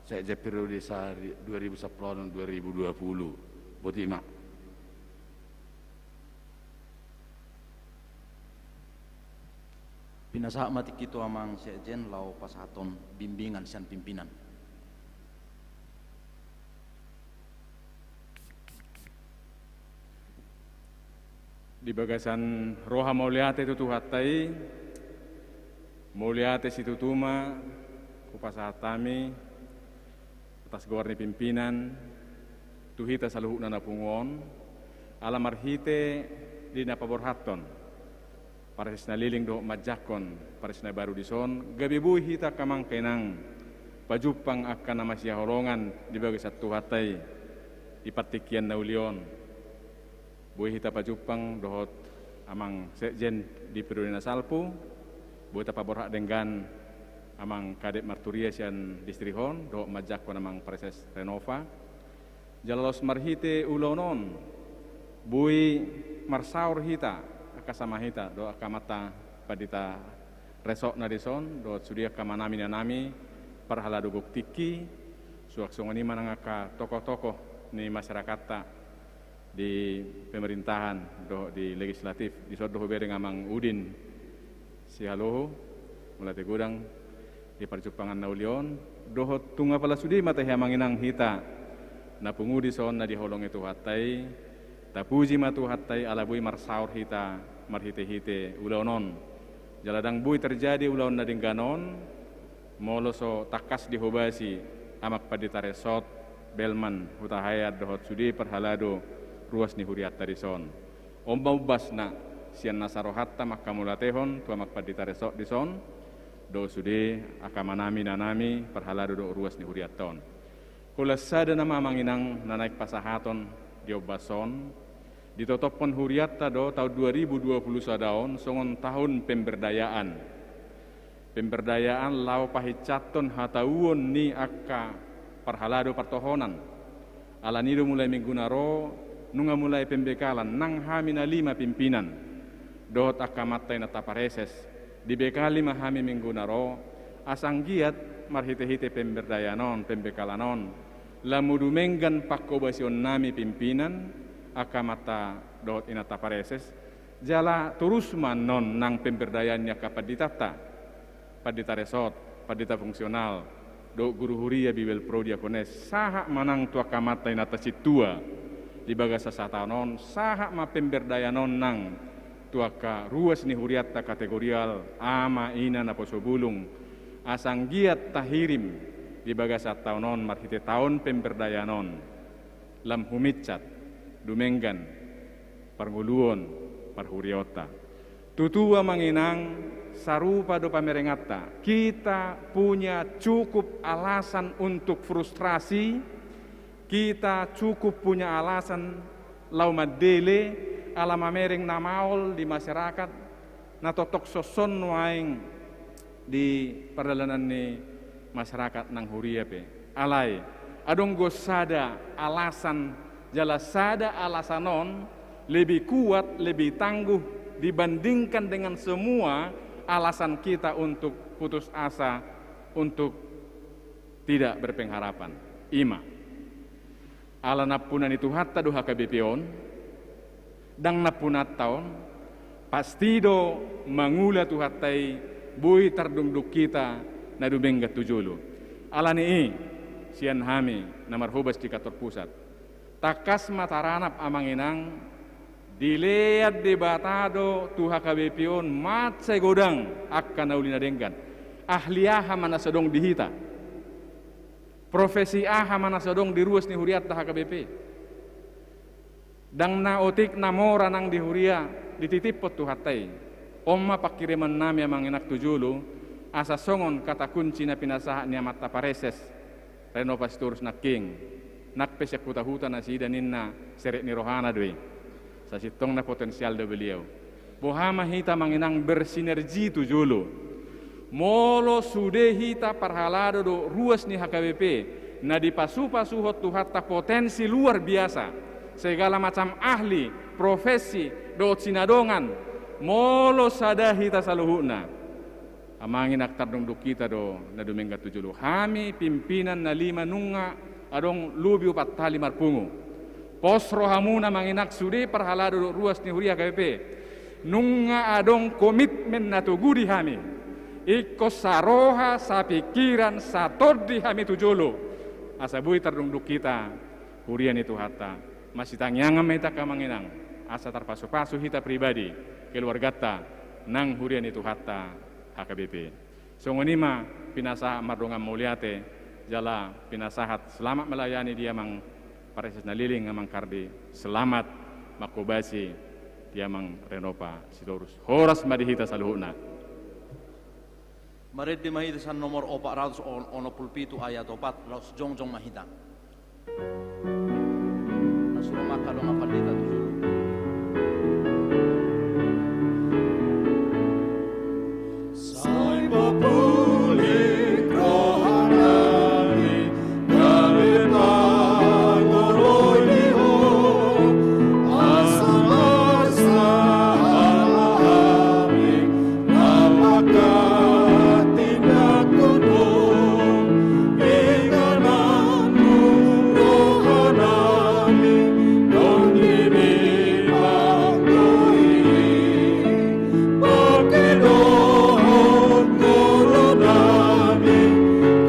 sekjen periode sa-, dua ribu sampulu onom, dua ribu dua puluh. Boti ma. Pinasahat ma tingki tu amang sekjen laho pasahathon bimbingan sian pimpinan. Di bagasan roha mauliate tu Tuhanta i, mauliate situtu ma hupasahat hami atas goar ni pimpinan tu hita saluhutna na pungu on, ala marhite di na paborhathon Praeses Nalilingkon dohot manjangkon Praeses na baru dison, gabe boi hita angka amang inang pajumpang angka na masihaholongan di bagasan Tuhanta i di partingkian na uli on. Boi hita pajumpang dohot amang sekjen di periode na salpu, boi tapaborhat denggan amang Kadep Marturia sian distrik on, dohot manjangkon amang Praeses Renova. Jala laos marhite ulaon on, boi marsaor hita, angka sama hita, dohot angka amanta pandita resort na dison, dohot sude angka amanami, inanami, parhalado gok tingki, suang songon i ma nang angka tokoh-tokoh ni masyarakatta di pemerintahan dohot di legislatif, dison do hubereng amang Udin Sihaloho, mauliate godang di parjumpangan na uli on, dohot tung apala sude ma tahe amang inang hita na pungu dison na dihaholongi Tuhanta i, tapuji ma Tuhanta i ala boi marsaor hita marhite-hite ulaon on. Jala ndang boi terjadi ulaon na denggan on, molo so tangkas dihobasi amang pandita resort, Belman Hutahaean dohot sude parhalado ruas ni hurianta dison. On ma umbasna, Sian nasa rohanta manghamauliatehon tu Amang Pandita Resort dison, dohot sude angka amanami, inanami, parhalado dohot ruas ni hurianta on. Holan sada nama, Amang Inang, na naeng pasahaton di ombas on, ditotophon hurianta do taon dua ribu dua puluh sada on songon tahun pemberdayaan. Pemberdayaan laho pahinsathon hatauon ni angka parhalado partohonan. Alani do mulai minggu na ro, nunga mulai pembekalan nang hami na lima pimpinan dohot angka amanta inanta pareses. Dibekali ma hami minggu na ro, asa anggiat marhitehite pemberdayaan on, pembekalan on, lam dumenggan pangkobasionnami pimpinan, angka amanta dohot inanta pareses, jala torus ma annon nang pemberdayaan ni angka panditanta, Pandita Resort, pandita fungsional, dohot guru huria, bibelvrouw, diakones, sahat ma nang tu angka amanta inanta sintua di bagasan sataon on, sahat ma pemberdayaan on nang tu angka ruas ni hurianta kategorial, ama, ina, naposo bulung, asa anggiat tahirim di bagasan taon on marhite taon pemberdayaan on, lam huminsat, dumenggan, parngoluon, parhuriaonta. Tutu, Amang Inang, sarupa do pamerenganta. Kita punya cukup alasan untuk frustrasi, kita cukup punya alasan laho mandele, ala mamereng na maol di masyarakat, na tongtong songon on nuaeng di pardalanan ni masyarakat nang huria pe. Alai, adong do sada alasan, jala sada alasan on lebih kuat, lebih tangguh dibandingkan dengan semua alasan kita untuk putus asa, untuk tidak berpengharapan. I ma. Ala nampuna ni Tuhanta do H K B P on, ndang nampunanta on, pasti do mangula Tuhanta i boi tardungdung hita na dumenggan tu jolo. Alani i, sian hami na marhobas di kantor pusat, tangkas ma taranap, Amang Inang, dilean Debata do tu H K B P on mansai godang angka na uli na denggan. Ahli aha ma na so adong di hita? Profesi aha ma na so adong di ruas ni hurianta H K B P? Ndang na otik na mora nang di huria dititiphon Tuhanta i. On ma panghirimonnami, Amang Inang, tu jolo, asa songon kata kunci na pinasahat ni amanta pareses Renopa Sitorus nangkin, nang pe sian huta-huta nasida ninna, serep ni rohana do i. Sasintongna potensial do beliau. Boha ma hita, Amang Inang, bersinergi tu jolo. Molo sude hita parhalado dohot ruas ni H K B P na dipasu-pasuhon Tuhanta potensi luar biasa, segala macam ahli, profesi, dohot sinadongan, molo sada hita saluhutna, Amang Inang, tardungdung hita do na dumenggan tu jolo. Hami pimpinan na lima nunga adong lobi opat hali marpungu. Pos rohamuna, Amang Inang, sude parhalado dohot ruas ni huria H K B P. Nunga adong komitmen na togu di hami. Ingkon saroha, sapingkiran, satondi hami tu jolo. Asa boi tardungdung hita huria ni Tuhanta. Masitangiangan ma hita, Amang Inang, asa tarpasu-pasu hita pribadi, keluarganta, nang huria ni Tuhanta H K B P. Songon i ma pinasahat mardongan mauliate, jala pinasahat selamat melayani di Amang Pareses Nalilin, Amang Kardi, selamat mangkobasi di Amang Renopa Sitorus. Horas ma di hita saluhutna. Marende ma hita sian nomor opat ratus onom pulu pitu ayat opat, laos jongjong ma hita. Na suru mangkadongan pandita tu jolo. Sai papulik rohanami, gabe pangoloi di Ho, asa marsahalak hami, na manghatindanghon Ho. Inganan Ho rohanami, tondibi pangoli. Pangkedohon ngolunami,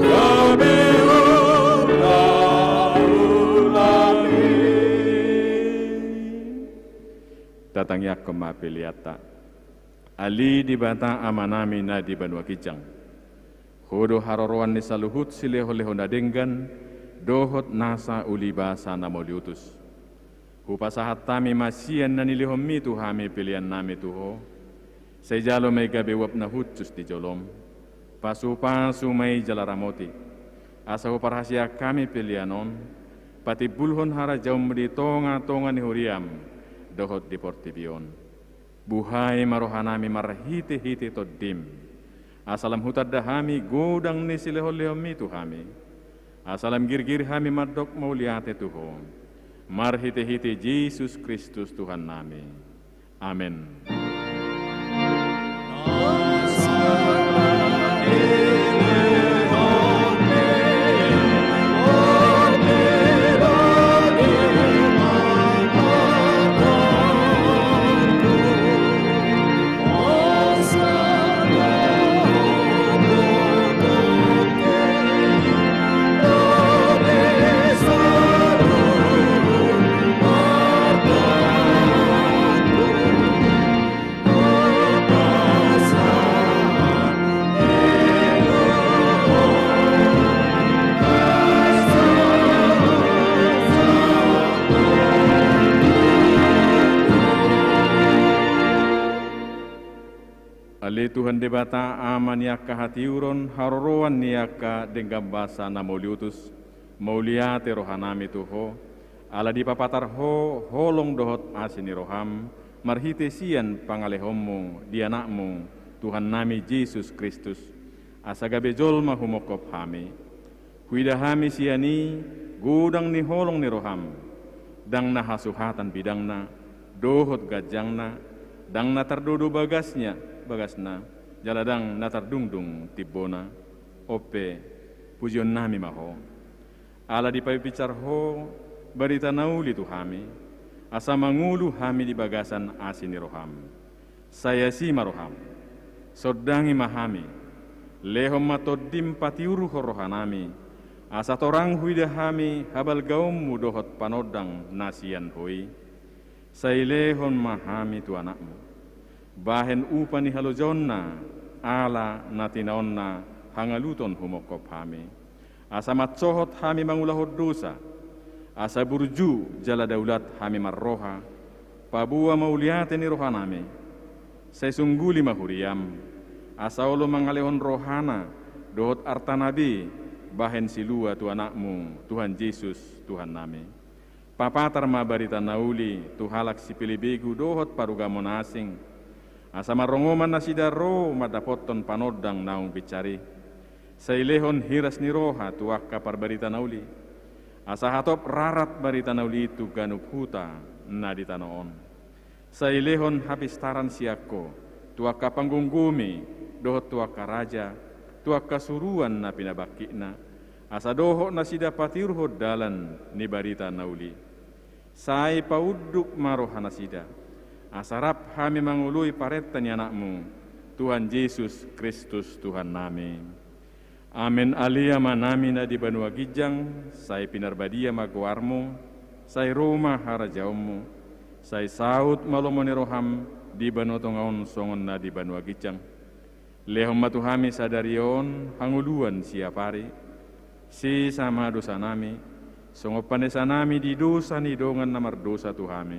gabe ulaulami. Tatangiangkon ma peleanta. Ale Debata Amanami na di banua ginjang, Ho do haroroan ni saluhut silehon-lehon na denggan dohot nasa uli basa na mauliutus. Hupasahat hami ma sian na nilehonmi tu hami peleannami tu Ho. Sai jalo ma i gabe uap na hushus di jolom. Pasupasu ma i jala ramoti, asa huparhaseang hami pelean on patimbulhon harajaonmu di tongatonga ni huriam dohot di portibi on. Buhai ma rohanami marhitehite Tondim, asa lam hutanda hami godang ni silehonlehonmi tu hami, asa lam girgir hami mandok mauliate tu Ho marhitehite Jesus Kristus Tuhannami. Amen. Ale Tuhan Debata, Ama ni angka hatiuron, haroroan ni angka denggan basa na mauliutus, mauliate rohanami tu Ho, ala dipapatar Ho holong dohot asi ni roham, marhite sian pangalehonmu di Anakmu, Tuhannami Jesus Kristus, asa gabe jolma humongkop hami. Huida hami sian i godang ni holong ni roham, ndang na hasuhatan bidangna, dohot ganjangna, ndang na tardodo bagasna, bagasna, jala ndang na tardungdung timbona. Onpe, pujionnami ma Ho. Ala dipabinsar Ho barita na uli tu hami, asa mangolu hami di bagasan asi ni roham. Sai asi ma roham. Sondangi ma hami. Lehon ma Tondim patiurhon rohanami, asa torang huida hami habalgaonmu dohot panondang na sian Ho i. Sai lehon ma hami tu Anakmu, bahen upa ni halojaonna, ala na tinaonna hangaluton humongkop hami. Asa mansohot hami mangulahon dosa, asa burju jala daulat hami marroha, paboa mauliate ni rohanami. Sai sungguli ma huriam, asa olo mangalehon rohana dohot artana be bahen silua tu Anakmu, Tuhan Jesus, Tuhannami. Papatar ma barita na uli tu halak sipelebegu dohot parugamon asing, asa marrongoman nasida ro mandapothon panondang naung binsar i. Sai lehon hiras ni roha tu angka parbarita na uli, asa hatop rarat barita na uli i tu ganup huta na di tano on. Sai lehon hapistaran sian Ho tu angka panggomgomi dohot tu angka raja, tu angka suruan na pinabangkitna, asa dohot nasida patiurhon dalan ni barita na uli. Sai paunduk ma rohanasida, asa rap hami mangoloi parenta ni Anakmu, Tuhan Jesus Kristus Tuhannami. Amen. Ale Amanami na di banua ginjang, sai pinarbadia ma goarmu, sai ro ma harajaonmu, sai saut ma lomo ni roham di banua tonga on songon na di banua ginjang. Lehon ma tu hami sadari on hangoluan siapari. Sesa ma dosanami, songon panesanami di dosa ni dongan na mardosa tu hami.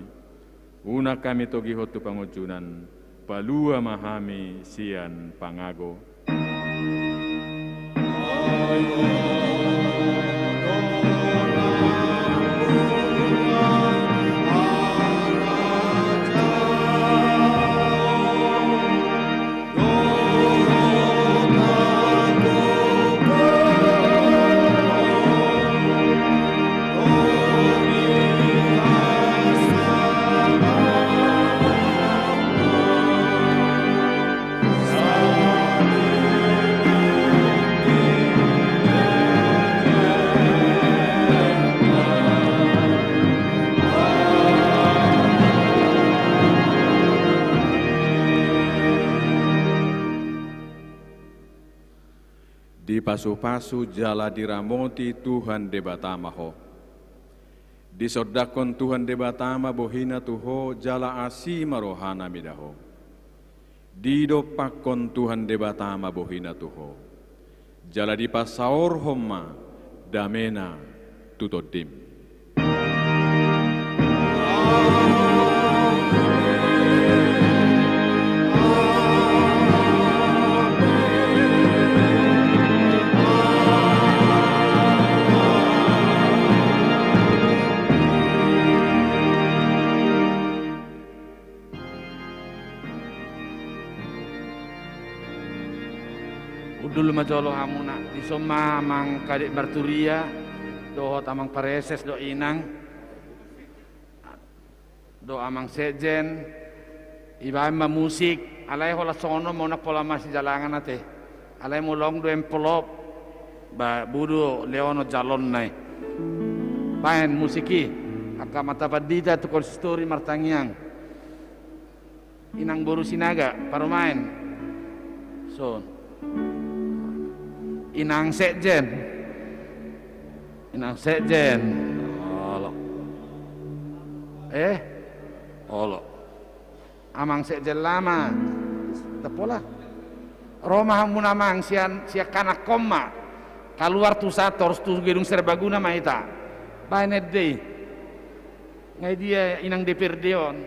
Unang hami togihon tu pangunjunan, palua ma hami sian pangago. Dipasupasu jala diramoti Tuhan Debata ma ho. Disondangkon Tuhan Debata ma bohina tu ho, jala asi ma rohana mida ho. Didompakkon Tuhan Debata ma bohina tu ho, jala dipasaorhon ma damena tu tondim. Hundul ma jolo hamuna. Dison ma amang kadek marturia, dohot amang pareses dohot inang, dohot amang sekjen. Ibaen ma musik, alai holan songon on ma, unang pola masijalangan ate. Alai molo adong do envelop, ba boi do lehonon jalonna i. Baen musik i, angka amanta pandita tu konsistori martangiang. Inang boru Sinaga, parumaen. Son. Inang sekjen. Inang sekjen. Olo. Eh? Olo. Amang sekjen lama. Ndang pola. Ro ma hamuna amang sian, sian hanakhon ma. Kaluar tu sa, torus tu gedung serbaguna ma hita. Baen ende i. Nga i dia inang D P R D on.